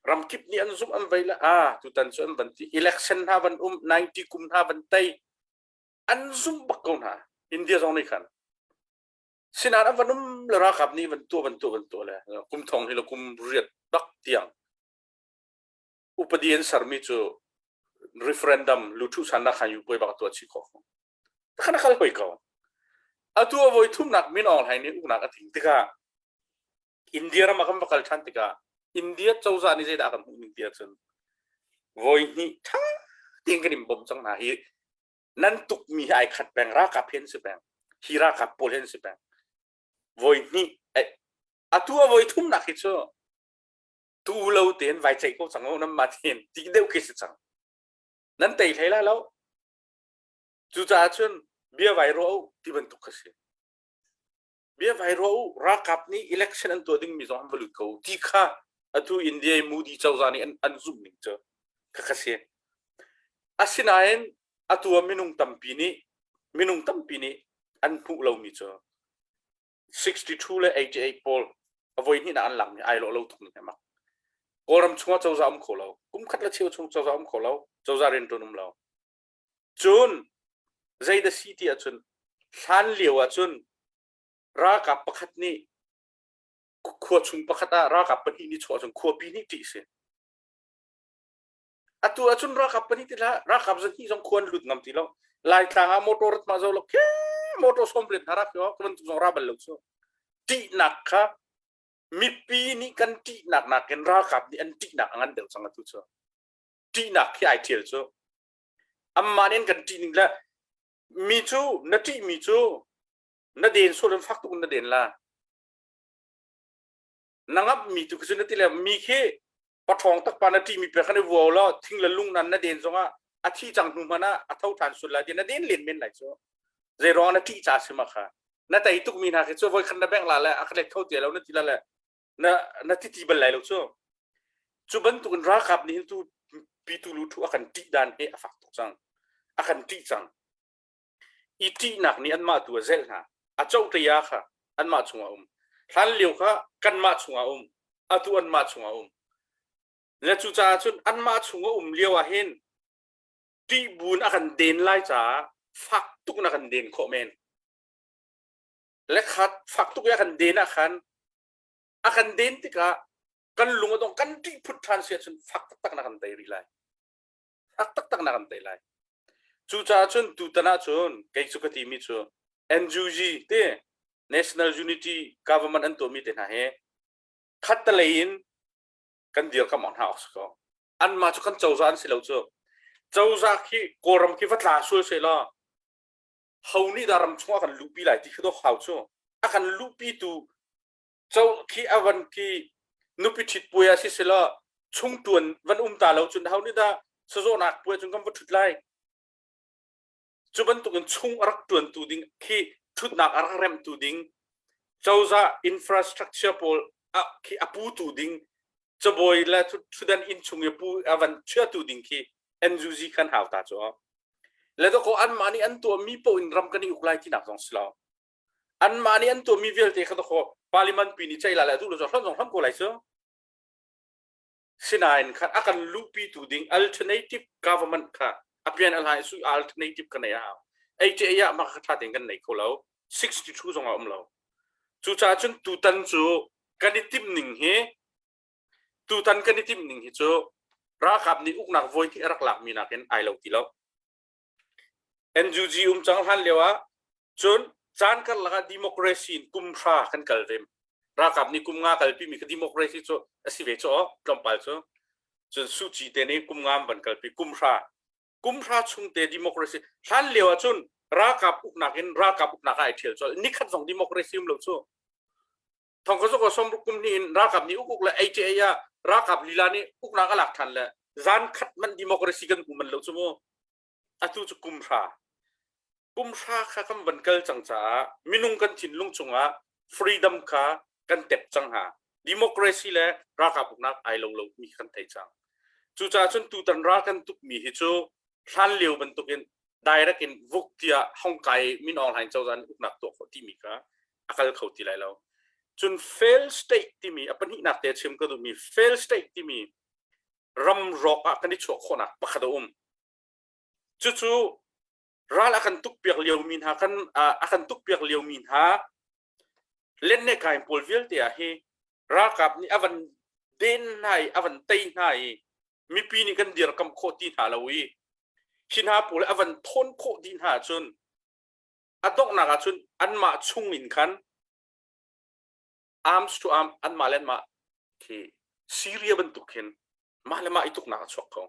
Speaker 3: ramkip nih an zum an vei le a tutan cu an van ti election hna van um 90 kum hna van tei an zumh bak ko hna India zong nih khan sinain an van um le ralkap nih van tuah van tuah van tuah le kum thong hi le kum riat bak tiang upadi an sermi cu referendum luthu san na khan yu poi bak tuah chi kho khan khal hoi ko atu a voi thumnak min Aung Hlaing nih uknak a ting tikah India ram ah kan va kal ṭhan tikah India cozah nih zeidah kan hmuh ning ti ahcun voi hnih ṭha tein kan in bawmh cang hna hi nan tukmi hi ai khat peng ralkap hi an si peng hi ralkap pawl hi an si peng voi hnih atu a voi thumnak hi cu tu lo tein vai ceih ko cang nan mah tein ti deuh khi si cang nan tei hlei lai lo cucaah cun bia vai ruah u ti bantuk kha si bia vai ruah u ralkap nih election an tuah dingmi zong an va lut ko ti kha atu India i Modi cozah nih an, an zumh ning cu khakha si asinain atu ah minung tampi nih minung tampi nih an hmuh lomi cu 62 le 88 pawl a voi hnih an langmi ai lawh lo tuk ning mak Kawlram chungah cozah um kho lo kum khat le cheu chung cozah um kho lo cozah riantuan um lo Cun zei dah si ti ahcun hlan lio ahcun ralkap pakhat nih khua chung pakhat ah ralkap pahnih nih chuah ahcun khuapi nih ṭih si. Atu ahcun ralkap pahnih ti hlah ralkap zahnih zong khua an lut ngam ti lo. Laitlang ah motor rat mah zo lo khe motor sawmriat hna rak yo ka bantuk zong ra bal lo cu. Ṭihnak kha mipi nih kan ṭihnak nakin ralkap nih an ṭihnak a ngan deuh cang atu cu. Ṭihnak khi ai ṭhial cu. Amah nih an kan ṭih ning le mi cu na ṭihmi cu na den sual in fak tuk in na den la. Na ngamhmi tu khi cu na ti le mi khi paṭhawng tak pa na ṭihmi pe khan i vuau law thing le lung nan na den zongah a thi cang hnu hmanh ah a tho ṭhan sul lai ti na den len men lai cu. Zei ruang na ṭih ca si ma kha. Na tei tukmi hna khi cu voi khat na bengh la le a ka let kho ti lo na ti la le na na ti ti bal lai lo cu. Cu bantuk in ralkap nih hin tu pitu lu thu a kan ṭih dan hi a fak tuk cang. A kan ṭih cang. I ṭihnak nih anmah tu a zelh hna. A cohtea kha anmah chungah um. Hlan lio kha kanmah chungah um. Atu anmah chungah um. Le cucaah cun anmah chungah um lio ah hin ṭih buin a kan den lai caah fak tuk na kan den khawh men. Le khat fak tuk i a kan den ah khan a kan den tikah kan lung a dong kan ṭih phut ṭhan si ahcun fak taktak na kan tei rih lai. Fak taktak na kan tei lai. Cucaah cun tutan ah cun kei cu ka timi cu NUG te National Unity Government an tuahmi te hna he khattelei in kan dirkamh hna awk si ko. Anmah cu kan cozah an si lo cu. Cozah khi Kawlram khi va tla sual seh law ho nih dah ram chungah kan luhpi lai ti khi dawh hau cu. A kan luhpi tu co khi a van khi nupi ṭhit puai ah si selaw chungṭuan van um ta lo cun ho nih dah sazawhnak puai cun kan va ṭhut lai cu bantukin chung a rak ṭuantu ding khi ṭhutnak a rak remhtu ding cozah infrastructure pawl a khi a putu ding cabawi le ṭhutdan inn chung i pu a van chiatu ding khi NUG khan hau ta cu le dawkaw anmah nih an tuahmi paoh in ram kan i uk lai tinak zong si lo Anmah nih an tuahmi vialte kha dawkaw parliament pi nih ceih lai le duh lo cu hlonh zong hlonh ko lai cu. Sinain khan a kan luhpitu ding alternative government kha a pian a hlai su alternative ka nei a hau. HTA ah mah kha tha tein kan nei kho lo. 62 zong a um lo. Cucaah cun tutan cu kan i timh ning hi tutan kan i timh ning hi cu ralkap nih uknak voi hnih a rak lakmi nakin ai lo ti lo. NUG um cang hlan lio ah cun caan karlak ah democracy in kum hra kan kal ve. Ralkap nih kum nga kalpi mi kha democracy cu a si ve cu aw tlawmpal cu. Cun Suu Kyi te nih kum nga an van kalpi kum hra. Kum hra chung te democracy hlan lio ah cun ralkap uknak in ralkap uknak ah ai ṭhial colh. Nikhat zong democracy um lo cu. Thong ka zok 60 kum hnih in ralkap nih uk uk le ei ah ralkap lila nih uknak a lak ṭhan le zan khat man democracy kan hmu man lo cu mu. Atu cu kum hra. Kum hra kha kan van kal cang caah minung kan thinlung chungah freedom kha kan tep cang hna. Democracy le ralkap uknak ai lo lo mi kan thei cang. Cucaah cun tutan ral kan tukmi hi cu hlan lio bantukin direct in vuk tiah Hong Kai Min Aung Hlaing cozah nih uknak tuah khawh timi kha a kal kho ti lai lo. Cun fail state timi a pahnihnak te chim ka duhmi fail state timi ram rawk ah kan i chuah khawhnak pakhat a um. Cucu ral a kan tukpiak liomi hna kan a kan tukpiak liomi hna len le kai pawl vialte ah hi ralkap nih a van den hna i a van tei hna i mipi nih kan dirkamh khawh ti hna lo i hi hna pawl a van thawn khawh dih hna ahcun a donghnak ahcun anmah chung in khan arms to arm anmah le anmah khi Syria bantuk khin mah le mah i tuknak a chuak kho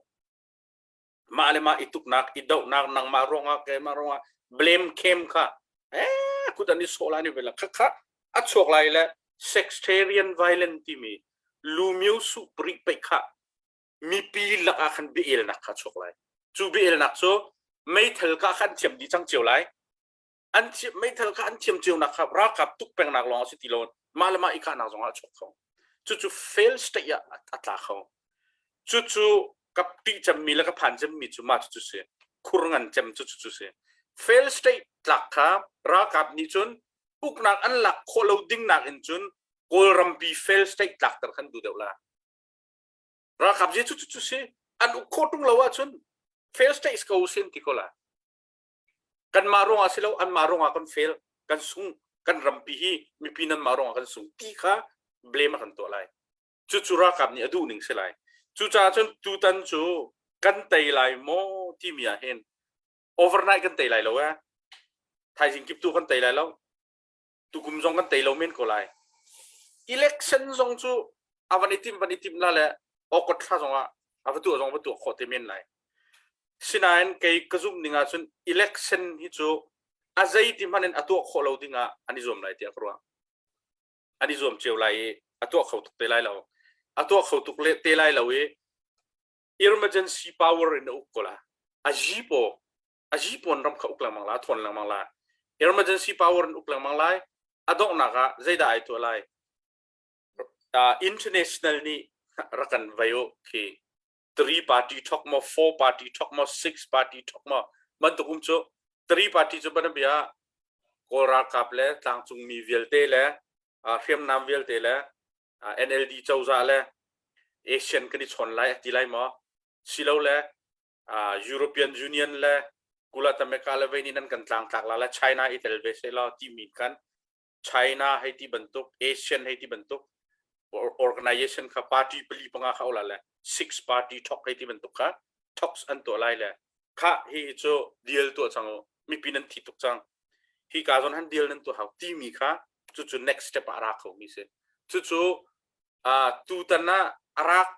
Speaker 3: mah le mah i tuknak i dohnak nangmah ruangah keimah ruangah blame game kha eh kut an i sawh lai ni vela kha kha a chuak lai le sectarian violence timi lumio su pri pe kha mipi lakah khan biaelnak kha chuak lai cu biaelnak cu meithal ka khan thiam dih cang cio lai an thiam meithal kha an thiam cio nak kha ralkap tuk pengnak lawng a si ti lo mah le mah i kahnak zong ah a chuak kho cucu fail state ah a tla kho cucu ka ṭih cemmi le ka phan cemmi cu mah cucu si khur ngan cem cu cucu si fail state tlak kha ralkap nih cun uknak an lak khawh lo ding nak in cun kawlrampi fail state tlakter khan duh deuh la ralkap je cu cu si an uk khawh ṭung lo ahcun fail state ko sin ti ko la kanmah ruangah si lo anmah ruangah kan fail kan sung kan rampi hi mipi nanmah ruangah kan sung ti kha blame a kan tuah lai cucu ralkap nih a duh ning si lai cucaah cun tutan cu kan tei lai maw timi ah hin overnight kan tei lai lo eh thaizing kip tu kan tei lai lo tukum zong kan tei lo men ko lai election zong cu a van i tim van i tim la le August thla zong ah a va tuah zong va tuah khawh te men lai. Sinain kei ka zumh ning ahcun election hi cu a zeiti hmanh in a tuah khawh lo ding ah an i zuam lai tiah ka ruah. An i zuam cio lai i a tuah kho tuk te lai lo. A tuah kho tuk le te lai lo i emergency power in a uk ko la. A jipo a jipawn ram kha uk lengmang la, thawn lengmang la. Emergency power in uk lengmang lai. A donghnak ah zeidah ai tuah lai? International nih rak kan vei u khi three party thok maw four party thok maw six party thok maw bantuk um cu three party cu bana bia Kawl ralkap le tlangcung mi vialte le hriamnam vialte le NLD cozah le Asian kan i chawn lai ati lai maw silo le European Union le Kula Tameka le vei nih nan kan tlangtlak la le China i tel ve se law timi kan China hei ti bantuk Asian hei ti bantuk organization kha party pali panga kha ola le six party talk hei ti bantuk kha talks an tuah lai le kha hi hi cu deal tuah cang u mipi nan thi tuk cang hi ka zon han deal nan tuah hau timi kha cu cu next step ah ra kho mi si cu cu tutan ah arak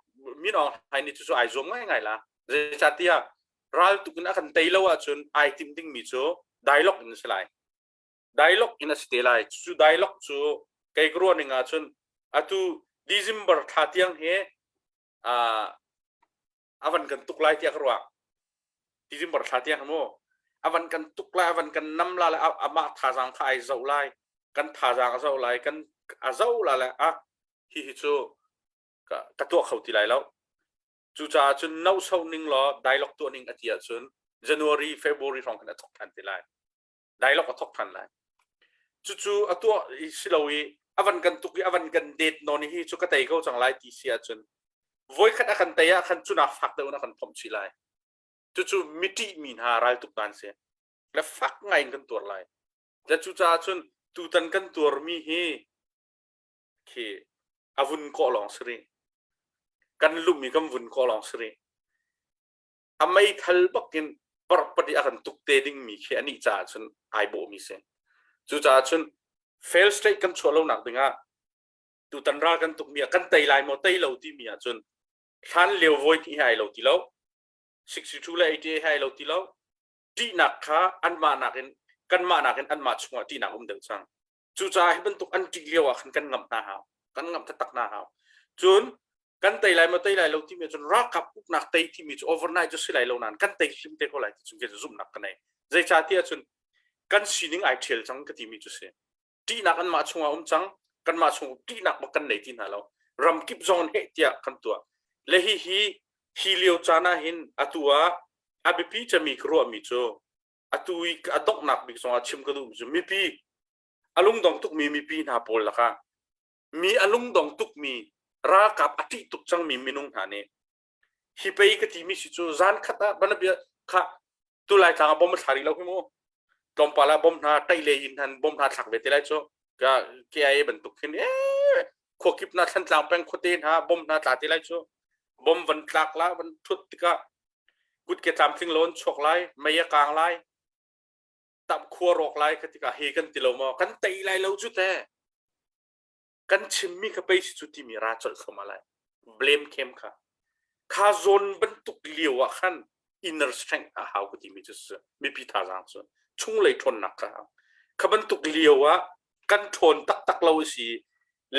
Speaker 3: min Aung Hlaing nih cu cu ai zuam ngai ngai la zeicahtiah ral tuk in a kan tei lo ahcun ai tim ding mi cu dialogue in si lai dialogue in a si te lai cu dialogue cu kei ka ruah ning ahcun atu December thla tiang hi a van kan tuk lai tiah ka ruah December thla tiang mu a van kan tuk lai a van kan nam la le amah thazaang kha ai zoh lai kan thazaang a zoh lai kan a zoh la le a hi hi cu ka tuah kho ti lai lo cucaah cun no so ning law dialogue tuah ning a ti ahcun January February hrawng khan a thok than te lai dialogue a thok than lai cucu a tuah si lo i a van kan tuk i a van kan det nawn hi cu ka tei ko cang lai ti si ahcun voikhat a kan tei ah khan cunak fak deuh in a kan phomh chih lai cucu miṭih mi hna raltuk dan si le fak ngai in kan tuar lai le cucaah cun tutan kan tuarmi hi khi a vun kawh lawng si rih kan lum i kan vun kawh lawng si rih a meithal bakin parpat i a kan tuk te dingmi khi anih caah cun ai bawhmi si. Cucaah cun fail state kan chuah lonak dingah tutan ral kan tukmi ah kan tei lai maw tei lo timi ahcun hlan lio voi hi ai lo ti lo 62 le 88 hi ai lo ti lo ṭihnak kha anmah nakin kanmah nakin anmah chungah ṭihnak um deuh cang cucaah hi bantuk an ṭih lio ah khan kan ngamh hna hau kan ngamh taktak hna hau cun kan tei lai maw tei lai lo timi cun ralkap uknak tei timi cu overnight cu si lai lo nain kan tei hrim te ko lai ti cun kei cu zumhnak ka nei zeicahtiah cun kan sining ai ṭhial cang ka timi cu si ṭihnak anmah chungah um cang kanmah chung ṭihnak bak kan nei ti hna lo ramkip zong heh tiah kan tuah le hi hi hi lio caan ah hin atu ah a biapi cemi ka ruahmi cu atu i a donghnak bik zongah chim ka duhmi cu mipi a lungdong tukmi mipi hna pawl lakah mi a lungdong tukmi ralkap a ṭih tuk cangmi minung hna nih hi pei ka timi si cu zan khat ah banabia kha tu lai tlang ah bom a thla rih lo hi mu tlawmpal ah bom hna ṭaih le in han bom hna thlak ve te lai cu ka KIA bantuk khin e khuakip na thlantlang peng khuate hna bom hna tla te lai cu bom van tlak la van thut tikah kutke tlamtling lo an chuak lai mei a kang lai tam khua rawk lai ka tikah hi kan ti lo maw kan tei lai lo cu te kan chimmi kha pei si cu timi ra colh thluahmah lai blame khem kha kha zawn bantuk lio ah khan inner strength a hau ka timi cu mipi thazaang cu chunglei ṭhawnnak kha hau kha bantuk lio ah kan ṭhawn taktak lo si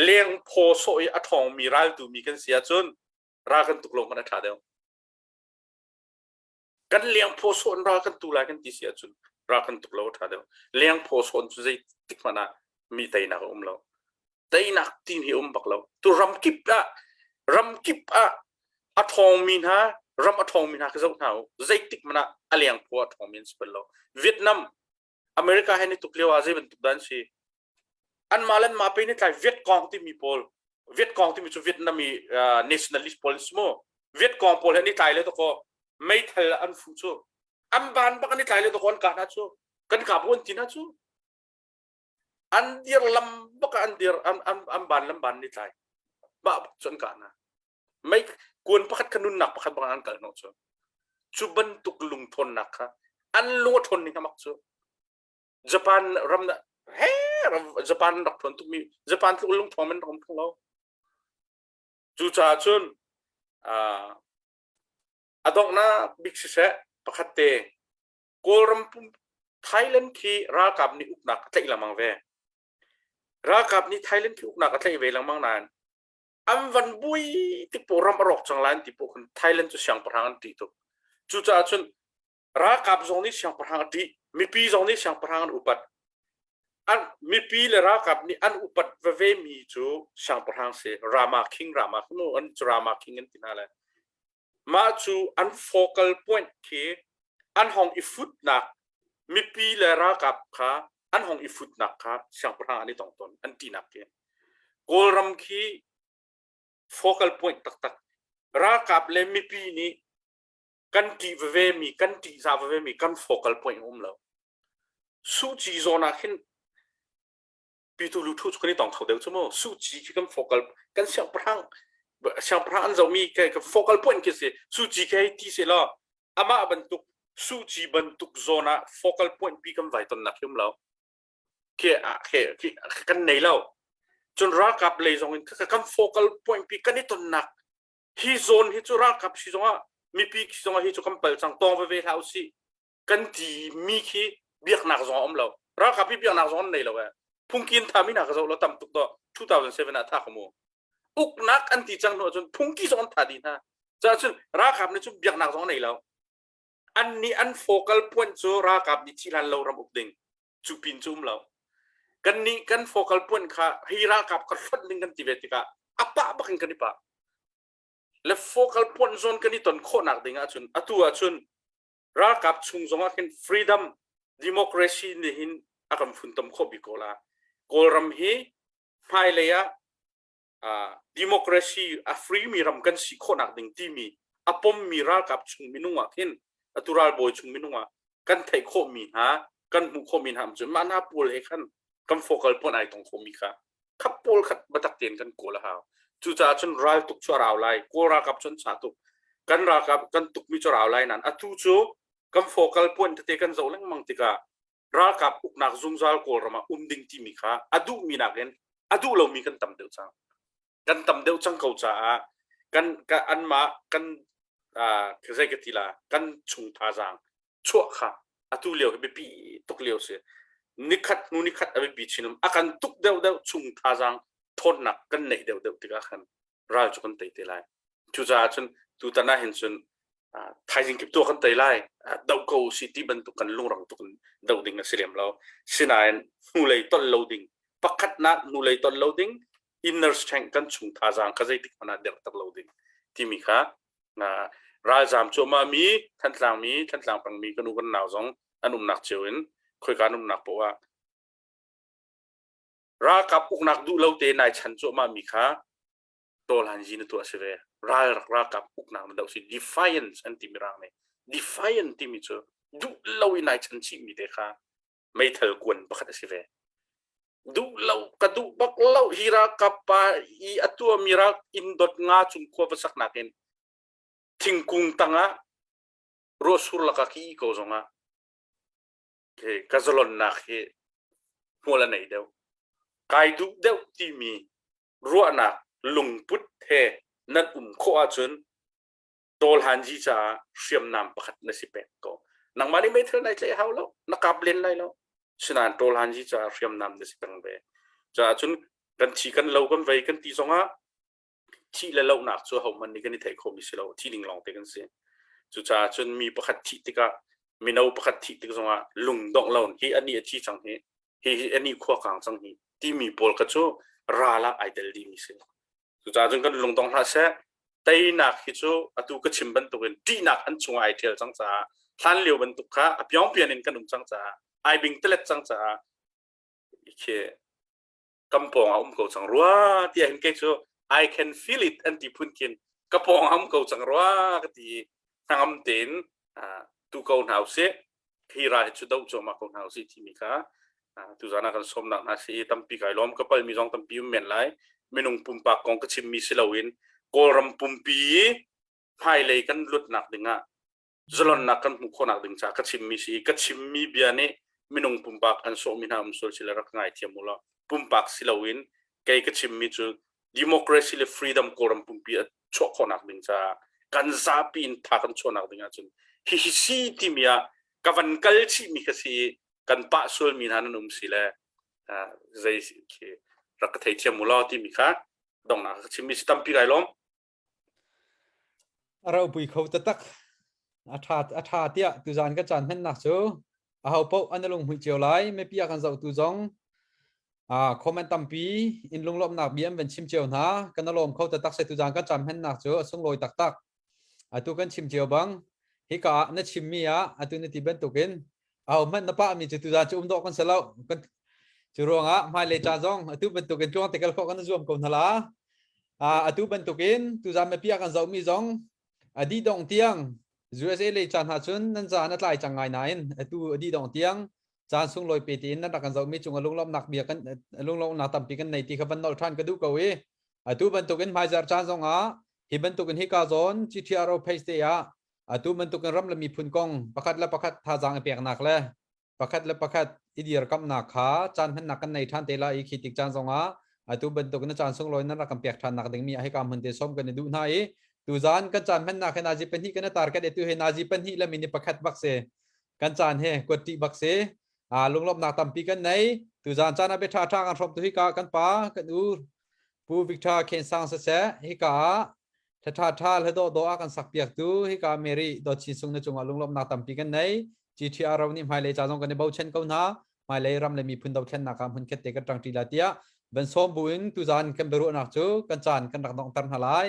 Speaker 3: leng phaw sawh i a ṭhawngmi raltu mi kan si ahcun ral kan tuk lo hmanh a ṭha deuh kan lengphaw sawn ral kan tu lai kan ti si ahcun ral kan tuk lo a ṭha deuh lengphaw sawn cu zei tik hmanh ah mi teinak a um lo teinak tin hi um bak lo tu ramkip ah ramkip ah a ṭhawngmi hna ram a ṭhawngmi hna ka zoh hna u zeitik hmanh ah a lengphaw a ṭhawngmi an si bal lo Vietnam America he ni tuk lio ah zei bantuk dah an si anmah le anmah pe ni tlai Viet Cong timi pawl Viet Cong timi cu Vietnam i nationalist pawl si mu Viet Cong pawl he ni tlai le to meithal an fuh cu an ban bak an i tlai le to an kah hna cu kan kah bu an ti hna cu an dir lam bak an dir an an an ban lam ban ni tlai mah bak cu an kah hna mei kuan pakhat kha nunnak pakhat bang an kal hnawh cu cu bantuk lungthawnnak kha an lung a ṭhawn ning mak cu Japan ram he ram Japan rak ṭhawn tukmi Japan tluk lungṭhawng men rak um thung lo cucaah cun a donghnak bik siseh. Pakhat te Kawlram pum Thailand khi ralkap nih uknak a tlaih lengmang ve. Ralkap nih Thailand khi uknak a tlaih ve lengmang nain an van bui tik po ram a rawk cang lai an ti po khan Thailand cu siangpahrang an ṭih tuk. Cucaah cun ralkap zong nih siangpahrang a ṭih, mipi zong nih siangpahrang an upat. An mipi le ralkap nih an upat veve mi cu siangpahrang si Rama King Rama no an cu Rama King an ti hna le mah cu an focal point khi an hong i futnak mipi le ralkap kha an hong i futnak kha siangpahrang an i tong tawn an ṭihnak khi Kawlram khi focal point taktak ralkap le mipi nih kan ṭih veve mi kan ṭihzah veve mi kan focal point um lo Suh Kyi zawn ah khin Pitu Luthu cu kan i tong kho deuh cu mu. Suh Kyi khi kan focal kan siangpahrang siangpahrang an zohmi ka focal point khi si. Suh Kyi khi hei ti seh law amah bantuk Suh Kyi bantuk zawn ah focal point pi kan vai tonnak hi um lo. Khi khi kan nei lo. Cun ralkap lei zong in kan focal point pi kan i tonnak hi zawn hi cu ralkap si zong ah mipi si zong ah hi cu kan pal cang tawng veve hlah usih kan ti mi khi biaknak zong a um lo ralkap hi biaknak zong an nei lo e phungki in thami hna ka zoh lo tam tuk to 2007 ah tha ka mu uknak an ti cang hnu ahcun phungki zong an tha dih hna ca cun ralkap nih cun biaknak zong nei lo an nih an focal point cu ralkap nih thi hlan lo ram uk ding cu pin cu um lo kan nih kan focal point kha hi ralkap ka hlonh ding kan ti ve tikah a pah bakin kan i pah le focal point zone kan i ton khawhnak ding ahcun atu ahcun ralkap chung zong ah khin freedom democracy nih hin a kan funtom khawh bik ko la kawlram hi hmailei ah democracy a free mi ram kan si khawhnak ding timi a pommi ralkap chung minung ah khin atu ralbawi chung minung ah kan theih khawhmi hna kan hmuh khawhmi hna cu mah hna pawl he khan kan focal point ai tong khawhmi kha khap pawl khat batak tein kan kawl a hau cucaah cun ral tuk cu a rau lai kawl ralkap cu an cha tuk kan ralkap kan tukmi cu a rau lai nan atu cu kan focal point tete kan zoh lengmang tikah ralkap uknak zungzal kawlram ah um ding timi kha a duhmi nakin a duh lomi kan tam deuh cang kan tam deuh cang ko caah kan ka anmah kan zei ka ti la kan chung thazaang chuah kha atu lio hi biapi tuk lio si nikhat hnu nikhat a biapi chin a kan tuk deuh deuh chung thazaang thawnnak kan neih deuh deuh tikah khan ral cu kan tei te lai cucaah cun tutan ah hin cun thaizing kip tu kan tei lai doh ko si ti bantuk kan lungrang tuk in doh ding a si lem lo sinain hnulei tolh lo ding pakhatnak hnulei tolh lo ding inner strength kan chung thazaang kha zeitik hmanh ah derter lo ding timi kha ralzaam cuahmah mi Thantlang mi Thantlang peng mi kan u kan nau zong an umnak cio in khoika an umnak poah ah ralkap uknak duh lo te nai chan cuahmah mi kha tawlhan zi na tuah si ve ral ralkap uknak na doh si defiance an ti mirang nih defiant timi cu duh lo i nai chan chih mi te kha meithal kuan pakhat a si ve duh lo ka duh bak lo hi ralkap pa i a tuahmi rak inn dot nga cung khua va sak nakin thingkung tangah ruahsur lakah ki ko zongah ka zalonnak hi hmual a nei deuh kai duh deuh timi ruahnak lungput he nan um khawh ahcun tawlhanzi caah hriamnam pakhat na si pek ko nangmah nih meithal nai tlaih hau lo na kap len lai lo sinain tawlhanzi caah hriamnam na si peng ve caah cun kan thi kan lo kan vei kan ti zongah thih le lohnak cu hohmanh nih kan i theih khawhmi si lo thi ding lawng te kan si cucaah cun mi pakhat thih tikah mino pakhat thih tik zongah lungdongh lo hi ani a thi cang hi hi hi ani khua kang cang hi timi pawl kha cu ral ah ai tel dihmi si Cucaah cun kan lungdong hlah seh. Teinak hi cu atu ka chim bantukin ṭihnak an chungah ai ṭhial cang caah hlan lio bantuk kha a piongpian in kan um cang caah ai bing telet cang caah khi kam pawng ah um ko cang rua tiah hin kei cu I can feel it an ti phun khin ka pawng ah um ko cang rua ka ti hnangam tein tu ko hna usih hi ral hi cu doh cuahmah ko hna usih timi kha tuzan ah kan sawmnak hna si i tampi kai lawm ka palmi zong tampi um men lai minung pumpak kong ka chimmi si loin Kawlram pumpi hmailei kan lutnak dingah zalonnak kan hmuh khawhnak ding caah ka chimmi si i ka chimmi bia nih minung pumpak an sawhmi hna um sual si le rak ngai thiam u law pumpak si loin kei ka chimmi cu democracy le freedom Kawlram pumpi a chuah khawhnak ding caah kan zapi in tha kan chuahnak ding ahcun Hihi si timi ah ka van kal chihmi ka si i kan pah sualmi hna nan um si le zei khi rak ka theithiam u law timi kha donghnak ka chimmi si tampi kai lawm.
Speaker 1: A ropui kho taktak. A ṭha a ṭha tiah tuzaan ka caan hmannak cu aho paoh an i lunghmuih cio lai. Mipi a kan zohtu zong comment tampi in lunglawmhnak bia an van chim cio hna. Kan i lawm kho taktak se tuzaan kan caan hmannak cu a sunglawi taktak. Atu kan chim cio bang hika ah na chimmi ah atu na ti bantukin aho hmanh na pahmi cu tuzaan cu um dawh kan si lo. Kan cu ruangah hmailei ca zong atu bantukin tluang te kal khawh kan i zuam ko hna la. Atu bantukin tuzaan mipi ah kan zohmi zong a dih dongh tiang USA lei caan hna cun nan zaan a tlai cang ngai nain atu a dih dongh tiang caan sunglawi pe tiin nan rak kan zohmi cung a lunglawmhnak bia kan lunglawmhnak tampi kan nei ti kha van nolh ṭhan ka duh ko i atu bantukin hmaizarh caan zong ah hi bantukin hika zawn GTRO page te ah atu bantukin ram le miphun kong pakhat le pakhat thazaang i peknak le pakhat le pakhat i dirkamhnak kha caan hmannak kan nei ṭhan te lai i khi tik caan zongah atu bantuk na caan sunglawi nan rak kan pek ṭhan nak dingmi ah hika hmun te som kan i duh hna i tuzaan kan caan hmannak he nazi pahnih kan i target e tu he nazi pahnih le minute pakhat bak se kan caan he kuat ṭih bak se a lunglawmhnak tampi kan nei tuzaan caan ah bia ṭha ṭha kan hrawm tu hika kan pa kan u Pu Victor Khen Sang siseh hika ah Hla ṭha ṭha hla dawh dawh a kan sakpiak tu hika Mary Dawt Chin Sung na cungah lunglawmhnak tampi kan nei. GTR ro nih hmailei ca zong kan i bochan ko hna. Hmailei ram le miphun dothlennak ah hmunkhat te kan ṭangṭi la tiah van sawm buin tuzaan kan biaruahnak cu kan caan kan rak donghter hna lai.